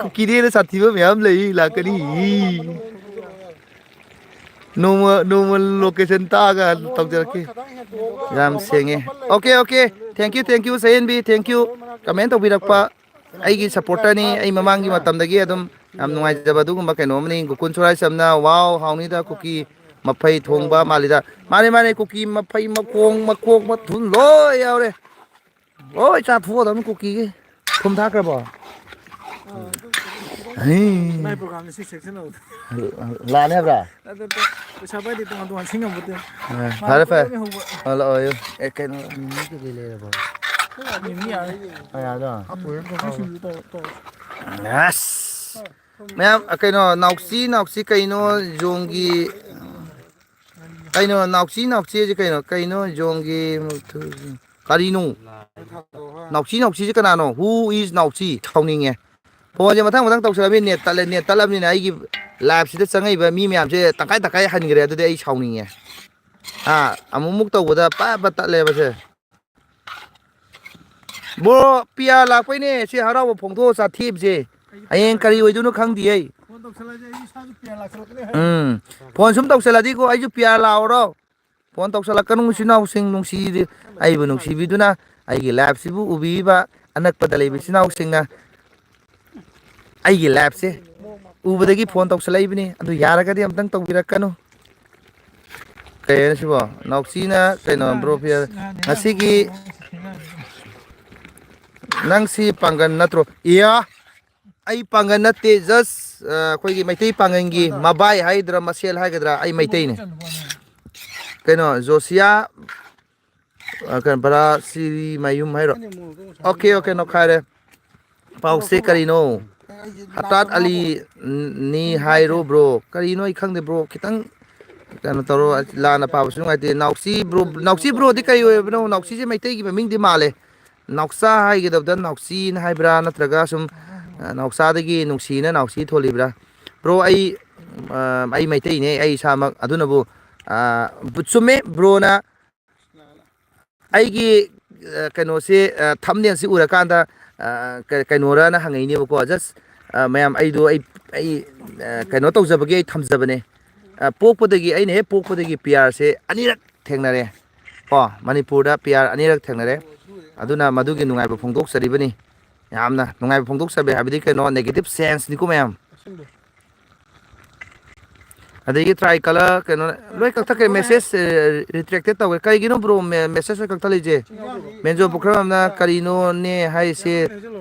ꯀꯨꯀꯤꯗꯩ ꯍꯦꯟꯅ ꯁꯥꯊꯤꯕ ꯃꯌꯥꯝ ꯂꯩ, ꯂꯥꯛꯀꯅꯤ꯫ ꯅꯣꯡꯃ ꯅꯣꯡꯃ ꯂꯣꯀꯦꯁꯟ ꯇꯥꯛꯑꯒ ꯇꯧꯖꯔꯛꯀꯦ꯫ ꯌꯥꯝ ꯁꯦꯡꯉꯦ꯫ Okay, okay. Thank you, thank you, ꯁꯍꯦꯟꯕꯤ, thank you꯫ ꯀꯃꯦꯟ ꯇꯧꯕꯤꯔꯛꯄ ꯑꯩꯒꯤ ꯁꯞꯄꯣꯔꯇꯔꯅꯤ꯫ ꯑꯩ ꯃꯃꯥꯡꯒꯤ ꯃꯇꯝꯗꯒꯤ ꯑꯗꯨꯝ ꯌꯥꯝ ꯅꯨꯡꯉꯥꯏꯖꯕ ꯑꯗꯨꯒꯨꯝꯕ ꯀꯩꯅꯣ ꯑꯃꯅꯤ꯫ ꯒꯣꯀꯨꯟ ꯁꯨꯔꯥꯏ ꯆꯝꯅ, "ꯋꯥꯎ, ꯍꯥꯎꯅꯤꯗ ꯀꯨꯀꯤ ꯃꯐꯩ ꯊꯣꯡꯕ ꯃꯥꯜꯂꯤꯗ"꯫ ꯃꯥꯅꯦ, ꯃꯥꯅꯦ, ꯀꯨꯀꯤ ꯃꯐꯩ, ꯃꯈꯣꯡ, ꯃꯀꯣꯛ, ꯃꯊꯨꯟ ꯂꯣꯏ ꯌꯥꯎꯔꯦ꯫ ꯂꯣꯏ ꯆꯥꯊꯣꯛꯑꯗꯕꯅꯤ ꯀꯨꯀꯤꯒꯤ꯫ ꯊꯨꯝ ꯊꯥꯛꯈ꯭ꯔꯕꯣ? ꯍꯩ꯫ ꯂꯥꯏ ꯄ꯭ꯔꯣꯒ꯭ꯔꯥꯝꯁꯦ ꯁꯤ ꯁꯦꯛꯁꯟ ꯍꯧꯗ꯫ ꯂꯥꯛꯑꯅꯤ ꯍꯥꯏꯕ꯭ꯔꯥ? ꯅꯠꯇꯦ, ꯅꯠꯇꯦ꯫ ꯄꯩꯁꯥ ꯄꯥꯏꯗꯦ, ꯇꯣꯉꯥꯟ ꯇꯣꯉꯥꯟ ꯁꯤꯡꯉꯝꯕ ꯅꯠꯇꯦ꯫ ꯑ, ꯃꯥ ꯐꯔꯦ, ꯐꯔꯦ꯫ ꯄꯨꯂꯞꯅ ꯍꯧꯕ꯫ ꯑ, ꯂꯥꯛꯑꯣ, ꯑꯌꯨ꯫ ꯑꯦ, ꯀꯩꯅꯣ, ꯃꯤꯃꯤ ꯀꯩꯀꯩ ꯂꯩꯔꯕꯣ? ꯃꯤꯃꯤ ꯌꯥꯔꯦ꯫ ꯑ, ꯌꯥꯗ꯭ꯔꯣ? ꯀꯣꯐꯤ ꯁꯤꯡꯖꯨ ꯇꯧ-, ꯇꯧ-, ꯑꯁ꯫ ꯃꯌꯥꯝ, ꯑ, ꯀꯩꯅꯣ, ꯅꯥꯎꯆꯤ, ꯅꯥꯎꯆꯤ ꯀꯩꯅꯣ, ꯌꯣꯡꯒꯤ, ꯀꯩꯅꯣ, ꯅꯥꯎꯆꯤ, ꯅꯥꯎꯆꯤꯁꯦ ꯀꯩꯅꯣ? ꯀꯩꯅꯣ, ꯌꯣꯡꯒꯤ, ꯀꯔꯤꯅꯣ? ꯅꯥꯎꯆꯤ, ꯅꯥꯎꯆꯤꯁꯦ ꯀꯅꯥꯅꯣ? Who is ꯅꯥꯎꯆꯤ? ꯁꯥꯎꯅꯤꯡꯉꯦ꯫ ꯐꯣꯟꯁꯦ ꯃꯊꯪ ꯃꯊꯪ ꯇꯧꯁꯜꯂꯕꯅꯤ, ꯅꯦꯠ ꯇꯠꯂꯦ, ꯅꯦꯠ ꯇꯠꯂꯕꯅꯤꯅ ꯑꯩꯒꯤ ꯂꯥꯏꯞꯁꯤꯗ ꯆꯪꯉꯛꯏꯕ ꯃꯤ ꯃꯌꯥꯝꯁꯦ ꯇꯪꯈꯥꯏ ꯇꯪꯈꯥꯏ ꯍꯟꯈ꯭ꯔꯦ꯫ ꯑꯗꯨꯗꯤ ꯑꯩ ꯁꯥꯎꯅꯤꯡꯉꯦ꯫ ꯑꯥ, ꯑꯃꯨꯛꯃꯨꯛ ꯇꯧꯕꯗ ꯄꯠ ꯄꯠ ꯇꯠꯂꯦꯕꯁꯦ꯫ ꯕ꯭ꯔꯣ, ꯄꯤꯌꯥ ꯂꯥꯛꯄꯩꯅꯦ ꯁꯤ ꯍꯔꯥꯎꯕ ꯐꯣꯡꯗꯣꯛꯑ ꯆꯥꯊꯦꯛꯏꯕꯁꯦ꯫ ꯍꯌꯦꯡ ꯀꯔꯤ ꯑꯣꯏꯗꯣꯏꯅꯣ ꯈꯪꯗꯤꯌꯦ꯫ ꯐꯣꯟ ꯇꯧꯁꯜꯂꯗꯤ ꯑꯩ ꯏꯁꯥꯁꯨ ꯄꯤꯌꯥ ꯂꯥꯛꯁꯜꯂꯛꯀꯅꯤ꯫ ꯎꯝ꯫ ꯐꯣꯟ ꯁꯨꯝ ꯇꯧꯁꯜꯂꯗꯤꯀꯣ, ꯑꯩꯁꯨ ꯄꯤꯌꯥ ꯂꯥꯛꯑꯣꯔꯣ? ꯐꯣꯟ ꯇꯧꯁꯜꯂꯛꯀꯅꯨ, ꯏꯆꯤꯟ ꯏꯅꯥꯎꯁꯤꯡ ꯅꯨꯡꯁꯤꯗꯦ꯫ ꯑꯩꯕꯨ ꯅꯨꯡꯁꯤꯕꯤꯗꯨꯅ ꯑꯩꯒꯤ ꯂꯥꯏꯐꯁꯤꯕꯨ ꯎꯕꯤꯔꯤꯕ ꯑꯅꯛꯄꯗ ꯂꯩꯕ ꯏꯆꯤꯟ ꯏꯅꯥꯎꯁꯤꯡꯅ ꯑꯩꯒꯤ ꯂꯥꯏꯐꯁꯦ ꯎꯕꯗꯒꯤ ꯐꯣꯟ ꯇꯧꯁꯜꯂꯛꯏꯕꯅꯤ꯫ ꯑꯗꯨ ꯌꯥꯔꯒꯗꯤ ꯑꯝꯇꯪ ꯇꯧꯕꯤꯔꯛꯀꯅꯨ꯫ ꯀꯩ ꯍꯥꯏꯅꯣ ꯁꯤꯕꯣ? ꯅꯥꯎꯆꯤꯅ ꯀꯩꯅꯣ, ꯕ꯭ꯔꯣ ꯄꯤꯌꯔ? ꯉꯁꯤꯒꯤ ꯅꯪꯁꯤ ꯄꯥꯡꯒꯟ ꯅꯠꯇ꯭ꯔꯣ? ꯏꯌꯥ! ꯑꯩ ꯄꯥꯡꯒꯟ ꯅꯠꯇꯦ, just, ꯑ, ꯑꯩꯈꯣꯏꯒꯤ ꯃꯩꯇꯩ ꯄꯥꯡꯒꯟꯒꯤ ꯃꯕꯥꯏ ꯍꯥꯏꯒꯗ꯭ꯔꯥ, ꯃꯁꯦꯜ ꯍꯥꯏꯒꯗ꯭ꯔꯥ, ꯑꯩ ꯃꯩꯇꯩꯅꯦ꯫ ꯀꯩꯅꯣ, ꯖꯣꯁꯤꯌꯥ, ꯑ, ꯀꯩꯅꯣ, ꯕꯔꯥ ꯁꯤꯔꯤ ꯃꯌꯨꯝ ꯍꯥꯏꯔꯣ? ꯑꯣꯀꯦ, ꯑꯣꯀꯦ, ꯅꯣꯛꯈꯥꯏꯔꯦ꯫ ꯄꯥꯎꯁꯦ ꯀꯔꯤꯅꯣ? ꯍꯇꯥꯠ ꯑꯂꯤ ꯅꯤ ꯍꯥꯏꯔꯣ, ꯕ꯭ꯔꯣ? ꯀꯔꯤꯅꯣ ꯑꯩ ꯈꯪꯗꯦ, ꯕ꯭ꯔꯣ꯫ ꯈꯤꯇꯪ ꯀꯩꯅꯣ ꯇꯧꯔꯣ, ꯂꯥꯟꯅ ꯄꯥꯕꯁꯨ ꯅꯨꯡꯉꯥꯏꯇꯦ꯫ ꯅꯥꯎꯆꯤ ꯕ꯭ꯔꯣ, ꯅꯥꯎꯆꯤ ꯕ꯭ꯔꯣꯗꯤ ꯀꯩ ꯑꯣꯏꯕꯅꯣ? ꯅꯥꯎꯆꯤꯁꯦ ꯃꯩꯇꯩꯒꯤ ꯃꯃꯤꯡꯗꯤ ꯃꯥꯜꯂꯦ꯫ ꯅꯥꯎꯆꯥ ꯍꯥꯏꯒꯗꯕꯗ ꯅꯥꯎꯆꯤꯅ ꯍꯥꯏꯕ꯭ꯔꯥ, ꯅꯠꯇ꯭ꯔꯒ ꯁꯨꯝ, ꯑ, ꯅꯥꯎꯆꯥꯗꯒꯤ ꯅꯨꯡꯁꯤꯅ ꯅꯥꯎꯆꯤ ꯊꯣꯜꯂꯤꯕ꯭ꯔꯥ? ꯕ꯭ꯔꯣ, ꯑꯩ, ꯑ, ꯑꯩ ꯃꯩꯇꯩꯅꯦ, ꯑꯩ ꯏꯁꯥꯃꯛ꯫ ꯑꯗꯨꯅꯕꯨ, ꯑ, ꯕ-, ꯆꯨꯝꯃꯦ, ꯕ꯭ꯔꯣꯅ ꯑꯩꯒꯤ, ꯑ, ꯀꯩꯅꯣꯁꯦ, ꯑ, ꯊꯝꯅꯦꯜꯁꯦ ꯎꯔꯀꯥꯟꯗ, ꯑ, ꯀ-, ꯀꯩꯅꯣꯔꯅ ꯍꯪꯉꯛꯏꯅꯦꯕꯀꯣ꯫ Just, ꯑ, ꯃꯌꯥꯝ, ꯑꯩꯗꯣ ꯑꯩ, ꯑꯩ, ꯑ, ꯀꯩꯅꯣ ꯇꯧꯖꯕꯒꯤ ꯑꯩ ꯊꯝꯖꯕꯅꯦ꯫ ꯑ, ꯄꯣꯛꯄꯗꯒꯤ, ꯑꯩꯅ ꯍꯦꯛ ꯄꯣꯛꯄꯗꯒꯤ ꯄꯤ ꯑꯥꯔꯁꯦ ꯑꯅꯤꯔꯛ ꯊꯦꯡꯅꯔꯦ꯫ ꯀꯣ, ꯃꯅꯤꯄꯨꯔꯗ ꯄꯤ ꯑꯥꯔ ꯑꯅꯤꯔꯛ ꯊꯦꯡꯅꯔꯦ꯫ ꯑꯗꯨꯅ ꯃꯗꯨꯒꯤ ꯅꯨꯡꯉꯥꯏꯕ ꯐꯣꯡꯗꯣꯛꯆꯔꯤꯕꯅꯤ꯫ ꯌꯥꯝꯅ ꯅꯨꯡꯉꯥꯏꯕ ꯐꯣꯡꯗꯣꯛꯆꯕ ꯍꯥꯏꯕꯗꯤ ꯀꯩꯅꯣ, negative sense ꯅꯤꯀꯣ ꯃꯌꯥꯝ꯫ ꯑꯗꯒꯤ try color ꯀꯩꯅꯣ ꯂꯣꯏ ꯀꯛꯊꯠꯈ꯭ꯔꯦ꯫ Message retracted ꯇꯧꯈ꯭ꯔꯦ꯫ ꯀꯩꯒꯤꯅꯣ bro, message ꯂꯣꯏ ꯀꯛꯊꯠꯂꯤꯁꯦ? ꯃꯦꯟꯖꯣ ꯄꯨꯈ꯭ꯔꯝꯅ ꯀꯔꯤꯅꯣꯅꯦ ꯍꯥꯏꯁꯦ?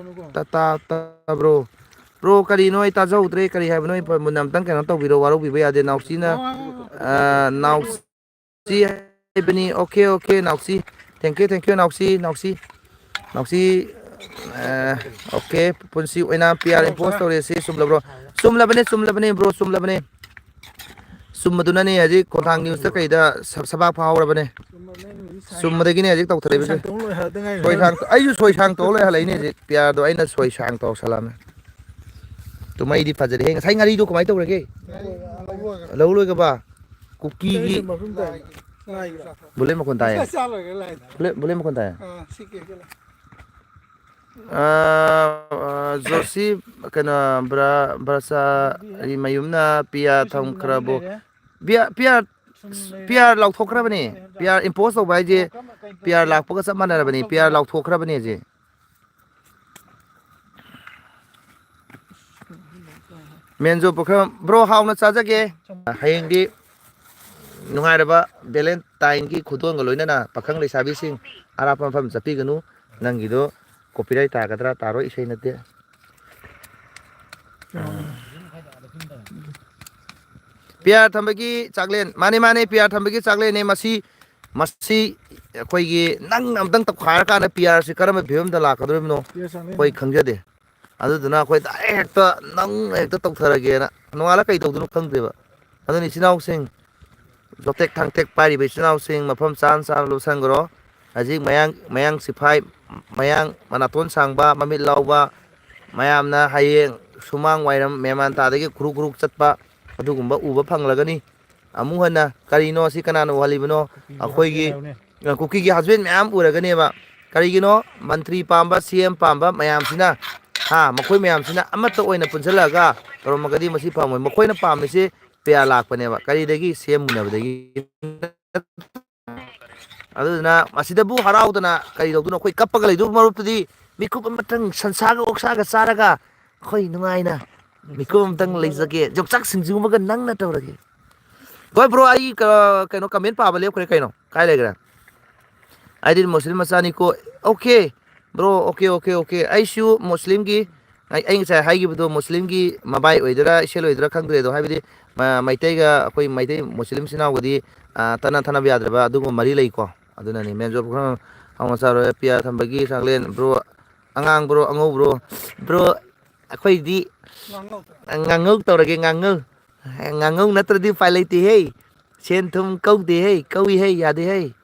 ꯇꯥ-, ꯇꯥ-, ꯇꯥꯕ꯭ꯔꯣ? Bro, ꯀꯔꯤꯅꯣ ꯑꯩ ꯇꯥꯖꯍꯧꯗ꯭ꯔꯦ꯫ ꯀꯔꯤ ꯍꯥꯏꯕꯅꯣ? ꯑꯩ ꯃꯨꯟꯅ ꯑꯝꯇꯪ ꯀꯩꯅꯣ ꯇꯧꯕꯤꯔꯣ, ꯋꯥꯔꯧꯕꯤꯕ ꯌꯥꯗꯦ꯫ ꯅꯥꯎꯆꯤꯅ, ꯑ, ꯅꯥꯎꯆꯤ ꯍꯥꯏꯕꯅꯤ꯫ Okay, okay, ꯅꯥꯎꯆꯤ꯫ Thank you, thank you, ꯅꯥꯎꯆꯤ, ꯅꯥꯎꯆꯤ꯫ ꯅꯥꯎꯆꯤ, ꯑ, okay, ꯄꯨꯟꯁꯤ ꯑꯣꯏꯅ ꯄꯤ ꯑꯥꯔ impose ꯇꯧꯔꯦ ꯁꯤ ꯆꯨꯝꯂꯕ꯭ꯔꯣ? ꯆꯨꯝꯂꯕꯅꯦ, ꯆꯨꯝꯂꯕꯅꯦ bro, ꯆꯨꯝꯂꯕꯅꯦ꯫ ꯆꯨꯝꯕꯗꯨꯅꯅꯦ ꯍꯧꯖꯤꯛ ꯈꯣꯡꯊꯥꯡ ꯅ꯭ꯌꯨꯁꯇ ꯀꯩꯗ ꯁ-, ꯁꯕꯥꯛ ꯐꯥꯍꯧꯔꯕꯅꯦ꯫ ꯆꯨꯝꯕꯗꯒꯤꯅꯦ ꯍꯧꯖꯤꯛ ꯇꯧꯊꯔꯛꯏꯕꯁꯦ꯫ ꯁꯣꯏꯁꯥꯡ ꯇꯧ ꯂꯣꯏ ꯍꯜꯂꯛꯇ ꯉꯥꯏꯔꯤ꯫ ꯁꯣꯏꯁꯥꯡ, ꯑꯩꯁꯨ ꯁꯣꯏꯁꯥꯡ ꯇꯧ ꯂꯣꯏ ꯍꯜꯂꯛꯏꯅꯦ ꯍꯧꯖꯤꯛ꯫ ꯄꯤꯌꯥꯔꯗꯣ ꯑꯩꯅ ꯁꯣꯏꯁꯥꯡ ꯇꯧꯁꯜꯂꯛꯑꯕꯅꯦ꯫ ꯇꯨꯝꯍꯩꯗꯤ ꯐꯖꯔꯦꯍꯦ꯫ ꯉꯁꯥꯏ ꯉꯥꯔꯤꯗꯣ ꯀꯃꯥꯏꯅ ꯇꯧꯈ꯭ꯔꯒꯦ? ꯂꯧ ꯂꯣꯏꯈ꯭ꯔꯕ? ꯀꯨꯀꯤꯒꯤ ꯃꯐꯝ ꯇꯥꯏ꯫ ꯉꯥꯏꯕ꯭ꯔꯥ? ꯕꯨꯂꯦꯠ ꯃꯈꯣꯟ ꯇꯥꯏꯌꯦ꯫ ꯆꯥ ꯂꯣꯏꯔꯦ ꯂꯥꯏꯗ꯫ ꯕꯨꯂꯦꯠ, ꯕꯨꯂꯦꯠ ꯃꯈꯣꯟ ꯇꯥꯏꯌꯦ꯫ ꯑꯥ, ꯁꯤ ꯀꯦꯛꯁꯦ ꯂꯥꯛ꯫ ꯑ, ꯑ, ꯖꯣꯁꯤ, ꯀꯩꯅꯣ, ꯕ꯭ꯔ-, ꯕ꯭ꯔꯁꯥ, ꯃꯌꯨꯝꯅ ꯄꯤꯌꯥ ꯊꯝꯈ꯭ꯔꯕꯣ? ꯄꯤꯌꯥ, ꯄꯤꯌꯥ, ꯄꯤꯌꯥ ꯂꯥꯎꯊꯣꯛꯈ꯭ꯔꯕꯅꯦ꯫ ꯄꯤꯌꯥ impose ꯇꯧꯕ ꯍꯥꯏꯁꯦ ꯄꯤꯌꯥ ꯂꯥꯛꯄꯒ ꯆꯞ ꯃꯥꯟꯅꯔꯕꯅꯤ꯫ ꯄꯤꯌꯥ ꯂꯥꯎꯊꯣꯛꯈ꯭ꯔꯕꯅꯦ ꯍꯧꯖꯤꯛ꯫ ꯃꯦꯟꯖꯣ ꯄꯨꯈ꯭ꯔꯝ, bro, ꯍꯥꯎꯅ ꯆꯥꯖꯒꯦ꯫ ꯍꯌꯦꯡꯗꯤ ꯅꯨꯡꯉꯥꯏꯔꯕ Valentineꯒꯤ ꯈꯨꯗꯣꯜꯒ ꯂꯣꯏꯅꯅ ꯄꯥꯈꯪ ꯂꯩꯁꯥꯕꯤꯁꯤꯡ ꯑꯔꯥꯞꯄ ꯃꯐꯝ ꯆꯠꯄꯤꯒꯅꯨ꯫ ꯅꯪꯒꯤꯗꯣ copyright ꯇꯥꯒꯗ꯭ꯔꯥ ꯇꯥꯔꯣꯏ, ꯏꯁꯩ ꯅꯠꯇꯦ꯫ ꯄꯤꯌꯥꯔ ꯊꯝꯕꯒꯤ ꯆꯥꯛꯂꯦꯟ꯫ ꯃꯥꯅꯦ, ꯃꯥꯅꯦ, ꯄꯤꯌꯥꯔ ꯊꯝꯕꯒꯤ ꯆꯥꯛꯂꯦꯟꯅꯦ꯫ ꯃꯁꯤ, ꯃꯁꯤ ꯑꯩꯈꯣꯏꯒꯤ ꯅꯪ ꯑꯝꯇꯪ ꯇꯧꯈꯥꯏꯔꯀꯥꯟꯗ ꯄꯤꯌꯥꯔꯁꯤ ꯀꯔꯝꯕ ꯐꯤꯕꯝꯗ ꯂꯥꯛꯀꯗꯧꯔꯤꯕꯅꯣ ꯄꯤꯌꯥꯔ ꯆꯥꯛꯂꯦꯟ꯫ ꯑꯩꯈꯣꯏ ꯈꯪꯖꯗꯦ꯫ ꯑꯗꯨꯗꯨꯅ ꯑꯩꯈꯣꯏ direct ꯍꯦꯛꯇ ꯅꯪ ꯍꯦꯛꯇ ꯇꯧꯊꯔꯒꯦꯅ꯫ ꯅꯣꯡꯉꯥꯜꯂ ꯀꯩ ꯇꯧꯗꯣꯏꯅꯣ ꯈꯪꯗꯦꯕ꯫ ꯑꯗꯨꯅ ꯏꯆꯤꯟ ꯏꯅꯥꯎꯁꯤꯡ, ꯂꯣꯇꯦꯛ ꯊꯥꯡꯇꯦꯛ ꯄꯥꯏꯔꯤꯕ ꯏꯆꯤꯟ ꯏꯅꯥꯎꯁꯤꯡ ꯃꯐꯝ ꯆꯥꯅ ꯆꯥꯅ ꯂꯧꯁꯟꯈ꯭ꯔꯣ꯫ ꯍꯧꯖꯤꯛ ꯃꯌꯥꯡ, ꯃꯌꯥꯡ ꯁꯤꯐꯥꯏ, ꯃꯌꯥꯡ ꯃꯅꯥꯇꯣꯟ ꯁꯥꯡꯕ, ꯃꯃꯤꯠ ꯂꯥꯎꯕ, ꯃꯌꯥꯝꯅ ꯍꯌꯦꯡ ꯁꯨꯃꯥꯡ ꯋꯥꯏꯔꯝ ꯃꯦꯃꯥꯟ ꯇꯥꯗꯒꯤ ꯈꯨꯔꯨꯛ ꯈꯨꯔꯨꯛ ꯆꯠꯄ ꯑꯗꯨꯒꯨꯝꯕ ꯎꯕ ꯐꯪꯂꯒꯅꯤ꯫ ꯑꯃꯨꯛ ꯍꯟꯅ ꯀꯔꯤꯅꯣ ꯁꯤ ꯀꯅꯥꯅ ꯎꯍꯜꯂꯤꯕꯅꯣ? ꯑꯩꯈꯣꯏꯒꯤ, ꯑ, ꯀꯨꯀꯤꯒꯤ ꯍꯁꯕꯦꯟ ꯃꯌꯥꯝ ꯎꯔꯒꯅꯦꯕ꯫ ꯀꯔꯤꯒꯤꯅꯣ? ꯃꯟꯇ꯭ꯔꯤ ꯄꯥꯝꯕ, ꯁꯤ ꯑꯦꯝ ꯄꯥꯝꯕ ꯃꯌꯥꯝꯁꯤꯅ, ꯍꯥ, ꯃꯈꯣꯏ ꯃꯌꯥꯝꯁꯤꯅ ꯑꯃꯠꯇ ꯑꯣꯏꯅ ꯄꯨꯟꯁꯤꯜꯂꯛꯑꯒ ꯇꯧꯔꯝꯃꯒꯗꯤ ꯃꯁꯤ ꯐꯪꯉꯣꯏ꯫ ꯃꯈꯣꯏꯅ ꯄꯥꯝꯃꯤꯁꯤ ꯄꯤꯌꯥꯔ ꯂꯥꯛꯄꯅꯦꯕ꯫ ꯀꯔꯤꯗꯒꯤ? ꯁꯤ ꯑꯦꯝ ꯃꯨꯟꯅꯕꯗꯒꯤ꯫ ꯑꯗꯨꯗꯨꯅ ꯃꯁꯤꯗꯕꯨ ꯍꯔꯥꯎꯗꯅ ꯀꯔꯤ ꯇꯧꯗꯣꯏꯅꯣ? ꯑꯩꯈꯣꯏ ꯀꯞꯄꯒ ꯂꯩꯗꯧꯕ ꯃꯔꯨꯞꯇꯨꯗꯤ ꯃꯤꯀꯨꯞ ꯑꯃꯇꯪ ꯁꯟꯁꯥꯒ ꯑꯣꯛꯁꯥꯒ ꯆꯥꯔꯒ ꯑꯩꯈꯣꯏ ꯅꯨꯡꯉꯥꯏꯅ ꯃꯤꯀꯨꯞ ꯑꯃꯇꯪ ꯂꯩꯖꯒꯦ꯫ ꯌꯣꯡꯆꯥꯛ ꯁꯤꯡꯖꯨ ꯑꯃꯒ ꯅꯪꯅ ꯇꯧꯔꯒꯦ꯫ ꯍꯣꯏ ꯕ꯭ꯔꯣ, ꯑꯩ ꯀ-, ꯀꯩꯅꯣ ꯀꯃꯦꯟ ꯄꯥꯕ ꯂꯦꯞꯈ꯭ꯔꯦ ꯀꯩꯅꯣ꯫ ꯀꯥꯏ ꯂꯩꯈ꯭ꯔꯦ? ꯑꯩꯗꯤ ꯃꯨꯁꯂꯤꯝ ꯃꯆꯥꯅꯤꯀꯣ꯫ Okay bro, okay, okay, okay. ꯑꯩꯁꯨ ꯃꯨꯁꯂꯤꯝꯒꯤ, ꯑꯩ, ꯑꯩ ꯉꯁꯥꯏ ꯍꯥꯏꯈꯤꯕꯗꯣ ꯃꯨꯁꯂꯤꯝꯒꯤ ꯃꯕꯥꯏ ꯑꯣꯏꯗꯣꯏꯔꯥ ꯏꯁꯦꯜ ꯑꯣꯏꯗꯣꯏꯔꯥ ꯈꯪꯗ꯭ꯔꯦ ꯑꯗꯣ, ꯍꯥꯏꯕꯗꯤ ꯃ-, ꯃꯩꯇꯩꯒ ꯑꯩꯈꯣꯏ ꯃꯩꯇꯩ ꯃꯨꯁꯂꯤꯝ ꯏꯆꯤꯟ ꯏꯅꯥꯎꯒꯗꯤ, ꯑ, ꯇꯠꯅ ꯊꯥꯅꯕ ꯌꯥꯗ꯭ꯔꯕ ꯑꯗꯨꯒꯨꯝꯕ ꯃꯔꯤ ꯂꯩꯀꯣ꯫ ꯑꯗꯨꯅꯅꯤ ꯃꯦꯟꯖꯣ ꯄꯨꯈ꯭ꯔꯝ ꯍꯥꯎꯅ ꯆꯥꯔꯣꯏ ꯄꯤꯌꯥ ꯊꯝꯕꯒꯤ ꯆꯥꯛꯂꯦꯟ ꯕ꯭ꯔꯣ, ꯑꯉꯥꯡ ꯕ꯭ꯔꯣ, ꯑꯉꯧ ꯕ꯭ꯔꯣ, ꯕ꯭ꯔꯣ ꯑꯩꯈꯣꯏꯗꯤ ꯉꯥꯡꯉꯧ ꯇꯧꯔꯒꯦ, ꯉꯥꯡꯉꯧ꯫ ꯉꯥꯡꯉꯧ ꯅꯠꯇ꯭ꯔꯗꯤ ꯎꯄꯥꯏ ꯂꯩꯇꯦꯍꯦ꯫ ꯁꯦꯟ ꯊꯨꯝ ꯀꯧꯗꯦꯍꯦ, ꯀꯧꯏꯍꯦ, ꯌꯥꯗꯦꯍꯦ꯫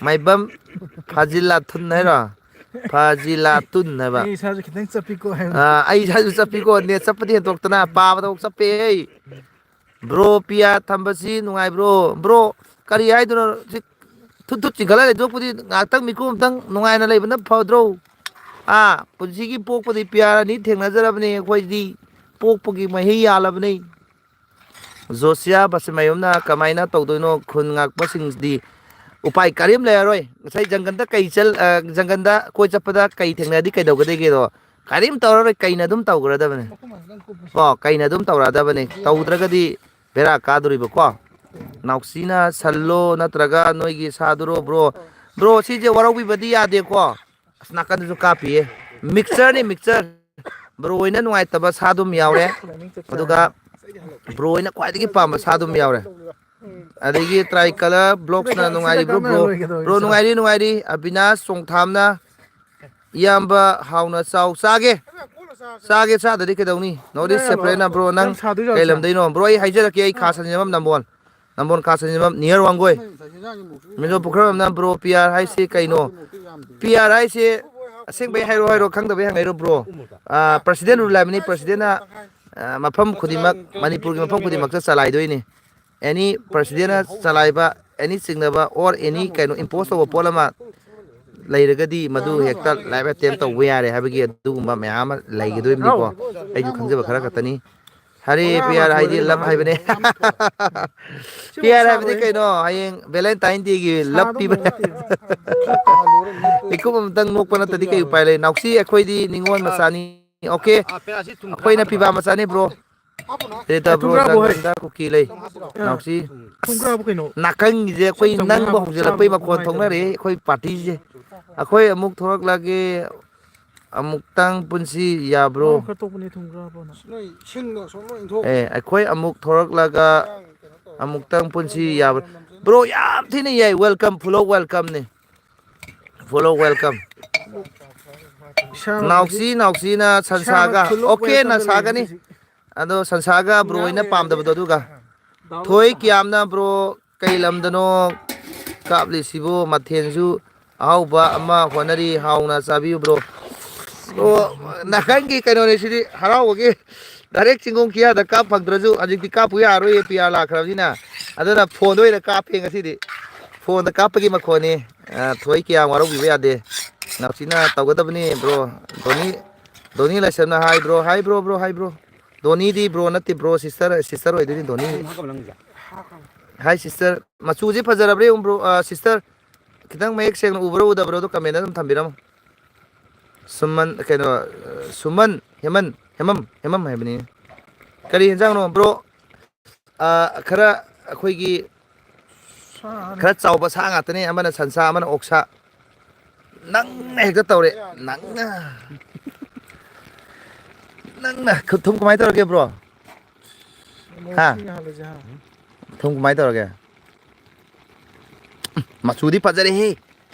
ꯃꯥꯏꯕꯝ ꯐꯥꯖꯤꯂꯥꯊꯨꯟ ꯍꯥꯏꯔꯣ? ꯐꯥꯖꯤꯂꯥꯇꯨꯟ ꯍꯥꯏꯕ꯫ ꯑꯩ ꯏꯁꯥꯁꯨ ꯈꯤꯇꯪ ꯆꯞꯄꯤꯀꯣ ꯍꯥꯏꯕ꯫ ꯑꯥ, ꯑꯩ ꯏꯁꯥꯁꯨ ꯆꯞꯄꯤꯀꯣ, ꯅꯦꯠ ꯆꯞꯄꯗꯤ ꯍꯦꯟꯗꯣꯛꯇꯅ ꯄꯥꯕꯗ ꯆꯞꯄꯦꯍꯦ꯫ ꯕ꯭ꯔꯣ ꯄꯤꯌꯥ ꯊꯝꯕꯁꯤ ꯅꯨꯡꯉꯥꯏꯕ꯭ꯔꯣ? ꯕ꯭ꯔꯣ ꯀꯔꯤ ꯍꯥꯏꯗꯣꯏꯅꯣ? ꯁꯤ ꯊꯨꯠ ꯊꯨꯠ ꯆꯤꯡꯈꯠꯂ ꯂꯩꯊꯣꯛꯄꯗꯤ ꯉꯥꯏꯍꯥꯛꯇꯪ ꯃꯤꯀꯨꯞ ꯑꯝꯇꯪ ꯅꯨꯡꯉꯥꯏꯅ ꯂꯩꯕꯅ ꯐꯗ꯭ꯔꯣ? ꯑꯥ, ꯄꯨꯟꯁꯤꯒꯤ ꯄꯣꯛꯄꯗꯤ ꯄꯤꯌꯥꯔ ꯑꯅꯤ ꯊꯦꯡꯅꯖꯔꯕꯅꯤ ꯑꯩꯈꯣꯏꯗꯤ꯫ ꯄꯣꯛꯄꯒꯤ ꯃꯍꯩ ꯌꯥꯜꯂꯕꯅꯤ꯫ ꯖꯣꯁꯤꯌꯥ ꯕꯁꯤꯃꯌꯨꯝꯅ ꯀꯃꯥꯏꯅ ꯇꯧꯗꯣꯏꯅꯣ? ꯈꯨꯟ ꯉꯥꯛꯄꯁꯤꯡꯗꯤ ꯎꯄꯥꯏ ꯀꯔꯤꯝ ꯂꯩꯔꯔꯣꯏ꯫ ꯉꯁꯥꯏ ꯖꯪꯒꯜꯗ ꯀꯩ ꯆꯠ-, ꯑ, ꯖꯪꯒꯜꯗ ꯀꯣꯏ ꯆꯠꯄꯗ ꯀꯩ ꯊꯦꯡꯅꯔꯗꯤ ꯀꯩꯗꯧꯒꯗꯒꯦꯗꯣ? ꯀꯔꯤꯝ ꯇꯧꯔꯔꯣꯏ, ꯀꯩꯅ ꯑꯗꯨꯝ ꯇꯧꯈ꯭ꯔꯗꯕꯅꯤ꯫ ꯀꯣ, ꯀꯩꯅ ꯑꯗꯨꯝ ꯇꯧꯔꯛꯑꯗꯕꯅꯤ꯫ ꯇꯧꯗ꯭ꯔꯒꯗꯤ ꯕꯦꯔꯥ ꯀꯥꯗꯣꯔꯤꯕꯀꯣ꯫ ꯅꯥꯎꯁꯤꯅ ꯁꯜꯂꯣ ꯅꯠꯇ꯭ꯔꯒ ꯅꯣꯏꯒꯤ ꯁꯥꯗꯨꯔꯣ ꯕ꯭ꯔꯣ? ꯕ꯭ꯔꯣ, ꯁꯤꯁꯦ ꯋꯥꯔꯧꯕꯤꯕꯗꯤ ꯌꯥꯗꯦꯀꯣ꯫ ꯑꯁ, ꯅꯥꯀꯟꯗꯁꯨ ꯀꯥꯞꯄꯤꯌꯦ꯫ ꯃꯤꯛꯆꯔꯅꯤ, ꯃꯤꯛꯆꯔ꯫ ꯕ꯭ꯔꯣ ꯍꯣꯏꯅ ꯅꯨꯡꯉꯥꯏꯇꯕ ꯁꯥꯗꯨꯝ ꯌꯥꯎꯔꯦ, ꯑꯗꯨꯒ ꯕ꯭ꯔꯣ ꯍꯣꯏꯅ ꯈ꯭ꯋꯥꯏꯗꯒꯤ ꯄꯥꯝꯕ ꯁꯥꯗꯨꯝ ꯌꯥꯎꯔꯦ꯫ ꯑꯗꯒꯤ ꯇ꯭ꯔꯥꯏ ꯀꯂꯔ ꯕ꯭ꯂꯣꯛꯁꯅ ꯅꯨꯡꯉꯥꯏꯔꯤꯕ꯭ꯔꯣ ꯕ꯭ꯔꯣ? ꯕ꯭ꯔꯣ ꯅꯨꯡꯉꯥꯏꯔꯤ, ꯅꯨꯡꯉꯥꯏꯔꯤ꯫ ꯑꯕꯤꯅꯥꯁ ꯆꯣꯡꯊꯥꯝꯅ ꯏꯌꯥꯝꯕ ꯍꯥꯎꯅ ꯆꯥꯎ꯫ ꯆꯥꯒꯦ, ꯆꯥꯒꯦ, ꯆꯥꯗ꯭ꯔꯗꯤ ꯀꯩꯗꯧꯅꯤ? ꯅꯣꯔꯠ ꯏꯁ ꯁꯦꯄꯔꯦꯠꯅ ꯕ꯭ꯔꯣ, ꯅꯪ ꯀꯩ ꯂꯝꯗꯩꯅꯣ? ꯕ꯭ꯔꯣ, ꯑꯩ ꯍꯥꯏꯖꯔꯛꯀꯦ, ꯑꯩ ꯈꯥ ꯁꯟꯖꯦꯟꯕꯝ ꯅꯝꯕꯣꯜ, ꯅꯝꯕꯣꯜ ꯈꯥ ꯁꯟꯖꯦꯟꯕꯝ ꯅꯤꯌꯔ ꯋꯥꯡꯒꯣꯏ꯫ ꯃꯤꯅꯣ ꯄꯨꯈ꯭ꯔꯝꯅ ꯕ꯭ꯔꯣ, ꯄꯤ ꯑꯥꯔ ꯍꯥꯏꯁꯤ ꯀꯩꯅꯣ? ꯄꯤ ꯑꯥꯔ ꯍꯥꯏꯁꯤ ꯑꯁꯦꯡꯕꯩ ꯍꯥꯏꯔꯣ, ꯍꯥꯏꯔꯣ, ꯈꯪꯗꯕꯩ ꯍꯪꯉꯛꯏꯔꯣ ꯕ꯭ꯔꯣ? ꯑꯥ, ꯄ꯭ꯔꯁꯤꯗꯦꯟ ꯔꯨꯜ ꯍꯥꯏꯕꯅꯤ꯫ ꯄ꯭ꯔꯁꯤꯗꯦꯟꯅ, ꯑꯥ, ꯃꯐꯝ ꯈꯨꯗꯤꯡꯃꯛ, ꯃꯅꯤꯄꯨꯔꯒꯤ ꯃꯐꯝ ꯈꯨꯗꯤꯡꯃꯛꯇ ꯆꯂꯥꯏꯗꯣꯏꯅꯤ꯫ ꯑꯦꯅꯤ ꯄ꯭ꯔꯁꯤꯗꯦꯟꯅ ꯆꯂꯥꯏꯕ, ꯑꯦꯅꯤ ꯆꯤꯡꯅꯕ ꯑꯣꯔ ꯑꯦꯅꯤ ꯀꯩꯅꯣ ꯏꯝꯄꯣꯁ ꯇꯧꯕ ꯄꯣꯠ ꯑꯃ ꯂꯩꯔꯒꯗꯤ ꯃꯗꯨ ꯍꯦꯛꯇ ꯂꯥꯏꯐ ꯑꯦꯇꯦꯝ ꯇꯧꯕ ꯌꯥꯔꯦ ꯍꯥꯏꯕꯒꯤ ꯑꯗꯨꯒꯨꯝꯕ ꯃꯌꯥꯝ ꯑꯃ ꯂꯩꯒꯗꯣꯏꯅꯤꯀꯣ꯫ ꯑꯩꯁꯨ ꯈꯪꯖꯕ ꯈꯔ ꯈꯛꯇꯅꯤ꯫ ꯍꯔꯦ ꯄꯤꯌꯥꯔ ꯍꯥꯏꯗꯤ ꯂꯞ ꯍꯥꯏꯕꯅꯦ꯫ ꯄꯤꯌꯥꯔ ꯍꯥꯏꯕꯗꯤ ꯀꯩꯅꯣ? ꯍꯌꯦꯡ ꯚꯦꯂꯦꯟꯇꯥꯏꯟ ꯗꯦꯒꯤ ꯂꯞ ꯄꯤꯕꯅꯦ꯫ ꯃꯤꯀꯨꯞ ꯑꯃꯇꯪ ꯅꯣꯛꯄ ꯅꯠꯇꯗꯤ ꯀꯩ ꯎꯄꯥꯏ ꯂꯩ? ꯅꯥꯎꯁꯤ, ꯑꯩꯈꯣꯏꯗꯤ ꯅꯤꯉꯣꯜ ꯃꯆꯥꯅꯤ꯫ ꯑꯣꯀꯦ, ꯑꯩꯈꯣꯏꯅ ꯄꯤꯕꯥ ꯃꯆꯥꯅꯤ ꯕ꯭ꯔꯣ꯫ ꯔꯦꯗ ꯕ꯭ꯔꯣ, ꯊꯨꯡꯒ꯭ꯔꯥꯕꯣ ꯍꯣꯏ꯫ ꯖꯪꯒꯜꯗ ꯀꯨꯀꯤ ꯂꯩ꯫ ꯑꯥ꯫ ꯅꯥꯎꯁꯤ꯫ ꯊꯨꯡꯒ꯭ꯔꯥꯕꯣ ꯀꯩꯅꯣ? ꯅꯥꯀꯟꯒꯤꯁꯦ ꯑꯩꯈꯣꯏ ꯆꯥꯎꯅ ꯅꯪꯕ ꯍꯥꯞꯄ ꯍꯧꯖꯤꯜꯂꯛꯄꯩ ꯆꯥꯕ ꯃꯈꯣꯟ ꯅꯨꯡꯉꯥꯏꯇꯕꯅꯦ꯫ ꯊꯣꯛꯅꯔꯦ ꯑꯩꯈꯣꯏ ꯄꯥꯔꯇꯤꯁꯦ꯫ ꯑꯩꯈꯣꯏ ꯑꯃꯨꯛ ꯊꯣꯛꯂꯛꯂꯒꯦ꯫ ꯑꯃꯨꯛꯇꯪ ꯄꯨꯟꯁꯤ ꯌꯥꯕ꯭ꯔꯣ? ꯃꯥꯅ ꯈꯔ ꯇꯣꯛꯄꯅꯦ ꯊꯨꯡꯒ꯭ꯔꯥꯕꯣꯅ꯫ ꯅꯣꯏ ꯁꯤꯡꯗꯣ ꯁꯨꯝ ꯂꯣꯏ ꯏꯟꯊꯣꯛ꯫ ꯑꯦ, ꯑꯩꯈꯣꯏ ꯑꯃꯨꯛ ꯊꯣꯛꯂꯛꯂꯒ ꯑꯃꯨꯛꯇꯪ ꯄꯨꯟꯁꯤ ꯌꯥꯕ꯭ꯔꯣ? ꯕ꯭ꯔꯣ, ꯌꯥꯝ ꯊꯤꯅ ꯌꯥꯏ꯫ Welcome, follow welcomeꯅꯤ꯫ Follow welcome꯫ ꯏꯁꯥ ꯅꯥꯎꯁꯤ, ꯅꯥꯎꯁꯤꯅ ꯏꯁꯥ ꯁꯟꯁꯥꯒ꯫ ꯐꯨꯜꯂꯣꯛ ꯑꯣꯀꯦ, ꯅ welcomeꯗ ꯂꯩꯔꯦ ꯁꯥꯒꯅꯤ꯫ ꯍꯧꯖꯤꯛ꯫ ꯑꯗꯣ ꯁꯟꯁꯥꯒ ꯕ꯭ꯔꯣ ꯍꯣꯏꯅ ꯄꯥꯝꯗꯕꯗꯣ ꯑꯗꯨꯒ꯫ ꯊꯣꯏ ꯀꯤꯌꯥꯝꯅ ꯕ꯭ꯔꯣ ꯀꯩ ꯂꯝꯗꯅꯣ ꯀꯥꯞꯂꯤꯁꯤꯕꯨ? ꯃꯊꯦꯜꯁꯨ ꯑꯍꯥꯎꯕ ꯑꯃ ꯍꯣꯠꯅꯔꯤ, ꯍꯥꯎꯅ ꯆꯥꯕꯤꯌꯨ ꯕ꯭ꯔꯣ꯫ ꯕ꯭ꯔꯣ, ꯅꯥꯀꯟꯒꯤ ꯀꯩꯅꯣꯅꯦ ꯁꯤꯗꯤ, ꯍꯔꯥꯎꯕꯒꯤ ꯗꯥꯏꯔꯦꯛ ꯆꯤꯡꯒꯣꯡ ꯀꯤꯌꯥꯗ ꯀꯥꯞ ꯐꯪꯗ꯭ꯔꯁꯨ ꯍꯧꯖꯤꯛꯇꯤ ꯀꯥꯞꯄꯨ ꯌꯥꯔꯣꯏꯌꯦ, ꯄꯤ ꯑꯥꯔ ꯂꯥꯛꯈ꯭ꯔꯕꯅꯤꯅ꯫ ꯑꯗꯨꯅ ꯐꯣꯟꯗ ꯑꯣꯏꯅ ꯀꯥꯞꯄꯦ ꯉꯁꯤꯗꯤ꯫ ꯐꯣꯟꯗ ꯀꯥꯞꯄꯒꯤ ꯃꯈꯣꯟꯅꯤ꯫ ꯑ, ꯊꯣꯏ ꯀꯌꯥ ꯋꯥꯔꯧꯕꯤꯕ ꯌꯥꯗꯦ꯫ ꯅꯥꯎꯁꯤꯅ ꯇꯧꯒꯗꯕꯅꯤ ꯕ꯭ꯔꯣ꯫ ꯙꯣꯅꯤ, ꯙꯣꯅꯤ ꯂꯥꯏꯁ꯭ꯔꯝꯅ ꯍꯥꯏ ꯕ꯭ꯔꯣ, ꯍꯥꯏ ꯕ꯭ꯔꯣ, ꯕ꯭ꯔꯣ, ꯍꯥꯏ ꯕ꯭ꯔꯣ꯫ ꯙꯣꯅꯤꯗꯤ ꯕ꯭ꯔꯣ ꯅꯠꯇꯦ ꯕ꯭ꯔꯣ, ꯁꯤꯁꯇꯔ, ꯁꯤꯁꯇꯔ ꯑꯣꯏꯗꯣꯏꯅꯤ ꯙꯣꯅꯤ꯫ ꯍꯥꯏ ꯁꯤꯁꯇꯔ, ꯃꯆꯨꯁꯦ ꯐꯖꯔꯕ꯭ꯔꯥ ꯌꯦꯡꯉꯨ ꯕ꯭ꯔꯣ, ꯑ, ꯁꯤꯁꯇꯔ꯫ ꯈꯤꯇꯪ ꯃꯌꯦꯛ ꯁꯦꯡꯅ ꯎꯕ꯭ꯔꯥ ꯎꯗꯕ꯭ꯔꯥ ꯑꯗꯣ comment ꯑꯗꯨꯝ ꯊꯝꯕꯤꯔꯝꯃꯣ꯫ ꯁꯨꯃꯟ, ꯀꯩꯅꯣ, ꯑ, ꯁꯨꯃꯟ, ꯍꯦꯃꯟ, ꯍꯦꯃꯝ, ꯍꯦꯃꯝ ꯍꯥꯏꯕꯅꯤ꯫ ꯀꯔꯤ ꯌꯦꯟꯖꯥꯡꯅꯣ ꯕ꯭ꯔꯣ? ꯑ, ꯈꯔ ꯑꯩꯈꯣꯏꯒꯤ ꯁꯥꯅꯤ꯫ ꯈꯔ ꯆꯥꯎꯕ ꯁꯥ ꯉꯥꯛꯇꯅꯦ, ꯑꯃꯅ ꯁꯟꯁꯥ, ꯑꯃꯅ ꯑꯣꯛꯁꯥ꯫ ꯅꯪꯅ ꯍꯦꯛꯇ ꯇꯧꯔꯦ, ꯅꯪꯅ꯫ ꯅꯪꯅ ꯈꯨ-, ꯊꯨꯝ ꯀꯃꯥꯏꯅ ꯇꯧꯔꯒꯦ ꯕ꯭ꯔꯣ? ꯍꯥ? ꯃꯣꯔꯣꯛꯁꯤ ꯌꯥꯍꯜꯂꯁꯦ ꯍꯥ꯫ ꯊꯨꯝ ꯀꯃꯥꯏꯅ ꯇꯧꯔꯒꯦ? ꯃꯆꯨꯗꯤ ꯐꯖꯔꯦꯍꯦ꯫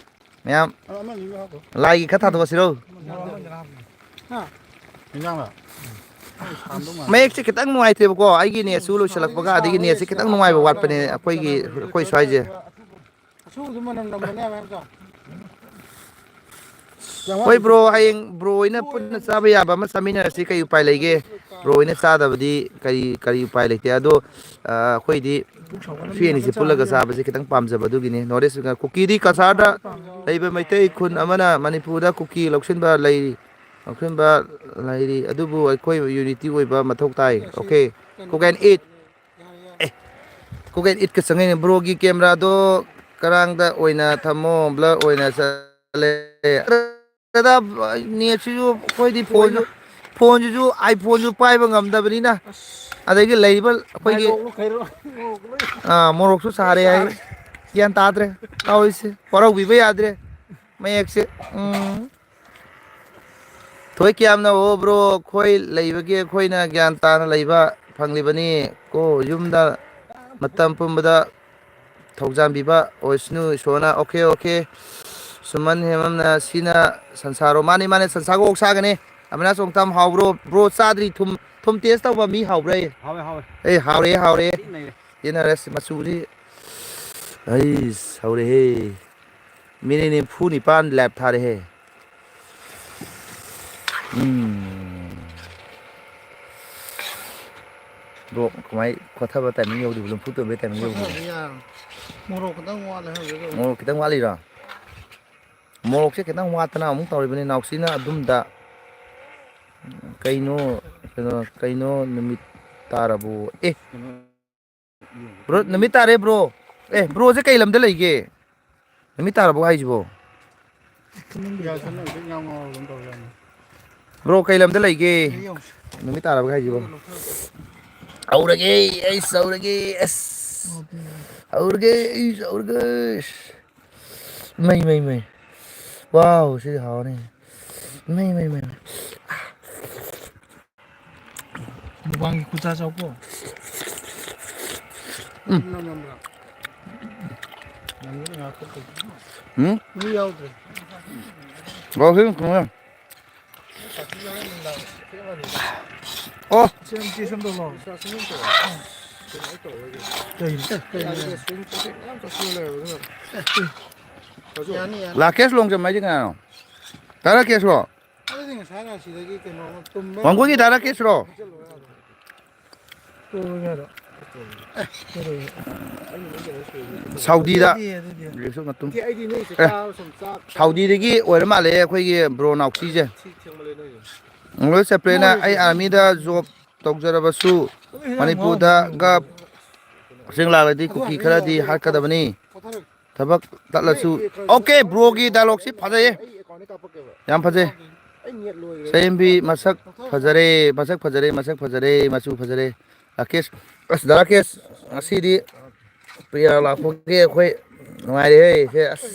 ꯃꯌꯥꯝ ꯑ, ꯑꯃ ꯑꯅꯤꯒ ꯍꯥꯞꯄꯣ꯫ ꯂꯥꯏꯒꯤ ꯈꯔ ꯊꯥꯗꯣꯛꯑꯁꯤꯔꯣ? ꯍꯥ? ꯏꯟꯖꯥꯡꯂ? ꯃꯌꯦꯛꯁꯦ ꯈꯤꯇꯪ ꯅꯨꯡꯉꯥꯏꯇꯦꯕꯀꯣ, ꯑꯩꯒꯤ netꯁꯨ ꯂꯣꯏꯁꯤꯜꯂꯛꯄꯒ, ꯑꯗꯒꯤ netꯁꯦ ꯈꯤꯇꯪ ꯅꯨꯡꯉꯥꯏꯕ ꯋꯥꯠꯄꯅꯦ ꯑꯩꯈꯣꯏꯒꯤ, ꯑꯩꯈꯣꯏ ꯁ꯭ꯋꯥꯏꯁꯦ꯫ ꯑꯁꯨꯕꯗꯨ ꯃꯅꯝ ꯅꯝꯕꯅꯦ ꯍꯥꯏꯕ ꯅꯠꯇ꯭ꯔꯣ? ꯍꯣꯏ ꯕ꯭ꯔꯣ, ꯍꯌꯦꯡ ꯕ꯭ꯔꯣ ꯍꯣꯏꯅ ꯄꯨꯟꯅ ꯆꯥꯕ ꯌꯥꯕ ꯑꯃ ꯆꯥꯃꯤꯟꯅꯔꯁꯤ꯫ ꯀꯩ ꯎꯄꯥꯏ ꯂꯩꯒꯦ? ꯕ꯭ꯔꯣ ꯍꯣꯏꯅ ꯆꯥꯗꯕꯗꯤ ꯀꯔꯤ, ꯀꯔꯤ ꯎꯄꯥꯏ ꯂꯩꯇꯦ? ꯑꯗꯣ, ꯑ, ꯑꯩꯈꯣꯏꯗꯤ ꯁꯤ ꯑꯅꯤꯁꯦ ꯄꯨꯜꯂꯒ ꯆꯥꯕꯁꯦ ꯈꯤꯇꯪ ꯄꯥꯝꯖꯕ ꯑꯗꯨꯒꯤꯅꯤ꯫ North East ꯀꯨꯀꯤꯗꯤ ꯀꯁꯥꯔꯗ ꯂꯩꯕ ꯃꯩꯇꯩ ꯈꯨꯟ ꯑꯃꯅ ꯃꯅꯤꯄꯨꯔꯗ ꯀꯨꯀꯤ ꯂꯧꯁꯤꯟꯕ ꯂꯩꯔꯤ꯫ ꯑꯈꯣꯏꯕ ꯂꯩꯔꯤ, ꯑꯗꯨꯕꯨ ꯑꯩꯈꯣꯏ unity ꯑꯣꯏꯕ ꯃꯊꯧ ꯇꯥꯏ꯫ Okay, cook and eat꯫ A, cook and eatꯀ ꯆꯪꯉꯛꯏꯅꯦ꯫ Broꯒꯤ cameraꯗꯣ ꯀꯔꯥꯡꯗ ꯑꯣꯏꯅ ꯊꯝꯃꯣ, blur ꯑꯣꯏꯅ ꯆꯠꯂꯦ꯫ ꯗꯥꯗꯥ, netꯁꯤꯁꯨ ꯑꯩꯈꯣꯏꯗꯤ phoneꯁꯨ, phoneꯁꯤꯁꯨ iPhoneꯁꯨ ꯄꯥꯏꯕ ꯉꯝꯗꯕꯅꯤꯅ, ꯑꯗꯒꯤ ꯂꯩꯔꯤꯕ ꯑꯩꯈꯣꯏꯒꯤ, ꯃꯣꯔꯣꯛꯁꯨ ꯁꯥꯔꯦ ꯍꯥꯏ꯫ ꯒ꯭ꯌꯥꯟ ꯇꯥꯗ꯭ꯔꯦ ꯇꯧꯔꯤꯁꯦ, ꯋꯥꯔꯧꯕꯤꯕ ꯌꯥꯗ꯭ꯔꯦ ꯃꯌꯦꯛꯁꯦ꯫ ꯎꯝ꯫ ꯊꯣꯏ ꯀꯌꯥꯝꯅ ꯍꯣꯕ꯭ꯔꯣ? ꯑꯩꯈꯣꯏ ꯂꯩꯕꯒꯤ ꯑꯩꯈꯣꯏꯅ ꯒ꯭ꯌꯥꯟ ꯇꯥꯅ ꯂꯩꯕ ꯐꯪꯂꯤꯕꯅꯤ ꯀꯣ꯫ ꯌꯨꯝꯗ ꯃꯇꯝ ꯄꯨꯝꯕꯗ ꯊꯧꯖꯥꯟꯕꯤꯕ ꯑꯣꯏꯁꯅꯨ ꯏꯁꯣꯔꯅ꯫ Okay, okay꯫ ꯁꯨꯃꯟ ꯍꯦꯃꯝꯅ ꯁꯤꯅ ꯁꯟꯁꯥꯔꯣ? ꯃꯥꯅꯤ, ꯃꯥꯅꯤ, ꯁꯟꯁꯥꯒ ꯑꯣꯛꯁꯥꯒꯅꯤ꯫ ꯑꯃꯅ ꯆꯣꯡꯊꯝ ꯍꯥꯎꯕ꯭ꯔꯣ? Bro, ꯆꯥꯗ꯭ꯔꯤ꯫ ꯊꯨꯝ, ꯊꯨꯝ taste ꯇꯧꯕ ꯃꯤ ꯍꯥꯎꯕ꯭ꯔꯥ? ꯍꯥꯎꯋꯦ, ꯍꯥꯎꯋꯦ꯫ ꯑꯦ, ꯍꯥꯎꯔꯦ, ꯍꯥꯎꯔꯦ꯫ ꯊꯤ ꯅꯩꯔꯦ꯫ ꯌꯦꯟꯅꯔꯁꯤ ꯃꯆꯨꯁꯤ꯫ ꯑꯩꯁ, ꯍꯧꯔꯦꯍꯦ꯫ ꯃꯤꯅꯤꯠ ꯅꯤꯐꯨ ꯅꯤꯄꯥꯟ live ꯊꯥꯔꯦꯍꯦ꯫ ꯎꯝ꯫ ꯕ꯭ꯔꯣ, ꯀꯃꯥꯏ ꯈꯣꯊꯕ timing ꯌꯧꯗ꯭ꯔꯤꯕ? ꯂꯨꯝꯐꯨ ꯇꯣꯟꯕꯩ timing ꯌꯧꯗ꯭ꯔꯤꯕ? ꯈꯣꯊꯕꯗꯤ ꯌꯥꯔꯕꯅꯤ꯫ ꯃꯣꯔꯣꯛ ꯈꯤꯇꯪ ꯋꯥꯠꯂꯦ ꯍꯥꯏꯕꯗꯨꯗ꯫ ꯃꯣꯔꯣꯛ ꯈꯤꯇꯪ ꯋꯥꯠꯂꯤꯔꯣ? ꯃꯣꯔꯣꯛꯁꯦ ꯈꯤꯇꯪ ꯋꯥꯠꯇꯅ ꯑꯃꯨꯛ ꯇꯧꯔꯤꯕꯅꯤ ꯅꯥꯎꯁꯤꯅ ꯑꯗꯨꯝꯗ꯫ ꯀꯩꯅꯣ, ꯀꯩꯅꯣ, ꯀꯩꯅꯣ ꯅꯨꯃꯤꯠ ꯇꯥꯔꯕꯣ? ꯑꯦ, ꯕ꯭ꯔꯣ, ꯅꯨꯃꯤꯠ ꯇꯥꯔꯦ, ꯕ꯭ꯔꯣ꯫ ꯑꯦ, ꯕ꯭ꯔꯣꯁꯦ ꯀꯩ ꯂꯝꯗ ꯂꯩꯒꯦ? ꯅꯨꯃꯤꯠ ꯇꯥꯔꯕꯣ ꯍꯥꯏꯁꯤꯕꯣ? ꯕ꯭ꯔꯣ, ꯀꯩ ꯂꯝꯗ ꯂꯩꯒꯦ? ꯅꯨꯃꯤꯠ ꯇꯥꯔꯕꯣ ꯍꯥꯏꯁꯤꯕꯣ? ꯍꯧꯔꯒꯦ, ꯑꯩꯁ, ꯍꯧꯔꯒꯦ, ꯑꯁ꯫ ꯍꯧꯔꯒꯦ, ꯑꯩꯁ, ꯍꯧꯔꯒꯦ꯫ ꯃꯩ, ꯃꯩ, ꯃꯩ꯫ ꯋꯥꯎ, ꯁꯤꯗꯤ ꯍꯥꯎꯔꯅꯤ꯫ ꯃꯩ, ꯃꯩ, ꯃꯩ, ꯃꯩ꯫ ꯃꯨꯛꯕꯥꯡꯒꯤ ꯈꯨꯠꯁꯥ ꯆꯥꯎꯀꯣ꯫ ꯎꯝ꯫ ꯅꯝ ꯅꯝꯕ꯭ꯔꯥ? ꯅꯝꯕꯗ ꯉꯥꯏꯍꯥꯛ ꯊꯣꯛꯇꯣꯏꯅꯤ꯫ ꯎꯝ? ꯃꯤ ꯌꯥꯎꯗ꯭ꯔꯦ꯫ ꯂꯧꯁꯤꯟ ꯈꯨꯝꯃꯦ꯫ ꯑꯣ꯫ ꯁꯦꯝ ꯆꯦ ꯁꯦꯝꯗꯧ ꯂꯥꯎ꯫ ꯀꯩꯅꯣ? ꯌꯥꯅꯤ, ꯌꯥꯅꯤ꯫ ꯂꯥꯀꯦꯁ ꯂꯣꯡꯖꯝ ꯍꯥꯏꯁꯦ ꯀꯅꯥꯅꯣ? ꯇꯥ ꯔꯥꯀꯦꯁꯂꯣ? ꯑꯗꯨꯗꯤ ꯉꯁꯥꯏꯅ ꯑꯁꯤꯗꯒꯤ ꯀꯩꯅꯣ ꯑꯃ ꯇꯨꯝꯕ ꯋꯥꯡꯒꯣꯏꯒꯤ ꯗꯥꯏꯔꯦꯛ ꯀꯦꯁꯔꯣ? ꯇꯨꯝꯕ ꯌꯥꯔꯣꯏ꯫ ꯁꯥꯎꯗꯤꯗ ꯔꯤꯛꯁꯣ ꯃꯇꯨꯝ꯫ ꯑꯦ, ꯁꯥꯎꯗꯤꯗꯒꯤ ꯑꯣꯏꯔ ꯃꯥꯜꯂꯦ ꯑꯩꯈꯣꯏꯒꯤ ꯕ꯭ꯔꯣ ꯅꯥꯎꯁꯤꯁꯦ꯫ ꯂꯣꯏ ꯆꯠꯄ꯭ꯔꯦꯅ ꯑꯩ ꯑꯥꯔꯃꯤꯗ ꯖꯣꯕ ꯇꯧꯖꯔꯕꯁꯨ ꯃꯅꯤꯄꯨꯔꯗꯒ ꯀꯛꯆꯤꯡ ꯂꯥꯛꯂꯗꯤ ꯀꯨꯀꯤ ꯈꯔꯗꯤ ꯍꯥꯠꯀꯗꯕꯅꯤ꯫ ꯊꯕꯛ ꯇꯠꯂꯁꯨ꯫ ꯑꯣꯀꯦ, ꯕ꯭ꯔꯣꯒꯤ ꯗꯥꯏꯂꯣꯛꯁꯤ ꯐꯖꯩꯌꯦ꯫ ꯌꯥꯝ ꯐꯖꯩ꯫ ꯁꯌꯦꯝꯕꯤ ꯃꯁꯛ ꯐꯖꯔꯦ, ꯃꯁꯛ ꯐꯖꯔꯦ, ꯃꯁꯛ ꯐꯖꯔꯦ, ꯃꯆꯨ ꯐꯖꯔꯦ꯫ ꯔꯥꯀꯦꯁ, ꯑꯁ, ꯗꯥ ꯔꯥꯀꯦꯁ, ꯉꯁꯤꯗꯤ ꯄ꯭ꯔꯤꯌꯥ ꯂꯥꯛꯄꯒꯤ ꯑꯩꯈꯣꯏ ꯅꯨꯡꯉꯥꯏꯔꯦꯍꯦ꯫ ꯁꯦ, ꯑꯁ꯫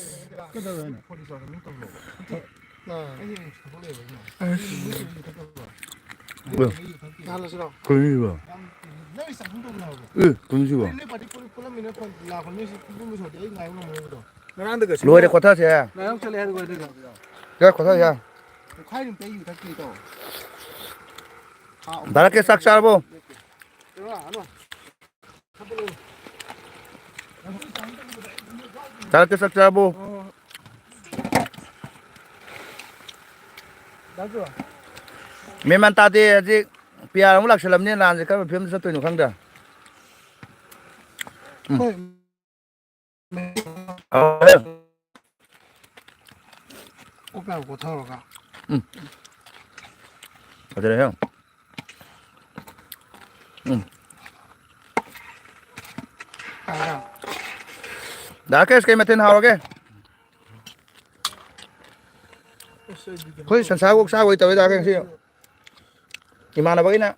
ꯀꯩꯅꯣꯁꯤꯕꯣ? ꯑꯦ, ꯀꯩꯅꯣꯁꯤꯕꯣ? ꯂꯣꯏꯔꯦ, ꯈꯣꯊꯁꯦ꯫ ꯀꯌꯥ ꯈꯣꯊꯁꯦ? ꯗꯥ ꯔꯥꯀꯦꯁ, ꯆꯥꯛ ꯆꯥꯔꯕꯣ? ꯆꯥꯔꯛꯇꯦ, ꯆꯥꯛ ꯆꯥꯔꯕꯣ? ꯃꯦꯟ ꯃꯥꯟ ꯇꯥꯗꯦ꯫ ꯍꯧꯖꯤꯛ ꯄꯤꯌꯥꯔ ꯑꯃꯨꯛ ꯂꯥꯛꯁꯜꯂꯝꯅꯤ꯫ ꯂꯥꯟꯁꯦ ꯀꯔꯝꯕ ꯐꯤꯕꯝꯗ ꯆꯠꯇꯣꯏꯅꯣ ꯈꯪꯗꯦ꯫ ꯎꯝ꯫ ꯑꯣꯛ ꯂꯥꯎ ꯀꯣꯊꯔꯒ꯫ ꯎꯝ꯫ ꯐꯖꯔꯦꯍꯦ꯫ ꯎꯝ꯫ ꯗꯥ ꯔꯥꯀꯦꯁ, ꯀꯩ ꯃꯊꯦꯜ ꯍꯥꯎꯔꯒꯦ? ꯑꯩꯈꯣꯏ ꯁꯟꯁꯥ ꯑꯣꯛ ꯆꯥꯕ ꯑꯣꯏ ꯇꯧꯋꯦ ꯗꯥ ꯔꯥꯀꯦꯁ ꯉꯁꯤ꯫ ꯏꯃꯥꯟꯅꯕꯒꯤꯅ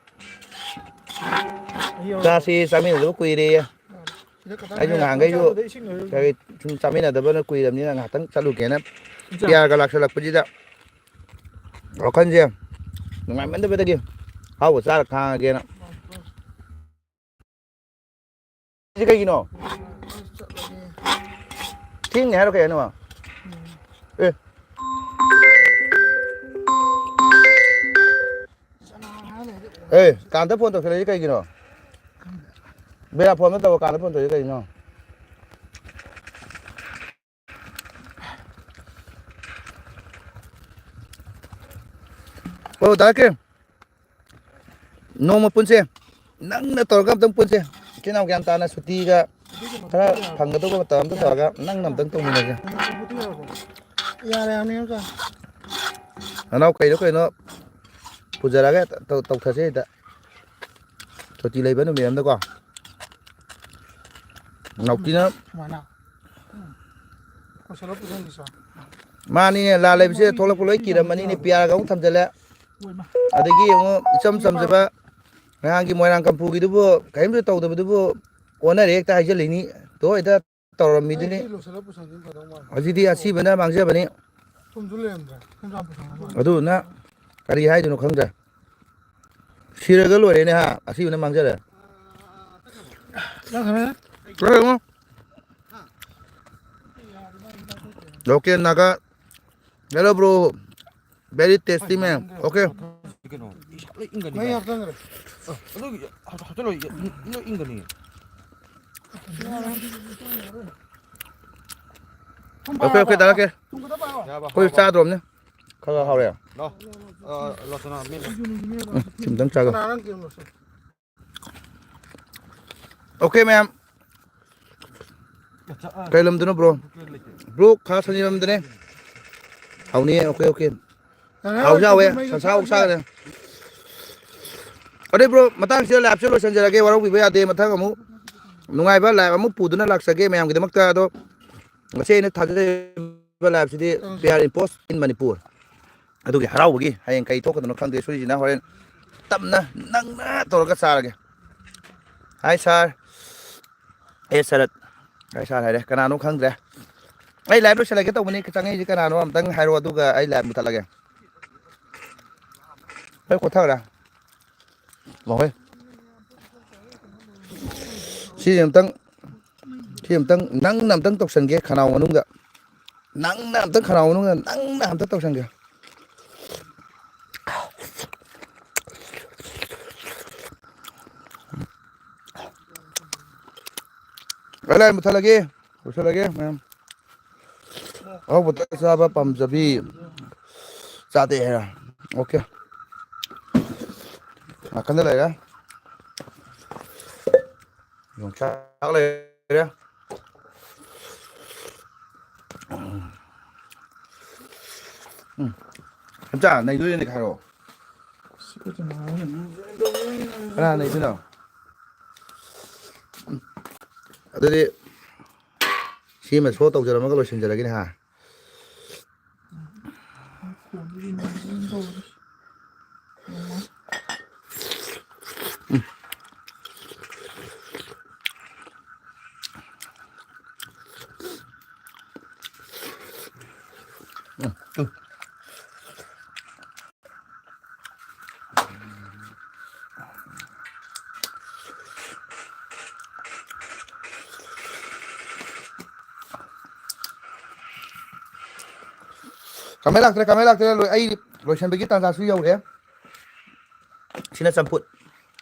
ꯆꯥꯁꯤ ꯆꯥꯃꯤꯟꯅꯗꯕ ꯀꯨꯏꯔꯦꯌꯦ꯫ ꯑꯩꯁꯨ ꯉꯍꯥꯟꯈꯩꯁꯨ ꯀꯔꯤ ꯁꯨꯝ ꯆꯥꯃꯤꯟꯅꯗꯕꯅ ꯀꯨꯏꯔꯕꯅꯤꯅ ꯉꯥꯏꯍꯥꯛꯇꯪ ꯆꯠꯂꯨꯒꯦꯅ ꯄꯤꯌꯥꯔꯒ ꯂꯥꯛꯁꯜꯂꯛꯄꯁꯤꯗ ꯋꯥꯈꯜꯁꯦ ꯅꯨꯡꯉꯥꯏꯃꯟꯗꯕꯗꯒꯤ ꯑꯍꯥꯎꯕ ꯆꯥꯔ ꯈꯥꯡꯉꯒꯦꯅ꯫ ꯁꯤ ꯀꯩꯒꯤꯅꯣ? ꯊꯦꯡꯅꯤ ꯍꯥꯏꯔꯣ ꯀꯩ ꯍꯥꯏꯅꯣ? ꯑꯦ꯫ ꯑꯦ, ꯀꯥꯟꯗ ꯐꯣꯟ ꯇꯧꯁꯜꯂꯛꯏꯁꯦ ꯀꯩꯒꯤꯅꯣ? ꯕꯦꯔꯥ ꯐꯣꯟ ꯑꯃ ꯇꯧꯔ ꯀꯥꯟꯗ ꯐꯣꯟ ꯇꯧꯔꯤꯁꯦ ꯀꯩꯒꯤꯅꯣ? ꯑꯣ, ꯗꯥ ꯀꯦ꯫ ꯅꯣꯡꯃ ꯄꯨꯟꯁꯦ꯫ ꯅꯪꯅ ꯇꯧꯔꯒ ꯑꯝꯇꯪ ꯄꯨꯟꯁꯦ꯫ ꯏꯆꯤꯟ ꯏꯅꯥꯎ ꯒ꯭ꯌꯥꯟ ꯇꯥꯅ ꯁꯨꯇꯤꯒ ꯈꯔ ꯐꯪꯒꯗꯧꯕ ꯃꯇꯝ ꯑꯝꯇ ꯇꯧꯔꯒ ꯅꯪꯅ ꯑꯝꯇꯪ ꯇꯧꯃꯤꯟꯅꯁꯦ꯫ ꯌꯥꯔꯦ ꯍꯥꯏꯕꯅꯤ ꯑꯝꯇ꯫ ꯅꯅꯥꯎ ꯀꯩꯅꯣ ꯀꯩꯅꯣ ꯄꯨꯖꯔꯛꯑꯒ ꯇꯧ-, ꯇꯧꯊꯁꯦ ꯍꯦꯛꯇ꯫ ꯁꯨꯇꯤ ꯂꯩꯕ ꯅꯨꯃꯤꯠ ꯑꯝꯗꯀꯣ꯫ ꯅꯥꯎꯇꯤꯅ ꯁꯨꯃꯥꯏꯅ꯫ ꯎꯝ꯫ ꯀꯣꯏꯁꯜꯂ ꯄꯨꯁꯟꯈꯤꯁꯣ꯫ ꯃꯥꯅꯤꯅꯦ, ꯂꯥꯜ ꯂꯩꯕꯁꯦ ꯊꯣꯛꯂꯛꯄ ꯂꯣꯏ ꯀꯤꯔꯝꯃꯅꯤꯅꯦ, ꯄꯤꯌꯥꯔꯒ ꯑꯃꯨꯛ ꯊꯝꯖꯜꯂꯦ꯫ ꯑꯣꯏꯃ꯫ ꯑꯗꯒꯤ ꯑꯃꯨꯛ ꯏꯆꯝ ꯆꯝꯖꯕ ꯃꯌꯥꯝꯒꯤ ꯃꯣꯏꯔꯥꯡ ꯀꯝꯐꯨꯒꯤꯗꯨꯕꯨ ꯀꯔꯤꯝꯇ ꯇꯧꯗꯕꯗꯨꯕꯨ ꯑꯣꯟꯅꯔꯦ ꯍꯦꯛꯇ ꯍꯥꯏꯖꯜꯂꯤꯅꯤ꯫ ꯇꯣ ꯍꯦꯛꯇ ꯇꯧꯔꯝꯃꯤꯗꯨꯅꯤ꯫ ꯑꯩ ꯂꯣꯏꯁꯤꯜꯂ ꯄꯨꯁꯟꯒꯦ ꯐꯗꯧ ꯃꯥꯜꯂꯦ꯫ ꯑꯁꯤꯗꯤ ꯑꯁꯤꯕꯅ ꯃꯥꯡꯖꯕꯅꯤ꯫ ꯊꯨꯝꯁꯨ ꯂꯩꯔꯝꯗ꯭ꯔꯦ꯫ ꯁꯦꯟꯖꯥꯡ ꯄꯨꯁꯟꯒꯦ ꯃꯥꯜꯂꯦ꯫ ꯑꯗꯨꯗꯨꯅ ꯀꯔꯤ ꯍꯥꯏꯗꯣꯏꯅꯣ ꯈꯪꯗ꯭ꯔꯦ꯫ ꯁꯤꯔꯒ ꯂꯣꯏꯔꯦꯅꯦ ꯍꯥ, ꯑꯁꯤꯕꯅ ꯃꯥꯡꯖꯔꯦ꯫ ꯆꯠꯈ꯭ꯔꯦ꯫ ꯂꯣꯏꯔꯦꯉꯣ꯫ Local Naga. Hello, bro. Very tasty, man. Okay. ꯀꯩꯅꯣ, ꯏꯁꯥ ꯂꯣꯏ ꯏꯪꯒꯅꯤ ꯃꯩ ꯚꯥꯏ꯫ ꯍꯥꯞꯆꯟꯈ꯭ꯔꯦ꯫ ꯑ, ꯑꯗꯨꯒꯤ ꯍꯥꯞ-, ꯍꯥꯞꯆꯜꯂꯣ, ꯏ-, ꯏ-, ꯂꯣꯏ ꯏꯪꯒꯅꯤ꯫ ꯊꯨꯝ Okay, okay, ꯄꯥꯏꯔꯕ? ꯇꯥꯔꯛꯀꯦ꯫ ꯊꯨꯝ ꯈꯤꯇ ꯄꯥꯏꯔꯣ꯫ ꯌꯥꯕ, ꯑꯩꯈꯣꯏ ꯍꯥꯎꯕ꯫ ꯆꯥꯗ꯭ꯔꯣꯝꯅꯦ꯫ ꯈꯔ ꯈꯔ ꯍꯥꯎꯔꯦ꯫ ꯂꯥꯎ꯫ ꯑ, ꯂꯣꯁꯅꯥ, ꯃꯤ ꯎꯝ, ꯁꯤꯝꯇꯪ ꯆꯥꯒꯦ꯫ ꯀꯅꯥ ꯅꯪ ꯀꯦꯝ ꯂꯣꯁꯟ? Okay, ꯃꯌꯥꯝ꯫ ꯀꯩ ꯂꯝꯗꯅꯣ, bro? Bro, ꯈꯥ ꯁꯅꯤ ꯂꯝꯗꯅꯦ꯫ ꯍꯥꯎꯅꯤꯌꯦ, okay, okay꯫ ꯌꯥꯔꯦ, ꯍꯥꯎꯁꯨ ꯍꯥꯎꯋꯦ, ꯃꯩ ꯁꯟꯁꯥ ꯆꯥꯛ ꯑꯣꯛꯁꯥꯒꯅꯦ꯫ ꯑꯗꯩ bro, ꯃꯇꯥꯡꯁꯤꯗ live-ꯁꯦ ꯂꯣꯏꯁꯤꯟꯖꯔꯒꯦ, ꯋꯥꯔꯧꯕꯤꯕ ꯌꯥꯗꯦ꯫ ꯃꯊꯪ ꯑꯃꯨꯛ ꯅꯨꯡꯉꯥꯏꯕ live ꯑꯃꯨꯛ ꯄꯨꯗꯨꯅ ꯂꯥꯛꯆꯒꯦ ꯃꯌꯥꯝꯒꯤꯗꯃꯛꯇ꯫ ꯑꯗꯣ ꯉꯁꯤ ꯑꯩꯅ ꯊꯥꯖꯖꯔꯤꯕ live-ꯁꯤꯗꯤ P R in post in Manipur꯫ ꯑꯗꯨꯒꯤ ꯍꯔꯥꯎꯕꯒꯤ ꯍꯌꯦꯡ ꯀꯩ ꯊꯣꯛꯀꯗꯣꯏꯅꯣ ꯈꯪꯗꯦ꯫ ꯁꯨꯔꯤꯁꯤꯅ ꯍꯣꯔꯦꯟ ꯇꯞꯅ ꯅꯪꯅ ꯇꯧꯔꯒ ꯆꯥꯔꯒꯦ꯫ Hi sir꯫ ꯑꯦ ꯁꯔꯠ꯫ Hi sir ꯍꯥꯏꯔꯦ꯫ ꯀꯅꯥꯅꯣ ꯈꯪꯗ꯭ꯔꯦ꯫ ꯑꯩ live ꯂꯣꯏꯁꯤꯜꯂꯒꯦ ꯇꯧꯕꯅꯤ꯫ ꯆꯪꯉꯛꯏꯁꯦ ꯀꯅꯥꯅꯣ ꯑꯝꯇꯪ ꯍꯥꯏꯔꯣ, ꯑꯗꯨꯒ ꯑꯩ live ꯃꯨꯊꯠꯂꯒꯦ꯫ ꯍꯣꯏ, ꯀꯣꯊꯈ꯭ꯔꯦ꯫ ꯃꯈꯣꯏ꯫ ꯁꯤꯁꯦ ꯑꯝꯇꯪ, ꯁꯤ ꯑꯝꯇꯪ ꯅꯪꯅ ꯑꯝꯇꯪ ꯇꯧꯁꯟꯒꯦ ꯈꯅꯥꯎ ꯃꯅꯨꯡꯗ꯫ ꯅꯪꯅ ꯑꯝꯇꯪ ꯈꯅꯥꯎ ꯃꯅꯨꯡꯗ ꯅꯪꯅ ꯑꯝꯇꯪ ꯇꯧꯁꯟꯒꯦ꯫ ꯑꯩ live ꯃꯨꯊꯠꯂꯒꯦ꯫ ꯂꯣꯏꯁꯤꯜꯂꯒꯦ ꯃꯌꯥꯝ꯫ ꯑꯍꯧꯕꯗ ꯆꯥꯕ ꯄꯥꯝꯖꯕꯤ꯫ ꯆꯥꯗꯦ ꯍꯥꯏꯔ꯫ Okay꯫ ꯅꯥꯀꯟꯗ ꯂꯩꯔꯦ꯫ ꯌꯣꯡꯆꯥꯛ ꯂꯩꯔꯦ꯫ ꯎꯝ꯫ ꯏꯆꯥ, ꯅꯩꯗꯣꯏꯅꯦ ꯍꯥꯏꯔꯛꯑꯣ꯫ ꯀꯅꯥ ꯅꯩꯗꯣꯏꯅꯣ? ꯎꯝ꯫ ꯑꯗꯨꯗꯤ ꯁꯤꯃ ꯁꯣ ꯇꯧꯖꯔꯝꯃꯒ ꯂꯣꯏꯁꯤꯟꯖꯔꯒꯦꯅꯦ, ꯍꯥ? ꯀꯃꯦꯟ ꯂꯥꯛꯇ꯭ꯔꯦ, ꯀꯃꯦꯟ ꯂꯥꯛꯇ꯭ꯔꯦ, ꯂꯣꯏ-, ꯑꯩ ꯂꯣꯏꯁꯤꯟꯕꯒꯤ ꯇꯥꯟꯖꯥꯁꯨ ꯌꯧꯔꯦ꯫ ꯁꯤꯅ ꯆꯝꯐꯨꯠ꯫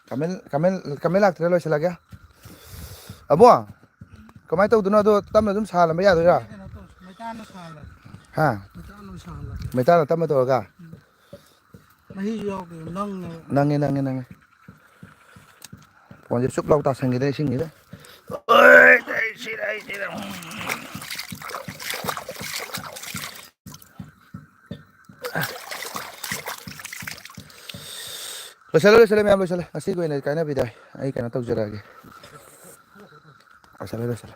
ꯀꯃꯦꯟ, ꯀꯃꯦꯟ, ꯀꯃꯦꯟ ꯂꯥꯛꯇ꯭ꯔꯦ, ꯂꯣꯏꯁꯤꯜꯂꯒꯦ꯫ ꯑꯕꯣ, ꯀꯃꯥꯏꯅ ꯇꯧꯗꯣꯏꯅꯣ? ꯑꯗꯣ ꯇꯞꯅ ꯑꯗꯨꯝ ꯁꯥꯍꯜꯂꯝꯕ ꯌꯥꯗꯣꯏꯔꯥ? ꯀꯩꯅꯣ ꯇꯧ, ꯃꯩꯇꯥꯟꯅ ꯁꯥꯍꯜꯂꯒꯦ꯫ ꯍꯥ? ꯃꯩꯇꯥꯟꯅ ꯑꯣꯏꯅ ꯁꯥꯍꯜꯂꯒꯦ꯫ ꯃꯩꯇꯥꯟꯅ ꯇꯞꯅ ꯇꯧꯔꯒ? ꯎꯝ꯫ ꯃꯍꯤꯁꯨ ꯌꯥꯎꯗꯦ, ꯅꯪꯉꯦꯕ꯫ ꯅꯪꯉꯦ, ꯅꯪꯉꯦ, ꯅꯪꯉꯦ꯫ ꯐꯣꯟꯁꯦ ꯆꯨꯞ ꯂꯥꯎ ꯇꯥꯁꯟꯈꯤꯗ꯭ꯔꯦ ꯏꯁꯤꯡꯁꯤꯗ꯫ ꯑꯣꯏ, ꯑꯩ ꯁꯤꯔꯦ, ꯑꯩ ꯁꯤꯔꯦ꯫ ꯂꯣꯏꯁꯜꯂꯦ, ꯂꯣꯏꯁꯜꯂꯦ, ꯃꯌꯥꯝ ꯂꯣꯏꯁꯜꯂꯦ꯫ ꯉꯁꯤꯒꯤ ꯑꯣꯏꯅꯗꯤ ꯀꯥꯏꯅꯕꯤꯗ ꯑꯩ ꯀꯩꯅꯣ ꯇꯧꯖꯔꯛꯑꯒꯦ꯫ ꯂꯣꯏꯁꯜꯂꯦ, ꯂꯣꯏꯁꯜꯂꯦ꯫